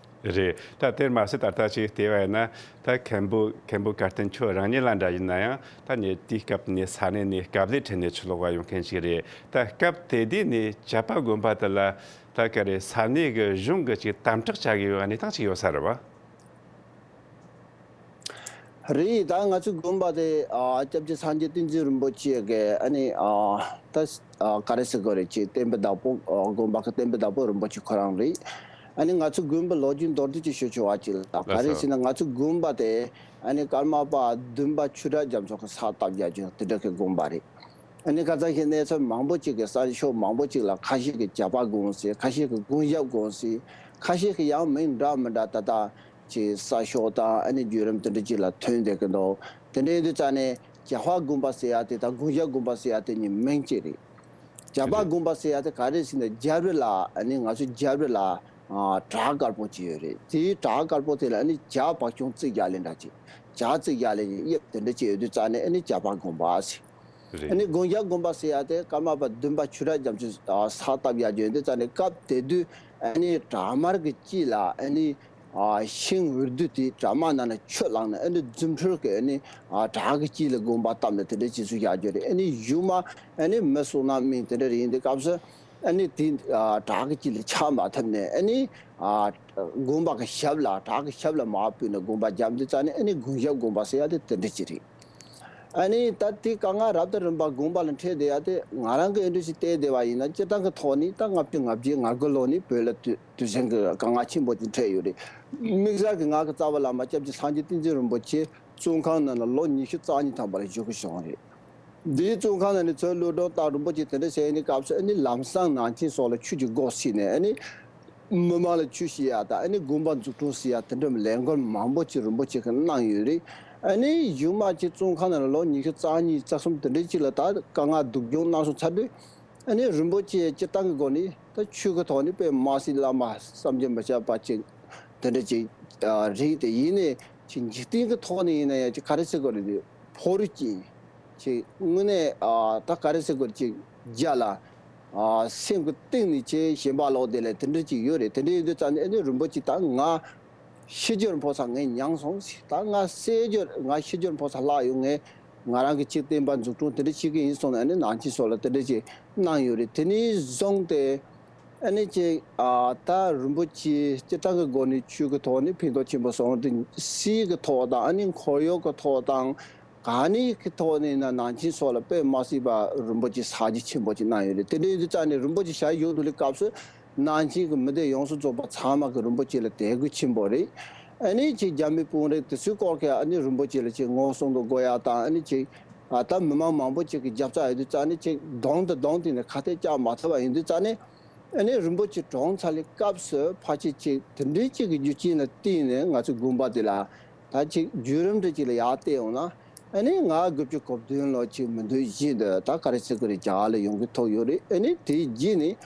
རེད། ད་དེར་མ་ཟད་ད་ལྟ་ཅིག་བལྟས་པ་ཡིན་ན། ད་མཁན་པོ་མཁན་པོ་ཀར་བསྟན་ཁྱོད་རང་ཉིད་ལ་འདྲ་ཡིན་ན་ཡང་། ད་ནི་དེའི་སྐབས་ནས་ས་གནས་ནས་དཀའ་ལས་འཕྲད་ནས་ཕྱི་ལོགས་ལ་ཡོང་མཁན་ཞིག་རེད། ད་སྐབས་དེ་དུས་ནས་ཇག་པ་དགོན་པ་དེ་ལ་ད་ག་རེ་ས་གནས་ཀྱི་གཞུང་གིས་ཅིག་དམ་དྲག་བྱ་གི་ཡོད་གནས་སྟངས་ཅིག་ཡོད་ས་རེད་བ། རེད། ད་ང་ཚོའི་དགོན་པ་དེ་ཨ་སྐྱབས་རྗེ་སངས་རྒྱས་བསྟན་འཛིན་རིན་པོ་ཆེ་གི་ཨ་ནི་ཨ་ད་ཨ་ག་རེ་ཟེར་དགོས་རེད། ཅིག་བསྟན་པའི་བདག་པོ་ཨ་དགོན་པ་གི་བསྟན་པའི་བདག་པོ་རིན་པོ་ཆེ་ཁོ་རང་རེད། ཨ་ནི་ང་ཚོའི་དགོན་པའི་ལོ་རྒྱུས་མདོར་བསྡུས་ཅིག་ཞུ་ཆོག་པ་ཅིག་ལ། ག་རེ་ཟེར་ན། ང་ཚོའི་དགོན་པ་དེ་ཨ་ནི་ཀརྨ་པ་བདུན་པ་ཆོས་གྲགས་རྒྱ་མཚོ་གི་ས་བཏབ་རྒྱག་རྒྱུ་དེ་འདྲ་གི་དགོན་པ་རེད། ཨ་ནི་ཁ་སང་ཞིག་གནས་ཚུལ་མང་པོ་ཅིག་གི་གསར་ཤོག་མང་པོ་ཅིག་ལ་ཁ་ཤས་ཀྱིས་ཇག་པ་དགོན་ཟེར། ཁ་ཤས་ཀྱིས་དགུན་ཞག་དགོན་ཟེར། ཁ་ཤས་ཀྱིས་ཡང་མིང་འདྲ་མི་འདྲ་ད་ལྟ་ཅིག་གསར་ཤོག་དང་ཨ་ནི་བརྒྱུད་རིམ་དེ་འདྲ་ཅིག་ལ་ཐོན་བསྡད་ཀྱི་འདུག་དེ་འདྲ་ཡིན་དུས་ཙང་ནས་ཇག་པ་དགོན་པ་ཟེར་ཡ་དེ་དང་དགུན་ཞག་དགོན་པ་ཟེར་ཡ་དེ་གཉིས་མིང་གཅིག་རེད། ཇག་པ་རེད། དགོན་པ་ཟེར་ཡ་དེ་ག་རེ་ཟེར་ན། རྒྱབ་རི་ལ་ཨ་ནི་ང་ཚོ་རྒྱབ་རི་ལ་ཨ་བྲག་དཀར་པོ་ཅིག་ཡོད་རེད། དེའི་བྲག་དཀར་པོ་དེ་ལ་ཨ་ནི་ཇག་བ་ཁྱུང་རྩིག་རྒྱག་ལེ་འདྲ་ཅིག་ཇག་རྩིག་རྒྱག་ལེ་ཅིག་དབྱིབས་དེ་འདྲ་ཅིག་ཡོད་དུས་ཙང་ནས་ཨ་ནི་ཇག་པ་དགོན་པ་ཟེར། རེད། ཨ་ནི་དགུན་ཞག་དགོན་པ་ཟེར་ཡ་དེ་ཀརྨ་པ་བདུན་པ་ཆོས་གྲགས་རྒྱ་མཚོས་ས་བཏབ་ཡ་ཅིག་ཡོད་དུས་ཙང་ནས། སྐབས་དེ་དུས་ཨ་ནི་བྲག་དམར་གྱི་དཀྱིལ་ལ་ཨ་ནི་ཨ་ཤིང་འོད་དུ་དེ་བྲག་དམར་ནང་ན་ཆུ་བླངས་ནས། ཨ་ནི་རྫུ་འཕྲུལ་གྱིས་ཨ་ནི་ཨ་བྲག་གི་དཀྱིལ་ལ་དགོན་པ་བཏབ་ནས་དེ་འདྲ་བྱེད་ཚུལ་བཞག་རྒྱུ་རེད། ཨ་ནི་གཞུག་མ་ཨ་ནི་མི་སོ་ནམ་མིན་དེ་འདྲ་རེད། ཡིན་དུས་སྐབས་སུ་ཨ་ནི་དེ་ཨ་བྲག་གི་དཀྱིལ་ལ་ཆགས་མ་ཐུབ་ནས། ཨ་ནི་ཨ་དགོན་པ་གི་ཞབས་ལ། བྲག་གི་ཞབས་ལ་མར་བུད་ནས་དགོན་པ་བརྒྱབ་དུས་ཙང་ནས། ཨ་ནི་དགུན་ཞག་དགོན་པ་ཟེར་ཡ་དེ་དེ་འདྲ་ཅིག་རེད། ཨ་ནི་ད་དེ་དཀའ་ངལ་རབ་དང་རིམ་པ་དགོན་པ་ལ་འཕྲད་བསྡད་ཡ་དེ། ང་རང་གི་ཨེ་འདྲ་ཞིག་བལྟས་བསྡད་པ་ཡིན་ན། སྤྱིར་བཏང་གི་ཐོག་ནས་ད་ལྔ་བཅུ་ང་བརྒྱད་ང་དགུ་ལོ་ནས་བོད་ལ་དུས་དུས་ཆེན་གྱི་དཀའ་ངལ་ཆེན་པོ་ཅིག་འཕྲད་ཡོད་རེད། དམིགས་བསལ་གྱི་ང་གི་རྩ་བའི་བླ་མ་སྐྱབས་རྗེ་སངས་རྒྱས་བསྟན་འཛིན་རིན་པོ་ཆེ་བཙོན་ཁང་ནང་ལ་ལོ་ཉི་ཤུ་རྩ་གཉིས་ཐམ་པ་ལ་བཞུགས་སྐྱོང་རེད། འདིའི་བཙོན་ཁང་ནང་ནས་ཚུར་གློད་གྲོལ་བཏང་། རིན་པོ་ཆེ་དེ་འདྲ་བྱས་ནས་སྐབས་སུ་ཨ་ནི་ལམ་སང་ནང་ཆེན་སོགས་ལ་ཆོས་ཀྱི་སྒོ་ཕྱེ་ནས། ཨ་ནི་མི་མང་ལ་ཆོས་བཤད་ཡ་དང་། ཨ་ནི་དགོན་པ་འཛུགས་སྐྲུན་བྱེད་ཡ་དེ་འདྲ་ལས་འགུལ་མང་པོ་ཅིག་རིན་པོ་ཆེ་གིས་གནང་ཡོད་རེད། ཨ་ནི་གཞུག་མ་ཅིག་བཙོན་ཁང་ནང་ལ་ལོ་ཉི་ཤུ་རྩ་གཉིས་རྩ་གསུམ་དེ་འདྲ་ཅིག་ལ་ད་དཀའ་ངལ་སྡུག་སྦྱོང་གནང་སོང་ཚར་དུས། ཨ་ནི་རིན་པོ་ཆེ་སྤྱིར་བཏང་གི་སྒོ་ནས་ད་ཆོས་ཀྱི་ཐོག་ནས་དཔེ་མ་སྲིད་བླ་མ་བསམ་གྱིས་མི་ཁྱབ་པ་ཅིག་དེ་འདྲ་ཅིག་རེད་དེ། ཡིན་ནའི་ཅིག་འཇིག་རྟེན་གྱི་ཐོག་ནས་ཡིན་ན་ཡང་ཅིག་ག་རེ་ཟེར་དགོས་རེད། ཕོ་རུ་ཅིག་ཅིག་དངོས་གནས་ཨ་ད་ག་རེ་ཟེར་དགོས་རེད། ཅིག་རྒྱ་ལ་ཨ་སེམས་ཀྱི་གཏིང་ནས་ཅིག་ཞེན་པ་ལོག་བསྡད་ལ་དེ་འདྲ་ཅིག་ཡོད་རེད། དེ་འདྲ་ཡིན་དུས་ཙང་ནས་ཨ་ནི་རིན་པོ་ཆེ་ད་ང་ཤི་རྒྱུར་འཕོ་ས་ངས་མྱངས་སོང་ཟེར། ད་ང་བསད་རྒྱུར་ང་ཤི་རྒྱུར་འཕོ་ས་ལྷག་ཡོད། ངས་ང་རང་གི་ཅིག་བསྟན་པ་འཛུགས་སྐྲུན་དེ་འདྲ་བྱེད་ཀྱི་ཡིན་གསུངས་ནས། ཨ་ནི་ནང་ཆེན་སོགས་ལ་དེ་འདྲ་ཅིག་གནང་ཡོད་རེད། དེ་ནས་བཟུང་སྟེ་ ཨ་ནི་ཅིག་ཨ་ད་རིན་པོ་ཆེ་སྤྱིར་བཏང་གི་སྒོ་ནས་ཆོས་ཀྱི་ཐོག་ནས་ཕན་ཐོགས་ཆེན་པོ་སོང་སྟེ། སྲིད་ཀྱི་ཐོག་དང་ཨ་ནི་འཁོར་གཡོག་གི་ཐོག་དང་ག་ནས་ཀྱི་ཐོག་ནས་ན་ནང་ཆེན་སོགས་ལ་དཔེ་མ་སྲིད་པ་རིན་པོ་ཆེ་ས་རྒྱ་ཆེན་པོ་ཅིག་གནང་ཡོད་རེད། དེ་འདྲ་ཡིན་དུས་ཙང་ནས་རིན་པོ་ཆེ་ཞལ་བཞུགས་ཐུབ་ལེ་སྐབས་སུ་ནང་ཆེན་གྱི་མི་སྡེ་ཡོངས་སུ་རྫོགས་པ་ཚང་མ་གི་རིན་པོ་ཆེ་ལ་དད་གུས་ཆེན་པོ་རེད། ཨ་ནི་ཅིག་རྒྱ་མི་དཔོན་རིགས་དེ་ཚོའི་སྐོར་གྱི་ཨ་ནི་རིན་པོ་ཆེ་ལ་ཅིག་ངོ་སྲུང་དུ་དགོས་ཡ་དང་། ཨ་ནི་ཅིག་ཨ་ད་མི་མང་མང་པོ་ཅིག་གི་རྒྱབ་རྩ་ཡོད་དུས་ཙང་ནས་ཅིག་གདོང་དང་གདོང་དེ་ནས་ཁ་གཏད་བཅག་མ་ཐུབ་པ་ཡིན་དུས་ཙང་ནས། ཨ་ནི་རིན་པོ་ཆེ་གྲོངས་ཚར་ལེ་སྐབས་སུ་ཕལ་ཆེར་ཅིག་དེ་འདྲའི་ཅིག་གི་རྒྱུ་རྐྱེན་ལ་བརྟེན་ནས་ང་ཚོའི་དགོན་པ་དེ་ལ་ད་ཅིག་བརྒྱུད་རིམ་འདྲ་ཅིག་ལ་ཡར་བལྟས་ཡོང་ན། ཨ་ནི་ང་དགུ་བཅུ་གོ་བདུན་ལོ་ཅིག་མི་འདུག་བཞིན་དུ་ད་ག་རེ་ཟེར་དགོས་རེད། རྒྱ་གར་ལ་ཡོང་གི་ཐོག་ཡོད་རེད། ཨ་ནི་དེའི་རྗེས་ནས་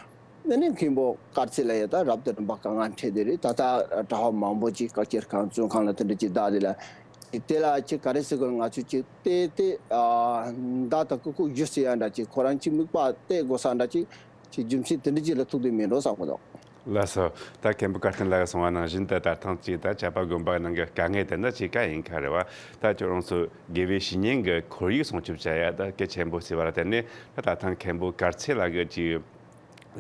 ཨ་ནི་མཁན་པོ་དཀར་ཚེ་ལ་ཡ་ད་རབ་དང་རིམ་པ་དཀའ་ངལ་འཕྲད་དེ་རེད། ད་ལྟ་གྲྭ་པ་མང་པོ་ཅིག་བཀའ་ཁྱེར་ཁང་བཙོན་ཁང་ལ་དེ་འདྲ་ཅིག་བསྡད་དེ་ལ། དེ་ལ་ཅིག་ག་རེ་ཟེར་དགོས་རེད། ང་ཚོས་ཅིག་བལྟས་ཏེ་ཨ་མདའ་དང་ཀུ་ཀུ་གཞུ་ཟེར་ཡ་འདྲ་ཅིག་ཁོ་རང་ཅིག་མིག་པ་གཏད་དགོས་ས་འདྲ་ཅིག་ཅིག་རྒྱུ་མཚན་དེ་འདྲ་ཅིག་ལ་ཐུག་བསྡད་མེད་འགྲོ་བསམ་གི་འདུག་ལགས་སོ། ད་མཁན་པོ་བཀའ་བསྟན་ལགས་གསུངས་པ་ནང་བཞིན་དུ་ད་ཐེངས་ཅིག་ད་ཇག་པ་དགོན་པ་ནང་གི་དཀའ་ངལ་དེ་འདྲ་ཅིག་ག་ཡིན་ཁ་རེད་བ། ད་ཁྱོད་རང་ཚོ་དགེ་བའི་བཤེས་གཉེན་གྱི་ཁོར་ཡུག་སྲུང་སྐྱོབ་བྱ་ཡ་ད་གལ་ཆེན་པོ་ཟེར་བ་ལ་བརྟེན་ནས། ད་ད་ཐེངས་མཁན་པོ་དཀར་ཚེ་ལགས་ཀྱི་ཅིག་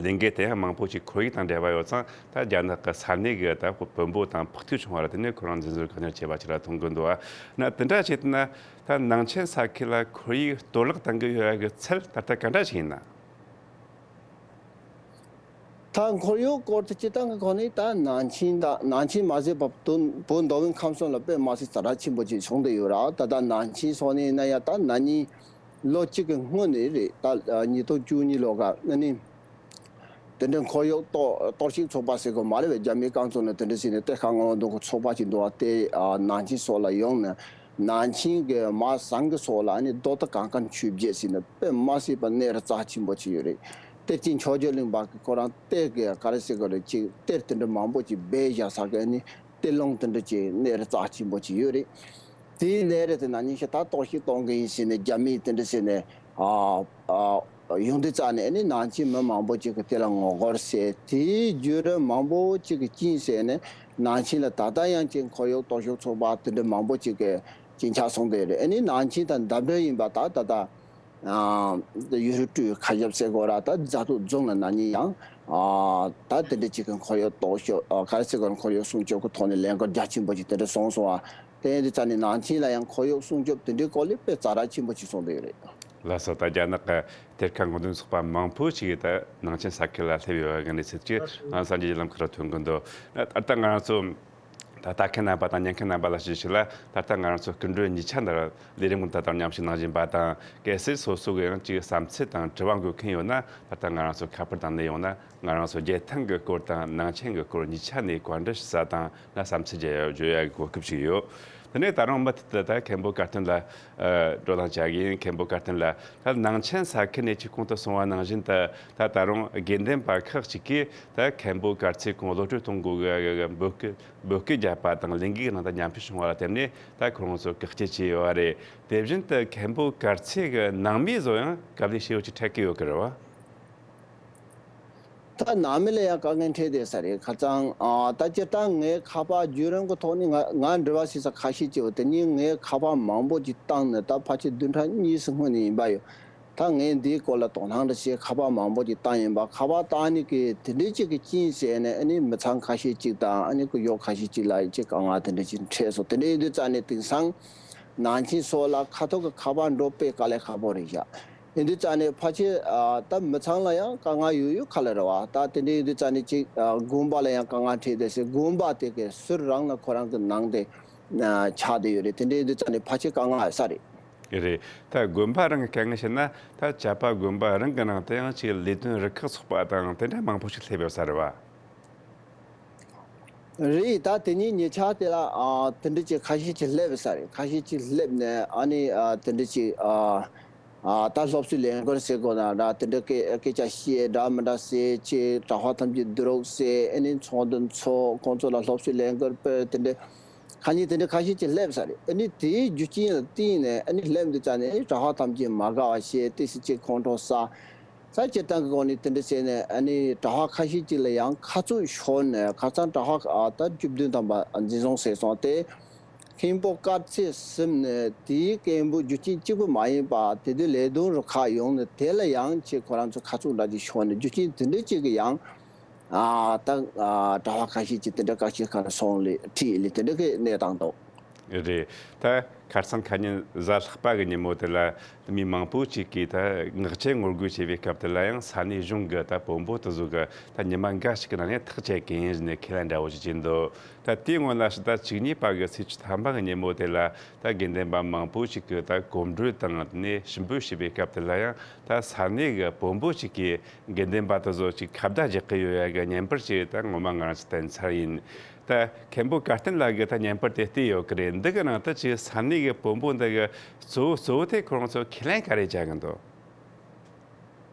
ལས་འགུལ་དེ་ཡང་མང་པོ་ཅིག་ཁོར་ཡུག་དང་འབྲེལ་བ་ཡོད་ཙང་། ད་རྒྱ་ནག་གི་ས་གནས་ཀྱི་ད་བོན་པོ་དང་ཕོག་ཐུག་བྱུང་བ་ལ་བརྟེན་ནས་ཁོ་རང་འཛིན་བཟུང་བཀག་ཉར་བྱས་པ་ཅིག་ལ་མཐོང་གི་འདུག་བ། ན་དེ་འདྲ་བྱས་ན་ད་ནང་ཆེན་ས་ཁུལ་ལ་ཁོར་ཡུག་གཏོར་བརླག་གཏང་གི་ཡོད་ཡ་གི་ཚད་ད་ལྟ་ག་འདྲ་ཞིག་ཡིན་ན། ད་ཁོར་ཡུག་སྐོར་དུ་སྤྱིར་བཏང་གི་སྒོ་ནས་ད་ནང་ཆེན་དང་ནང་ཆེན་མ་ཟད་པ་བོད་མདོ་དབུས་ཁམས་གསུམ་ལ་དཔེ་མ་སྲིད་ཛ་དྲག་ཆེན་པོ་ཅིག་བྱུང་བསྡད་ཡོད་ར། ད་ལྟ་ནང་ཆེན་སོགས་ནས་ཡིན་ན་ཡང་ད་ན་ནིང་ལོ་གཅིག་གི་སྔོན་ནས་རེད། ད་ཉིས་སྟོང་བཅུ་གཉིས་ལོ་ག་ན་ནིང་དེ་འདྲའི་ཁོར་ཡུག་གཏོར་གཏོར་བཤིག་ཚོགས་པ་ཟེར་དགོས་མ་རེད་པས། རྒྱ་མིའི་རྐང་བཙུགས་ནས་དེ་འདྲ་ཟེར་ནས་གཏེར་ཁ་སྔོག་འདོན་གྱི་ཚོགས་པ་ཅིག་འདུག་བ། དེ་ནང་ཆེན་སོགས་ལ་ཡོང་ནས་ནང་ཆེན་གྱི་མ་ཟངས་ཀྱི་སོགས་ལ་ནི་རྡོ་དང་གང་ག་མཆོད་བརྗེད་ཟེར་ནས་དཔེ་མ་སྲིད་པ་གནས་རི་རྩ་ཆེན་པོ་ཅིག་ཡོད་རེད། གཏེར་ཆེན་མཆོག་གྱུར་གླིང་པ་གི་ཁོ་རང་གཏེར་གྱི་ག་རེ་ཟེར་དགོས་རེད། ཅིག་གཏེར་དེ་འདྲ་མང་པོ་ཅིག་སྦས་བཞག་ས་གི་ནི་གཏེར་ལུང་དེ་འདྲ་ཅིག་གནས་རི་རྩ་ཆེན་པོ་ཅིག་ཡོད་རེད། དེའི་གནས་རི་དེ་ན་ནིང་ཞེ་དྲག་གཏོར་བཤིག་གཏོང་གི་ཡིན་ཟེར་ནས་རྒྱ་མིས་དེ་འདྲ་ཟེར་ནས་ཨ་ཨ་ཡོང་དུས་ཙང་ནས་ནི་ནང་ཆེན་མི་མང་པོ་ཅིག་གི་དེ་ལ་ངོ་རྒོལ་བྱས། དེའི་བརྒྱུད་རིམ་མང་པོ་ཅིག་གི་རྐྱེན་བྱས་ནས་ནང་ཆེན་ལ་ད་ལྟ་ཡང་ཅིག་ཁོར་ཡུག་གཏོར་བཤིག་ཚོགས་པ་དེ་འདྲ་མང་པོ་ཅིག་གི་རྐྱེན་ཆགས་སོང་དེ་རེད། ཨ་ནི་ནང་ཆེན་དང་འདབས་འབྲེལ་ཡིན་པ་ད་ད་ལྟ་ཨ་ཡུལ་ཤུལ་ཁ་ཞབས་ཟེར་དགོས་ར། ད་རྫ་སྟོད་རྫོང་ལ་ན་ནིང་ཡང་ཨ་ད་དེ་འདྲ་ཅིག་གི་ཁོར་ཡུག་གཏོར་བཤིག་ཨ་ག་རེ་ཟེར་དགོས་རེད། ཁོར་ཡུག་སྲུང་སྐྱོབ་ཀྱི་ཐོག་ནས་ལས་འགུལ་རྒྱ་ཆེན་པོ་ཅིག་དེ་འདྲ་སོང་སོང་བ། དེ་ཡིན་དུས་ཙང་ནས་ནང་ཆེན་ལ་ཡང་ཁོར་ཡུག་སྲུང་སྐྱོབ་དེ་འདྲའི་སྐོར་ལ་དཔེ་ཛ་དྲག་ཆེན་པོ་ཅིག་སོང་བསྡད་ཡོད་རེད། ལགས་སོ། ད་རྒྱ་ནག་གི་གཏེར་ཁ་སྔོག་འདོན་ཚོགས་པ་མང་པོ་ཞིག་ད་ནང་ཆེན་ས་ཁུལ་ལ་སླེབས་ཡོད་པའི་གནས་ཚུལ་ཅིག་ང་གསར་འགྱུར་བརྒྱུད་ལམ་ཁག་ལ་ཐོན་གྱི་འདུག་ད་ལྟ་ང་རང་ཚོ་ད་ལྟ་མཁན་རྣམ་པ་དང་ཉན་མཁན་རྣམ་པ་ལ་ཞུ་ཞུ་ལ། ད་ལྟ་ང་རང་ཚོ་སྐུ་མགྲོན་གཉིས་ཆ་འདིར་ལས་རིམ་ད་ལྟ་མཉམ་ཞུགས་གནང་བཞིན་པ་དང་། གལ་སྲིད་སོ་སོ་གི་ཡང་ཅིག་བསམ་ཚུལ་དང་དྲི་བ་འགོད་མཁན་ཡོད་ན། ད་ལྟ་ང་རང་ཚོ་ཁ་པར་དང་གནས་ཡོང་ན། ང་རང་ཚོ་རྒྱལ་ཐང་གི་སྐོར་དང་ནང་ཆེན་གྱི་སྐོར་གཉིས་ཆ་ནས་བཀའ་འདྲི་ཞུ་ས་དང་། ན་བསམ་ཚུལ་བརྗོད་ཡ་གོ་སྐབས་ཤིག་ཡོད། དེ་ནས་ད་རུང་མུ་མཐུད་དུ་ད་མཁན་པོ་བཀའ་བསྟན་ལ་ཨ་བགྲོ་གླེང་བྱ་གི་ཡིན། མཁན་པོ་བཀའ་བསྟན་ལ་ད་ནང་ཆེན་ས་ཁུལ་ནས་ཅིག་གོང་དུ་སོང་བ་ནང་བཞིན་དུ། ད་ད་རུང་དགེ་འདུན་པ་ཁག་ཅིག་གིས་ད་མཁན་པོ་དཀར་ཚེ་ཁོང་བློ་གྲོས་གཏོང་དགོས་གི་འབོད་སྐུལ་འབོད་སྐུལ་བརྒྱབ་པ་དང་། ལས་འགུལ་ནང་ད་ཉམས་ཞིབ་བྱུང་བ་ལ་བརྟེན་ནས་ད་ཁོང་ཚོ་བཀག་སྐྱིལ་བྱས་ཡོད་པ་རེད། དེ་བཞིན་དུ་མཁན་པོ་དཀར་ཚེ་གི་ནང་མི་ཚོ་ཡང་དཀའ་ལས་ཞེ་པོ་ཅིག་འཕྲད་ཀྱི་ཡོད་ཀྱི་རེད་བ། ད་ནང་མི་ལ་ཡང་དཀའ་ངལ་འཕྲད་བསྡད་ས་རེད། ཁ་སང་ཨ་ད་སྤྱིར་བཏང་ངའི་ཁ་པར་བརྒྱུད་རིམ་གྱི་ཐོག་ནས་ང་ང་འབྲེལ་བ་བྱེད་ས་ཁ་ཤས་ཅིག་ཡོད། དེ་ནས་ངའི་ཁ་པར་མང་པོ་ཅིག་བཏང་ནས་ད་ཕལ་ཆེར་བདུན་ཕྲག་གཉིས་སུ་སྔོན་ནས་ཡིན་པ་ཡོད། ད་ངས་འདིའི་སྐོར་ལ་དོ་སྣང་འདྲ་བྱས་ཁ་པར་མང་པོ་ཅིག་བཏང་ཡིན་པ། ཁ་པར་བཏང་ནས་ཀྱི་དེ་འདྲའི་ཅིག་གི་རྐྱེན་བྱས་ནས་ཨ་ནི་མི་ཚང་ཁ་ཤས་ཅིག་དང་ཨ་ནི་ཁོར་ཡུག་ཁ་ཤས་ཅིག་ལ་ཅིག་དཀའ་ངལ་དེ་འདྲ་ཅིག་འཕྲད་སོང་། དེ་འདྲ་ཡིན་དུས་ཙང་ནས་དེང་སང་ནང་ཆེན་སོགས་ལ་ཁ་ཐོག་གི་ཁ་པར་འགྲོ་དཔེ་དཀའ་ལས་ཁག་པོ་རེད་བཞག་ཡིན་དུས་ཙང་ནས་ཕལ་ཆེར་ཨ་ད་མི་ཚང་ལ་ཡང་དཀའ་ངལ་ཡོད་ཡོད་ཁ་ལ་རེད་བ། ད་དེ་འདྲ་ཡིན་དུས་ཙང་ནས་ཅིག་ཨ་དགོན་པ་ལ་ཡང་དཀའ་ངལ་འཕྲད་བསྡད་ཟེར། དགོན་པ་དེ་གའི་ཟུར་རང་ལ་ཁོ་རང་གི་ནང་དེ་ཨ་ཆགས་བསྡད་ཡོད་རེད། དེ་འདྲ་ཡིན་དུས་ཙང་ནས་ཕལ་ཆེར་དཀའ་ངལ་ཡོད་ས་རེད། རེད། ད་དགོན་པ་རང་གི་དཀའ་ངལ་བཤད་ན། ད་ཇག་པ་དགོན་པ་རང་གི་ནང་དུ་ཡང་ཅིག་ལས་དོན་རུ་ཁག་ཚོགས་པ་དང་དེ་འདྲ་མང་པོ་ཞིག་སླེབས་ཡོད་ས་རེད་བ། རེད། ད་དེ་ཉིན་ཉེ་ཆར་དེ་ལ་ཨ་དེ་འདྲ་ཅིག་ཁ་ཤས་ཅིག་སླེབས་ས་རེད། ཁ་ཤས་ཅིག་སླེབས་ནས་ཨ་ནི་ཨ་དེ་འདྲ་ཅིག་ཨ་ཨ་ད་སློབ་གསོའི་ལས་འགུལ་ཟེར་དགོས་ན་འདྲ། དེ་འདྲ་སྐད་སྐད་ཆ་བཤད་འདྲ་མི་འདྲ་ཟེར་ཅིག་གྲྭ་པ་ཐམས་ཅད་བསྡུ་རོགས་ཟེར། ཨ་ནི་ཚོགས་འདུ་འཚོགས། ཁོང་ཚོ་ལ་སློབ་གསོའི་ལས་འགུལ་སྤེལ། དེ་འདྲ་ཁ་ཉིན་དེ་འདྲ་ཁ་ཤས་ཅིག་སླེབས་ས་རེད། ཨ་ནི་དེའི་རྒྱུ་རྐྱེན་ལ་བརྟེན་ནས་ཨ་ནི་སླེབས་འདུག་ཙང་ནས་གྲྭ་པ་ཐམས་ཅད་མ་དགའ་བ་བྱས། ཏོག་ཙམ་ཅིག་ཁོང་ཁྲོ་ཟ། ས་སྤྱིར་བཏང་གི་སྒོ་ནས་དེ་འདྲ་བྱས་ནས་ཨ་ནི་གྲྭ་པ་ཁ་ཤས་ཅིག་ལ་ཡང་ཁ་བཙུགས་ཤོར་ནས། ཁ་སང་གྲྭ་པ་ཨ་ད་བཅུ་བདུན་ཐམ་པ་འཛིན་བཟུང་བྱས་སོང་། དེ་མཁན་པོ་དཀར་ཚེ་གསུམ་ནས་དེའི་སྐད་འབོད་རྒྱུ་རྐྱེན་གཅིག་པུ་མ་ཡིན་པ། དེ་དུས་ལས་དོན་རུ་ཁག་ཡོང་ནས་དེ་ལ་ཡང་ཅིག་ཁོ་རང་ཚོ་ཁ་བཙུགས་འདྲ་ཅིག་ཤོར་ནས་རྒྱུ་རྐྱེན་དེ་འདྲ་ཅིག་གི་ཡང་ ཨ་ད་ཨ་གྲྭ་པ་ཁ་ཤས་ཀྱིས་དེ་འདྲ་བཀའ་ཆོས་ཁ་ལ་སོང་ལེ་ཁྲིད་ལེ་དེ་འདྲ་གི་གནས་སྟངས་འདུག། རེད། ད་ཁ་སང་ཁ་ཉིན་གཟའ་ལྷག་པ་གི་ཉིན་མོ་དེ་ལ་མི་མང་པོ་ཅིག་གིས་ད་ངག་བཅད་ངོ་རྒོལ་བྱེད་པའི་སྐབས་དེ་ལ་ཡང་ས་གནས་གཞུང་གི་ད་བོན་པོ་དེ་ཚོ་གི་ད་ཉི་མ་འགའ་ཞིག་གི་ནང་ནས་ཐག་བཅད་གི་ཡིན་ཟེར་ནས་ཁས་ལེན་འདྲ་བོ་ཞིག་བྱས་འདུག། ད་དེའི་སྔོན་ལ་ཕྱི་ཟླ་བཅུ་གཉིས་པ་གི་ཚེས་བཅུ་ཐམ་པ་གི་ཉིན་མོ་དེ་ལ་ད་དགེ་འདུན་པ་མང་པོ་ཞིག་གིས་ད་གོམ་བགྲོད་དང་དེ་ནས་ཞུ་འབོད་བྱས་པའི་སྐབས་དེ་ལ་ཡང་ད་ས་གནས་གི་བོན་པོ་ཞིག་གིས་དགེ་འདུན་པ་དེ་ཚོ་ཅིག་ཁ་བརྡ་རྒྱག་གི་ཡོད་ཡ་གི་བརྙན་པར་ཅིག་ད་ངོ་མ་ང་རང་ཚོ་བསྟན་ཚར་ཡིན། ད་མཁན་པོ་ཀར་བསྟན་ལགས་ཀྱིས་ད་བརྙན་པར་དེ་བལྟས་ཡོད་ཀྱི་རེད། འདི་གི་ནང་དུ་ཅིག་ས་གནས་ཀྱི་བོན་པོ་འདི་གི་གཙོ་བོ་གཙོ་བོ་དེ་ཁོ་རང་ཚོ་ཁས་ལེན་ག་རེ་བྱ་གི་འདུག།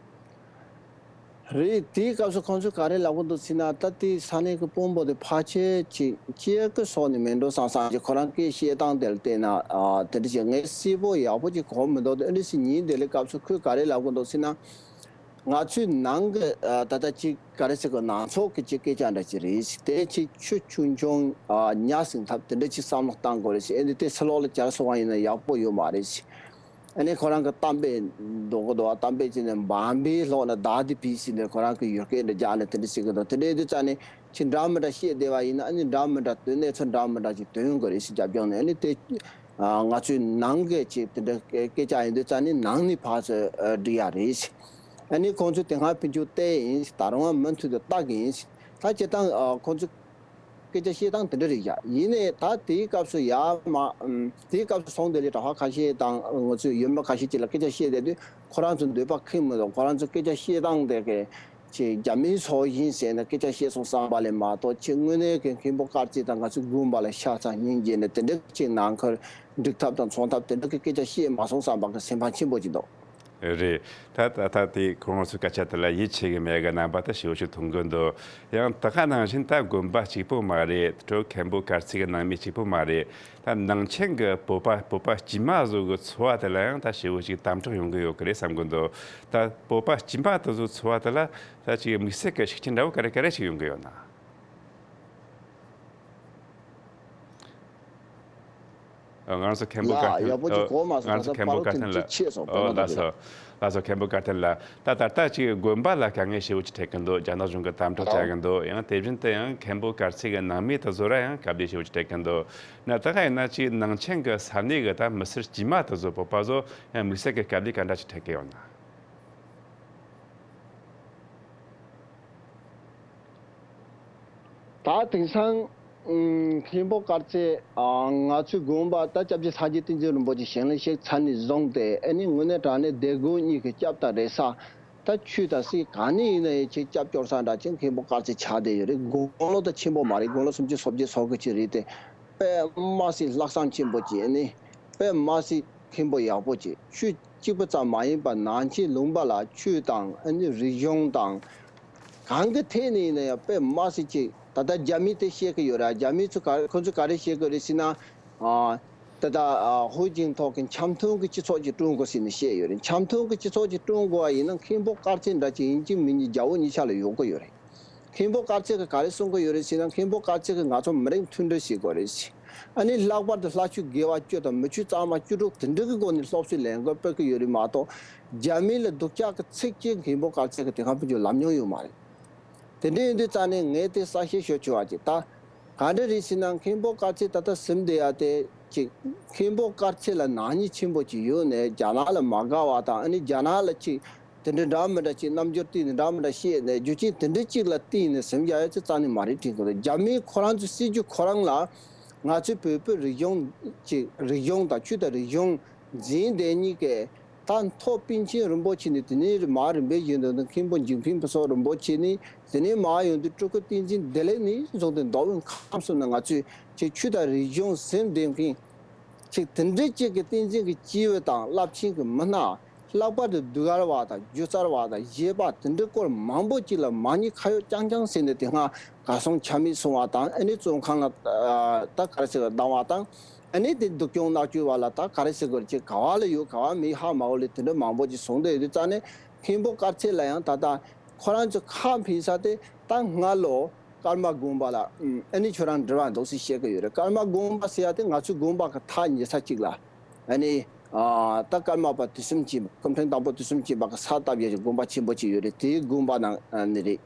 རེད། དེའི་སྐབས་སུ་ཁོང་ཚོས་ག་རེ་ལབ་ཀྱི་འདུག་ཟེར་ན། ད་དེ་ས་གནས་ཀྱི་བོན་པོ་དེ་ཕལ་ཆེར་ཅིག་སྐྱེས་ཀྱི་སོགས་ནས་མེད་འགྲོ་བསམ་བསམ་གྱི། ཁོ་རང་སྐད་བཤད་སྟངས་དེ་ལ་བལྟས་ན་ཨ་དེ་འདྲ་ཅིག་ངས་གསལ་པོ་ཡག་པོ་ཅིག་གོ་མི་འདུག། དེ་འདྲ་ཞིག་ཉིན་དེ་ལས་སྐབས་སུ་ཁོས་ག་རེ་ལབ་ཀྱི་འདུག་ཟེར་ན། ང་ཚོའི་ནང་གི་ཨ་ད་ལྟ་ཅིག་ག་རེ་ཟེར་དགོས། ནང་ཚོགས་ཀྱི་ཅིག་སྐད་ཆ་འདྲ་ཅིག་རེད་ཟེར། དེ་ཅིག་ཆུ་ཆུང་ཆུང་ཨ་ཉ་ཟིང་ཐབས་དེ་འདྲ་ཅིག་བསམ་བློ་བཏང་དགོས་རེད་ཟེར། ཨེ་འདི་དེ་ཕྱི་ལོགས་ལ་གྱར་སོང་བ་ཡིན་ན་ཡག་པོ་ཡོད་མ་རེད་ཟེར། ཨ་ནི་ཁོ་རང་གི་གཏམ་དཔེ་འདོགས་གི་འདུག་བ། གཏམ་དཔེ་བྱས་ནས་འབའ་འབའི་ལྷོག་ན་བདག་འདི་བིས་ཟེར་ནས་ཁོ་རང་གི་ཡུལ་སྐད་འདྲ་རྒྱག་ནས་དེ་འདྲ་ཟེར་གི་འདུག། དེ་འདྲ་ཡིན་དུས་ཙང་ནས་ཅིག་འདྲ་མི་འདྲ་བཤད་བསྡད་པ་ཡིན་ན། ཨ་ནི་འདྲ་མི་འདྲ་དོན་གནས་ཚུལ་འདྲ་མི་འདྲ་ཅིག་ཐོན་ཡོང་གི་རེད་ཟེར། རྒྱབ་ལྗོངས་ནས་ཨ་ནི་དེ་ང་ཚོའི་ནང་གི་ཅིག་དེ་འདྲ་སྐད་ཆ་ཡིན་དུས་ཙང་ནས་ནང་ནས་ཕར་ཚུར་འགྲིག་ཡ་རེད་ཟེར། ཨ་ནི་ཁོང་ཚོས་དེ་སྔ་ཕན་ཆད་བལྟས་ཡིན་ཟེར། ད་རུང་མུ་མཐུད་དུ་བལྟ་གི་ཡིན་ཟེར། ད་སྤྱིར་བཏང་ཁོང་ཚོས་སྐད་ཆ་བཤད་སྟངས་དེ་འདྲ་རེད་བཞག། ཡིན་ནའི་ད་དེའི་སྐབས་སུ་ཡར་མར་ཨམ་དེའི་སྐབས་སུ་སོང་དེ་ལས་གྲྭ་པ་ཁ་ཤས་དང་ང་ཚོའི་ཡུལ་མི་ཁ་ཤས་ཀྱིས་ལ་སྐད་ཆ་བཤད་བསྡད་དུས་ཁོ་རང་ཚོ་འདོད་པ་ཁེངས་མི་འདུག། ཁོ་རང་ཚོ་སྐད་ཆ་བཤད་སྟངས་དེ་གི་ཅིག་རྒྱ་མིའི་ཚོགས་ཡིན་ཟེར་ནས་སྐད་ཆ་བཤད་སོང་བསམ་པ་ལས་མ་གཏོགས། ཅིག་དངོས་གནས་ཀྱི་མཁན་པོ་དཀར་རྩེ་དང་ང་ཚོའི་དགོན་པ་ལ་ཤ་ཚ་སྙིང་རྗེ་ནས་དེ་འདྲ་ཅིག་ནང་ཁུལ་འགྲིག་ཐབས་དང་ཚོང་ཐབས་དེ་འདྲ་གི་སྐད་ཆ་བཤད་མ་སོང་བསམ་པ་གི་སེམས་ཕམ་ཆེན་པོ་ཅིག་འདུག། རེད། ད་ད་ད་དེ་ཁོང་ཚོའི་སྐད་ཆ་དེ་ལ་ཡིད་ཆེས་ཀྱི་མེད་གི་རྣམ་པ་ད་ཞེ་པོ་ཞིག་མཐོང་གི་འདུག། ཡང་ད་ག་ནང་བཞིན་ད་དགོན་པ་གཅིག་པོ་མ་རེད། དྲོ་མཁན་པོ་དཀར་རྩེ་གི་ནང་མི་གཅིག་པོ་མ་རེད། ད་ནང་ཆེན་གྱི་བོད་པ་བོད་པ་དཀྱུས་མ་བཟོ་གི་འཚོ་བ་དེ་ལ་ཡང་ད་ཞེ་པོ་ཞིག་དམ་དྲག་ཡོང་གི་ཡོད་ཀྱི་རེད་བསམ་གི་འདུག། ད་བོད་པ་དཀྱུས་མ་དེ་ཚོ་འཚོ་བ་དེ་ལ་ད་ཅིག་དམིགས་བསལ་གྱི་ཤུགས་རྐྱེན་འདྲ་བོ་ག་རེ་ག་རེ་ཞིག་ཡོང་གི་ཡོད་ན། ང་རང་ཚོ་མཁན་པོ་ཡ་བཀའ་བསྟན། ཡག་པོ་ཅིག་གོ་མ་ང་སོང་། རང་ཚོ་ད་མཁན་པོ་བཀའ་བསྟན་ལ། ཆེ་སོང་། ཨོ་ལགས་སོ། ལགས་སོ། མཁན་པོ་བཀའ་བསྟན་ལ། ད་ད་ལྟ་ཅིག་དགོན་པ་ལ་དཀའ་ངལ་ཞེ་པོ་ཅིག་འཕྲད་ཀྱི་འདུག། རྒྱ་ནག་གཞུང་གིས་དམ་དྲག་བྱ་གི་འདུག། ཡང་དེ་བཞིན་དུ་ཡང་མཁན་པོ་དཀར་རྩེ་གི་ནང་མི་དེ་ཚོ་ར་ཡང་དཀའ་ལས་ཞེ་པོ་ཅིག་འཕྲད་ཀྱི་འདུག། ན་ད་ག་ཡིན་ན་ཅིག་ནང་ཆེན་གྱི་ས་གནས་གི་ད་མི་སེར་དཀྱུས་མ་དེ་ཚོ་བོད་པ་ཚོ་ཡང་དམིགས་བསལ་གྱི་དཀའ་ལས་ག་འདྲ་ཅིག་འཕྲད་ཀྱི་ཡོད་ན། ད་དེང་སང་ཨུམ་མཁན་པོ་དཀར་རྩེ། ཨ་ང་ཚོའི་དགོན་པ་ད་སྐྱབས་རྗེ་ས་སྐྱ་བསྟན་འཛིན་རིན་པོ་ཆེ་ཞལ་ལས་གཤེགས་ཚར་ནས་བཟུང་སྟེ། ཨ་ནི་དངོས་གནས་དྲང་གནས་སྡེ་དགོན་གཉིས་ཀྱི་སྐྱབས་དང་རེ་ས། ད་ཆོས་དང་སྲིད་གང་ནས་ཡིན་ན་ཡང་ཅིག་སྐྱབས་སྐྱོར་ས་འདྲ་ཅིག་མཁན་པོ་དཀར་རྩེ་ཆགས་བསྡད་ཡོད་རེད། དགུང་ལོ་ད་ཆེན་པོ་མ་རེད། དགུང་ལོ་སུམ་ཅུ་སོ་བརྒྱད་སོ་དགུ་ཅིག་རེད་དེ། དཔེ་མ་སྲིད་ལྷག་བསམ་ཆེན་པོ་ཅིག། ཨ་ནི་དཔེ་མ་སྲིད་མཁན་པོ་ཡག་པོ་ཅིག། ཆོས་གཅིག་པུ་ཙམ་མ་ཡིན་པར་ནང་ཆོས་ལུང་པ་ལ་ཆོས་དང་ཨ་ནི་རིག་གཞུང་དང་། གང་གི་ཐད་ནས་ཡིན་ན་ཡང་དཔེ་མ་སྲིད་ཅིག། ད་ལྟ་རྒྱ་མིས་དེ་བཤད་ཀྱི་ཡོད་ར། རྒྱ་མིས་ཚོ་ག་ཁོ་ཚོས་ག་རེ་བཤད་ཀྱི་རེད་ཟེར་ན། ཨ་ད་ལྟ་ཨ་ཧུའུ་ཅིན་ཐའོ་གི་འཆམ་མཐུན་གྱི་སྤྱི་ཚོགས་ཅིག་བསྐྲུན་དགོས་ཟེར་ནས་བཤད་ཡོད་རེད། འཆམ་མཐུན་གྱི་སྤྱི་ཚོགས་ཅིག་བསྐྲུན་དགོས་པ་ཡིན་ན་མཁན་པོ་དཀར་རྩེ་འདྲ་ཅིག་ཡིན་གཅིག་མིན་གཉིས་རྒྱལ་པོ་གཉིས་ཆ་ལ་ཡོང་གི་ཡོད་རེད། མཁན་པོ་དཀར་རྩེ་གིས་ག་རེ་གསུང་གི་ཡོད་རེད་ཟེར་ན། མཁན་པོ་དཀར་རྩེ་གིས་ང་ཚོ་མི་རིགས་མཐུན་སྒྲིལ་བྱེད་དགོས་རེད་ཟེར། ཨ་ནི་ལྷག་པར་དུ་ལྷ་ཆོས་དགེ་བ་བཅུ་དང་མི་ཆོས་གཙང་མ་བཅུ་དྲུག་དེ་འདྲ་གི་སྒོ་ནས་སློབ་གསོའི་ལས་འགུལ་སྤེལ་གི་ཡོད་རེད་མ་གཏོགས། རྒྱ་མི་ལ་སྡུག་ཅག་གི་ཚིག་གཅིག་མཁན་པོ་དཀར་རྩེ་གིས་དེ་སྔ་ཕན་ཆད་ལབ་མྱོང་ཡོད་མ་རེད། དེ་འདྲ་ཡིན་དུས་ཙང་ནས་ངས་དེ་གསལ་བཤད་ཞུ་ཆོག་པ་ཅིག། ད་ག་འདྲ་རེད་ཟེར་ན། མཁན་པོ་དཀར་རྩེ་ད་ལྟ་ཟིན་བསྡད་ཡ་དེ་ཅིག། མཁན་པོ་དཀར་རྩེ་ལ་ནག་ཉེས་ཆེན་པོ་ཅིག་ཡོད་ནས་རྒྱ་ནག་ལ་མ་དགའ་བ་དང་། ཨ་ནི་རྒྱ་ནག་ལ་ཅིག་དེ་འདྲ་འདྲ་མི་འདྲ་ཅིག་རྣམ་འགྱུར་བསྟན་ནས་འདྲ་མི་འདྲ་བཤད་ནས་རྒྱུ་རྐྱེན་དེ་འདྲ་ཅིག་ལ་བརྟེན་ནས་ཟིན་བསྡད་ཡོད་ཙང་ནས་མ་རེད་དྲན་གི་འདུག། རྒྱ་མིས་ཁོ་རང་ཚོའི་སྲིད་ཇུས་ཁོ་རང་ལ་ང་ཚོའི་བོད་པའི་རིག་གཞུང་ཅིག། རིག་གཞུང་དང་ཆོས་དང་རིག་གཞུང་འཛིན་བསྡད་མཁན་གྱི་ད་མཐོ་པཎ་ཆེན་རིན་པོ་ཆེ་ནས། དེ་ནས་མར་རིམ་པས་བཞིན་དུ་མཁན་པོ་འཇིགས་མཁན་པོ་སོགས་རིན་པོ་ཆེ་ནས། དེ་ནས་མར་ཡོང་དུས་སྤྲུལ་སྐུ་བསྟན་འཛིན་བདེ་ལེགས་ནས་བཟུང་སྟེ་མདོ་དབུས་ཁམས་གསུམ་ན་ང་ཚོས་ཅིག་ཆོས་དང་རིག་གཞུང་ཟིན་བསྡད་མཁན་ཅིག། དེ་འདྲ་ཅིག་གི་བསྟན་འཛིན་གྱི་སྐྱེས་བུ་དང་རླབས་ཆེན་གྱི་མི་སྣ། ལྷག་པར་དུ་ཟློས་གར་བ་དང་སྒྱུ་རྩལ་བ་དང་གཞས་པ་དེ་འདྲའི་སྐོར་མང་པོ་ཅིག་ལ་མ་ཉེས་ཁ་གཡོག་རྐྱང་རྐྱང་བྱས་ནས་དེ་སྔ་གར་སོང་ཆ་མེད་སོང་བ་དང་། ཨ་ནི་བཙོན་ཁང་ལ་ད་ག་རེ་ཟེར་བ་བཏང་བ་དང་། ཨ་ནི་དེ་སྡུག་གྱོང་མནར་གཅོད་པ་ལ་ད་ག་རེ་ཟེར་དགོས་རེད། ཅིག་ག་བ་ལ་ཡོད་ག་བ་མེད་ཧ་མ་གོ་ལེ་དེ་འདྲ་མང་པོ་ཅིག་བྱུང་བསྡད་ཡོད་དུས་ཙང་ནས། མཁན་པོ་དཀར་ཚེ་ལ་ཡང་ད་ལྟ་ཁོ་རང་ཚོ་ཁ་ཕྱེ་ས་དེ་ད་སྔ་ལོ་ཀརྨ་དགོན་པ་ལ་ཨ་ནི་ཁྱོད་རང་འབྲེལ་བ་འདུག་ཟེར་བཤད་ཀྱི་ཡོད་རེད། ཀརྨ་དགོན་པ་ཟེར་ཡ་དེ་ང་ཚོའི་དགོན་པ་གི་ཐག་ཉེ་ས་གཅིག་ལ། ཨ་ནི་ཨ་ད་ཀརྨ་པ་དུས་གསུམ་གྱི་སྐུ་ཕྲེང་དང་པོ་དུས་གསུམ་གྱི་པ་གི་ས་བཏབ་ཡ་གི་དགོན་པ་ཆེན་པོ་གཅིག་ཡོད་རེད། དེའི་དགོན་པ་ནང་ནས་རེད།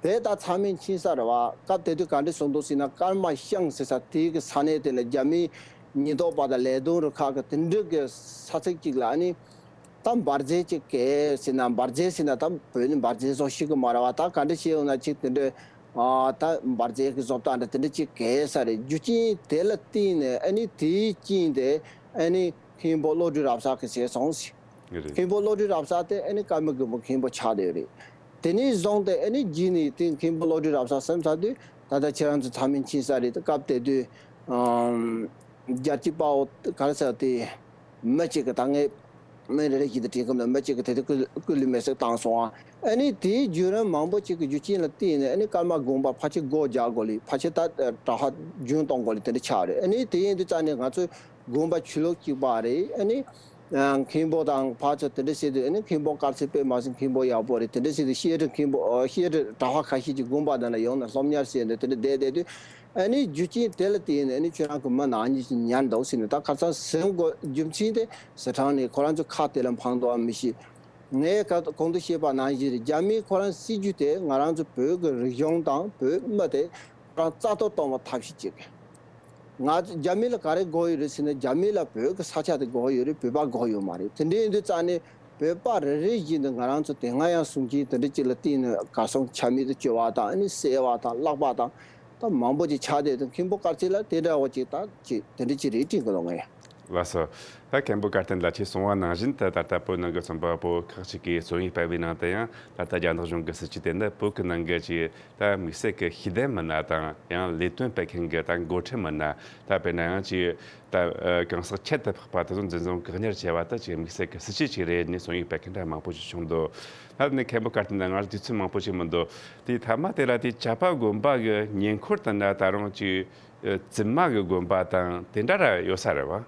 དེ་ད་ཚང་མས་མཁྱེན་ས་རེད་བ། སྐབས་དེ་དུས་ག་འདྲ་བཟོ་འདུག་ཟེར་ན། ཀརྨ་ཤང་ཟེར་ས་དེའི་གི་ས་གནས་དེ་ལ་རྒྱ་མིའི་ཉེན་རྟོག་པ་དང་ལས་དོན་རུ་ཁག་གི་དེ་འདྲ་གི་ས་ཚིགས་གཅིག་ལ་ཨ་ནི། ད་འབར་རྫས་ཅིག་གས་ཟེར་ན། འབར་རྫས་ཟེར་ན་ད་བོད་ནི་འབར་རྫས་བཟོ་ཤེས་གི་མ་རེད་བ། ད་ག་འདྲ་བྱས་ཡོང་ན་ཅིག་དེ་འདྲ། ཨ་ད་འབར་རྫས་གི་བཟོ་ལྟ་འདྲ་དེ་འདྲ་ཅིག་གས་ས་རེད། རྒྱུ་རྐྱེན་དེ་ལ་བརྟེན་ནས་ཨ་ནི་དེའི་རྐྱེན་དེ་ཨ་ནི་མཁན་པོ་བློ་གྲོས་རབ་གསལ་གི་བྱས་སོང་ཟེར། རེད། མཁན་པོ་བློ་གྲོས་རབ་གསལ་དེ་ཨ་ནི་ཀརྨ་མགོན་པོ་མཁན་པོ་ཆགས་བསྡད་ཡོད་རེད། དེ་ནས་བཟུང་སྟེ་ཨ་ནི་རྗེས་ནས་དེ་མཁན་པོ་བློ་གྲོས་རབ་གསལ་ཟེར་ཚར་དུས། ད་ལྟ་ཁྱེད་རང་ཚོ་ཚང་མས་མཁྱེན་ས་རེད། སྐབས་དེ་དུས་ཨམ་རྒྱལ་གཅེས་དཔའ་བོ་ག་རེ་ཟེར་དེ་མི་གཅིག་གི་ད་ངས་མིང་རེ་རེ་བཞིན་དུ་དྲན་གི་མེད། མི་གཅིག་གི་དེ་དུས་སྐུ་སྐུ་ལུས་མེར་སྲེག་བཏང་སོང་ཨ། ཨ་ནི་དེའི་བརྒྱུད་རིམ་མང་པོ་ཅིག་གི་རྒྱུ་རྐྱེན་ལ་བརྟེན་ནས་ཨ་ནི་ཀརྨ་དགོན་པ་ཕལ་ཆེར་སྒོ་རྒྱག་དགོས་ལེ། ཕལ་ཆེར་ད་གྲྭ་པ་རྒྱུན་གཏོང་དགོས་ལེ་དེ་འདྲ་ཆགས་རེད། ཨ་ནི་དེ་ཡིན་དུས་ཙང་ནས་ང་ཚོ་དགོན་པ་ཆོས་ལུགས་གཅིག་པ་རེད། ཨ་ནི། ཨ། མཁན་པོ་དང་ཕར་ཚུར་དེ་འདྲ་བྱས་དུས་ཨ་ནི་མཁན་པོ་དཀར་ཚེ་དཔེ་མ་སྲིད་མཁན་པོ་ཡག་པོ་རེད། དེ་འདྲ་བྱས་དུས་བཤད་སྒྲུབ་མཁན་པོ། ཨ། བཤད་སྒྲུབ་གྲྭ་པ་ཁ་ཤས་ཀྱིས་དགོན་པ་དེ་ན་ཡོང་ནས་སློབ་གཉེར་བྱས་ནས་དེ་འདྲ་བསྡད་བསྡད་དུས། ཨ་ནི་རྒྱུ་རྐྱེན་དེ་ལ་བརྟེན་ནས་ཨ་ནི་ཁྱོད་རང་གི་མི་ནང་ཉིད་ཀྱི་ཉར་འདུག་ཟེར་ནས། ད་ཁ་སང་ཟིན་དགོས་རྒྱུ་མཚན་དེ་ཟི་ཁྲོན་ནས་ཁོ་རང་ཚོ་ཁ་དེ་ལ་འཕངས་འདུག་ཨ་མི་ཤེས། ངས་ཁ་གོང་དུ་བཤད་པ་ནང་བཞིན་རེད། རྒྱ་མིས་ཁོ་རང་སྲིད་ཇུས་དེ་ང་རང་ཚོ་བོད་ཀྱི་རིག་གཞུང་དང་བོད་མི་དེ་ཁོ་རང་རྩ་གཏོར་གཏོང་བའི་ཐབས་ཤེས་བྱེད་ཀྱི། ང་ཚོ་རྒྱ་མི་ལ་ག་རེ་དགོས་ཡོད་རེད་ཟེར་ན། རྒྱ་མི་ལ་བོད་ཀྱི་ས་ཆ་དེ་དགོས་ཡོད་རེད། བོད་པ་དགོས་ཡོད་མ་རེད། དེ་འདྲ་ཡིན་དུས་ཙང་ནས་བོད་པ་རེ་རེ་བཞིན་དུ་ང་རང་ཚོ་དེ་སྔ་ཡང་གསུང་མཁན་དེ་འདྲ་ཅིག་ལ་བརྟེན་ནས་གར་སོང་ཆ་མེད་དུ་གྱུར་བ་དང་། ཨ་ནི་བསད་པ་དང་བརླག་པ་དང་ད་མང་པོ་ཅིག་ཆགས་བསྡད་འདུག་མཁན་པོ་དཀར་ཚེ་ལ་དེ་འདྲ་བོ་ཅིག་ད་ཅིག་དེ་འདྲ་ཅིག་རེད་དྲན་གི་འདུག་ངས། ལགས་སོ། ད་མཁན་པོ་དཀར་བསྟན་ལགས་ཀྱིས་གསུངས་པ་ནང་བཞིན་དུ། ད་ལྟ་བོད་ནང་གི་རྩོམ་པ་པོ་ཁག་ཅིག་གིས་རྩོམ་ཡིག་སྤེལ་བའི་ནང་དུ་ཡང་། ད་ལྟ་རྒྱ་ནག་གཞུང་གི་སྲིད་ཇུས་དེ་ནི་བོད་ཀྱི་ནང་གི་ཅིག་ད་དམིགས་བསལ་གྱི་ཤེས་ལྡན་མི་སྣ་དང་། ཡང་ལས་དོན་སྤེལ་མཁན་གྱི་ད་འགོ་ཁྲིད་མི་སྣ། ད་དཔེར་ན་ཡང་ཅིག་ད་ཨ་གང་ཟག་ཁྱད་དུ་འཕགས་པ་དེ་ཚོ་འཛིན་བཟུང་བཀག་ཉར་བྱས་པ་དེ་ཅིག་དམིགས་བསལ་གྱི་སྲིད་ཇུས་ཅིག་རེད་ནས་རྩོམ་ཡིག་སྤེལ་མཁན་འདྲ་མང་པོ་ཞིག་བྱུང་འདུག་ད་ནི་མཁན་པོ་དཀར་བསྟན་ལགས་ང་ཚོ་དུས་ཚོད་མང་པོ་ཞིག་མི་འདུག་དེའི་ཐ་མ་དེ་ལ་དེ་ཇག་པ་དགོན་པ་གི་ཉེ་འཁོར་དུ་ན་ད་རུང་ཅིག་ཨ་བཙུན་མ་གི་དགོན་པ་དང་དེ་འདྲ་ར་ཡོད་ས་རེད་བ།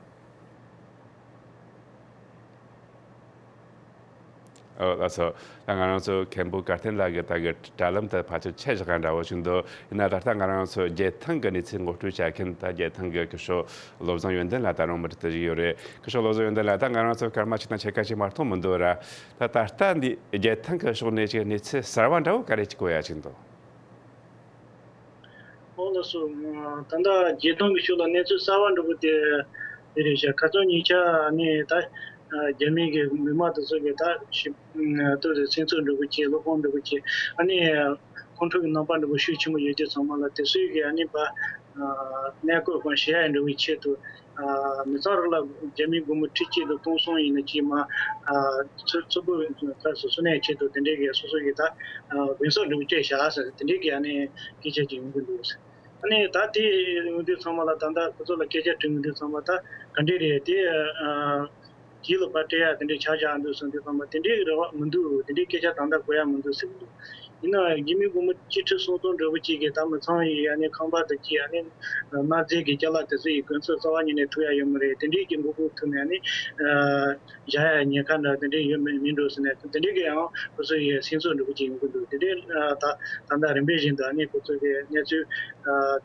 ཨོ་ལགས་སོ། ད་ང་རང་ཚོ་མཁན་པོ་དཀར་བསྟན་ལགས་ཀྱི་ད་གི་དྲ་ལམ་དུ་ཕལ་ཆེར་ཆད་བཞག་ག་འདྲ་བོ་ཞིག་འདུག་ཡིན་ན་ད་ལྟ་ང་རང་ཚོ་རྒྱལ་ཐང་གི་གནས་ཚུལ་ངོ་སྤྲོད་བྱ་མཁན། ད་རྒྱལ་ཐང་གི་སྐུ་ཞབས་བློ་བཟང་ཡོན་ཏན་ལགས་ད་རུང་མུ་མཐུད་དུ་བཞུགས་ཡོད་རེད། སྐུ་ཞབས་བློ་བཟང་ཡོན་ཏན་ལགས། ད་ང་རང་ཚོ་སྐར་མ་གཅིག་དང་ཕྱེད་ཀ་ཅིག་མ་གཏོགས་མི་འདུག་ར། ད་ད་ལྟ་འདི་རྒྱལ་ཐང་གི་ཕྱོགས་ནས་ཅིག་གནས་ཚུལ་གསར་བ་འདྲ་བོ་ག་རེ་ཅིག་གོ་ཡ་ཅིག་འདུག་ཨོ་ལགས་སོ། ད་ལྟ་རྒྱལ་ཐང་གི་ཕྱོགས་ལ་གནས་ཚུལ་གསར་བ་འདྲ་པོ་དེ་དེ་རེད་ཤག་ཁ་སང་ཉིན་ཤག་ནས་ད་རྒྱ་མི་གི་མི་མང་དེ་ཚོ་གིས་ད་ཞིབ་ཏུ་སེམས་ཚོར་འདྲ་པོ་བྱས། བློ་ཕམ་འདྲ་པོ་བྱས། ཨ་ནི་ཁོང་ཁྲོ་གི་རྣམ་པ་འདྲ་པོ་ཤུགས་ཆེན་པོ་ཡོད་དུས་ཚང་མ་ལ་དེ་ཚོའི་གི་ཨ་ནི་ཕར་གནས་སྐོར་སྐོར་བྱེད་ཡ་འདྲ་པོའི་ཆེད་དུ། ཨ་མི་ཚང་རེ་ལ་རྒྱ་མིའི་སྒོར་མོ་ཁྲི་གཅིག་དང་སྟོང་གསུམ་ཡིན་ན་ཅིག་མར་ཨ་ཚུར་ཚུར་འབུལ་ཁ་སོ་སོ་ནས་ཆེད་དུ་དེ་འདྲའི་གི་སོ་སོ་གི་ད་ཨ་གུན་གསབ་འདྲ་པོ་སྤྲད་བཞག་ཟེར། དེ་འདྲའི་གི་ཨ་ནི་སྐད་ཆ་ཅིག་ཡོང་གི་འདུག་ཨ་ནི་ད་དེ་ཡོང་དུས་ཚང་མ་ལ་ད་ལྟ་ཁོ་ཚོ་ལ་སྐད་ཆ་དྲི་ཡོང་དུས་ཚང་མ་ད་ག་འདྲས་རེད། དེ་ཨ་དེ་ལ་ཕར་སྤྲད་ཡ་དེ་འདྲས་ཆགས་བཞག་འདུག་ཟེར་དུས་ཚང་མ་དེ་འདྲའི་རེ་བ་མི་འདུག་དེ་འདྲའི་སྐད་ཆ་ད་ལྟ་གོ་ཡ་མི་འདུག་ཟེར་གི་འདུག་ཡིན་ནའང་རྒྱ་མིའི་སྒོར་མོ་གཅིག་ཁྲི་སུམ་སྟོང་འདྲ་པོ་གཅིག་གིས་ད་མི་ཚང་བའི་ཨ་ནི་ཁང་པ་དང་གཅིག་ཨ་ནི་མནའ་རྫས་ཀྱི་ཅ་ལག་དེ་ཚོ་ཡི་གུན་གསབ་རྩ་བ་ཉིད་ནས་ཐུབ་ཡ་ཡོད་མ་རེད། དེ་འདྲའི་གི་མགོ་སྐོར་ཐུག་ནས་ཨ་ནི་བཞག་ཡ་ཉེན་ཁ་འདྲ་དེ་འདྲའི་ཡོད་མིན་མིན་འགྲོ་ཟེར་ནས། དེ་འདྲའི་གི་ཡང་ཁོ་ཚོ་ཡི་སེམས་ཚོར་འདྲ་པོ་གཅིག་ཡོང་གི་འདུག་དེ་འདྲའི་ད་ད་ལྟ་རིམ་པས་བཞིན་དུ་ཨ་ནི་ཁོ་ཚོ་གི་གནས་ཚུལ་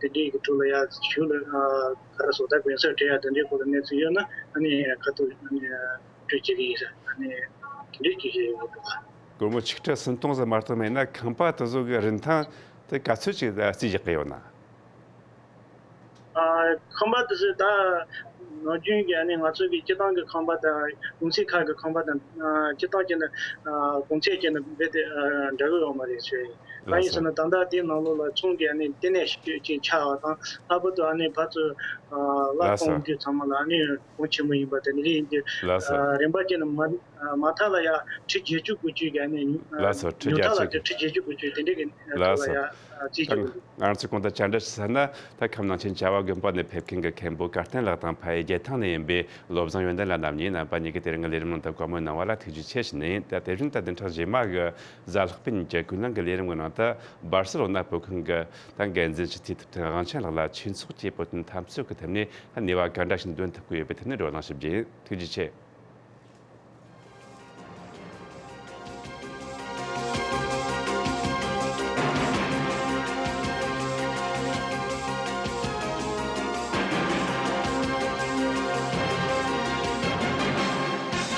དེ་འདྲའི་གི་ཐོག་ལ་ཡ་ཞུ་ལ་ག་རེ་ཟེར། ད་གུན་གསབ་སྤྲད་ཡ་དེ་འདྲའི་སྐོར་ལ་གནས་ཚུལ་ཡོད་ན་ཨ་ནི་ཁ་ཐུག་ཨ་ནི་སྤྲོད་བྱེད་ཀྱི་ཡིན་ཟེར། ཨ་ནི་དེ་འདྲའི་གི་ཞིག་ཡོང་གི་འདུག་སྒོར་མོ་ཆིག་ཁྲི་སུམ་སྟོང་ཙམ་མ་གཏོགས་མེད་ན་ཁང་པ་དེ་ཚོ་གི་རིན་ཐང་དེ་ག་ཚོད་ཅིག་རྩིས་རྒྱག་གི་ཡོད་ན། ཨ། ཁང་པ་དེ་ཚོ་ད་ནམ་རྒྱུན་གྱི་ཨ་ནི་ང་ཚོ་གི་སྤྱི་བཏང་གི་ཁང་པ་དང་གུང་ཚིགས་ཁག་གི་ཁང་པ་དང་། ཨ། སྤྱི་བཏང་བྱས་ན། ཨ། གུང་ཚིགས་བྱས་ན་རྦད་དེ་ཨ་འདྲ་གི་ཡོད་མ་རེད་ཟེར། གང་ཡིན་ཟེར་ན་ད་ལྟ་དེའི་ནང་ལོགས་ལ་ཚོང་གི་ཨ་ནི་ལྟེ་གནས་ཤིག་ཅིག་ཆགས་པ་དང་། ལྷག་པར་དུ་ཨ་ནི་ཕར་ཚུར་ཨ་གླ་ལགས་སོ། གཏོང་དུས་ཚང་མ་ལ་ཨ་ནི་གོང་ཆེན་པོ་ཡིན་པ་དེ་འདྲ་ཡིན་དུས། ལགས་སོ། ཨ། རིན་པ་བྱས་ན་མ་མ་མཐའ་ལ་ཡ་ཁྲི་བརྒྱད་ཅུ་དགུ་བཅུ་གི་ཨ་ནི། ལགས་སོ། ཁྲི་ཉུང་མཐའ་ལ་བརྒྱད་ཅུ། ཁྲི་བརྒྱད་ཅུ་དགུ་བཅུ་དེ་འདྲ་གི་ལགས་ཐོག་ལ་སོ། ཡ་རྩིས་རྒྱག་གི་འདུག་ང་རང་ཚོས་གོང་དུ་བཅར་འདྲི་ཞུས་ན། ད་ཁམས་ནང་ཆེན་བྱ་བ་དགོན་པ་ནས་ཕེབས་མཁན་གྱི་མཁན་པོ་དཀར་བསྟན་ལགས་དང་ཕ་ཡུལ་རྒྱལ་ཐང་ནས་ཡིན་པའི་བློ་བཟང་ཡོན་ཏན་ལགས་རྣམ་གཉིས། རྣམ་པ་གཉིས་ཀྱིས་དེ་རིང་གི་ལས་རིམ་ནང་དུ་བཀའ་མོལ་གནང་བ་ལ་ཐུགས་རྗེ་ཆེ་ཞུ་ནི་ཡིན། ད་དེ་བཞིན་ད་བདུན་ཕྲག་རྗེས་མ་གི་གཟའ་ལྷག་པའི་ཉིན་གྱི་ཀུན་གླེང་གི་ལས་རིམ་གྱི་ནང་དུ་སྦར་སེ་ལོ་ན་བོད་ཁང་གི་ད་འགན་འཛིན་ཞུ་ཚིག་ཐུབ་བསྟན་དབང་ཆེན་ལགས་ལ་ཆོས་ཚོགས་ཀྱི་བོད་དོན་འཐབ་རྩོད་ཀྱི་ཐད་ནས་ད་ནུས་པ་ག་འདྲ་ཞིག་འདོན་ཐུབ་ཀྱི་ཡོད་པའི་ཐད་ནས་བགྲོ་གླེང་ཞུ་རྒྱུ་ཡིན། ཐུགས་རྗེ་ཆེ།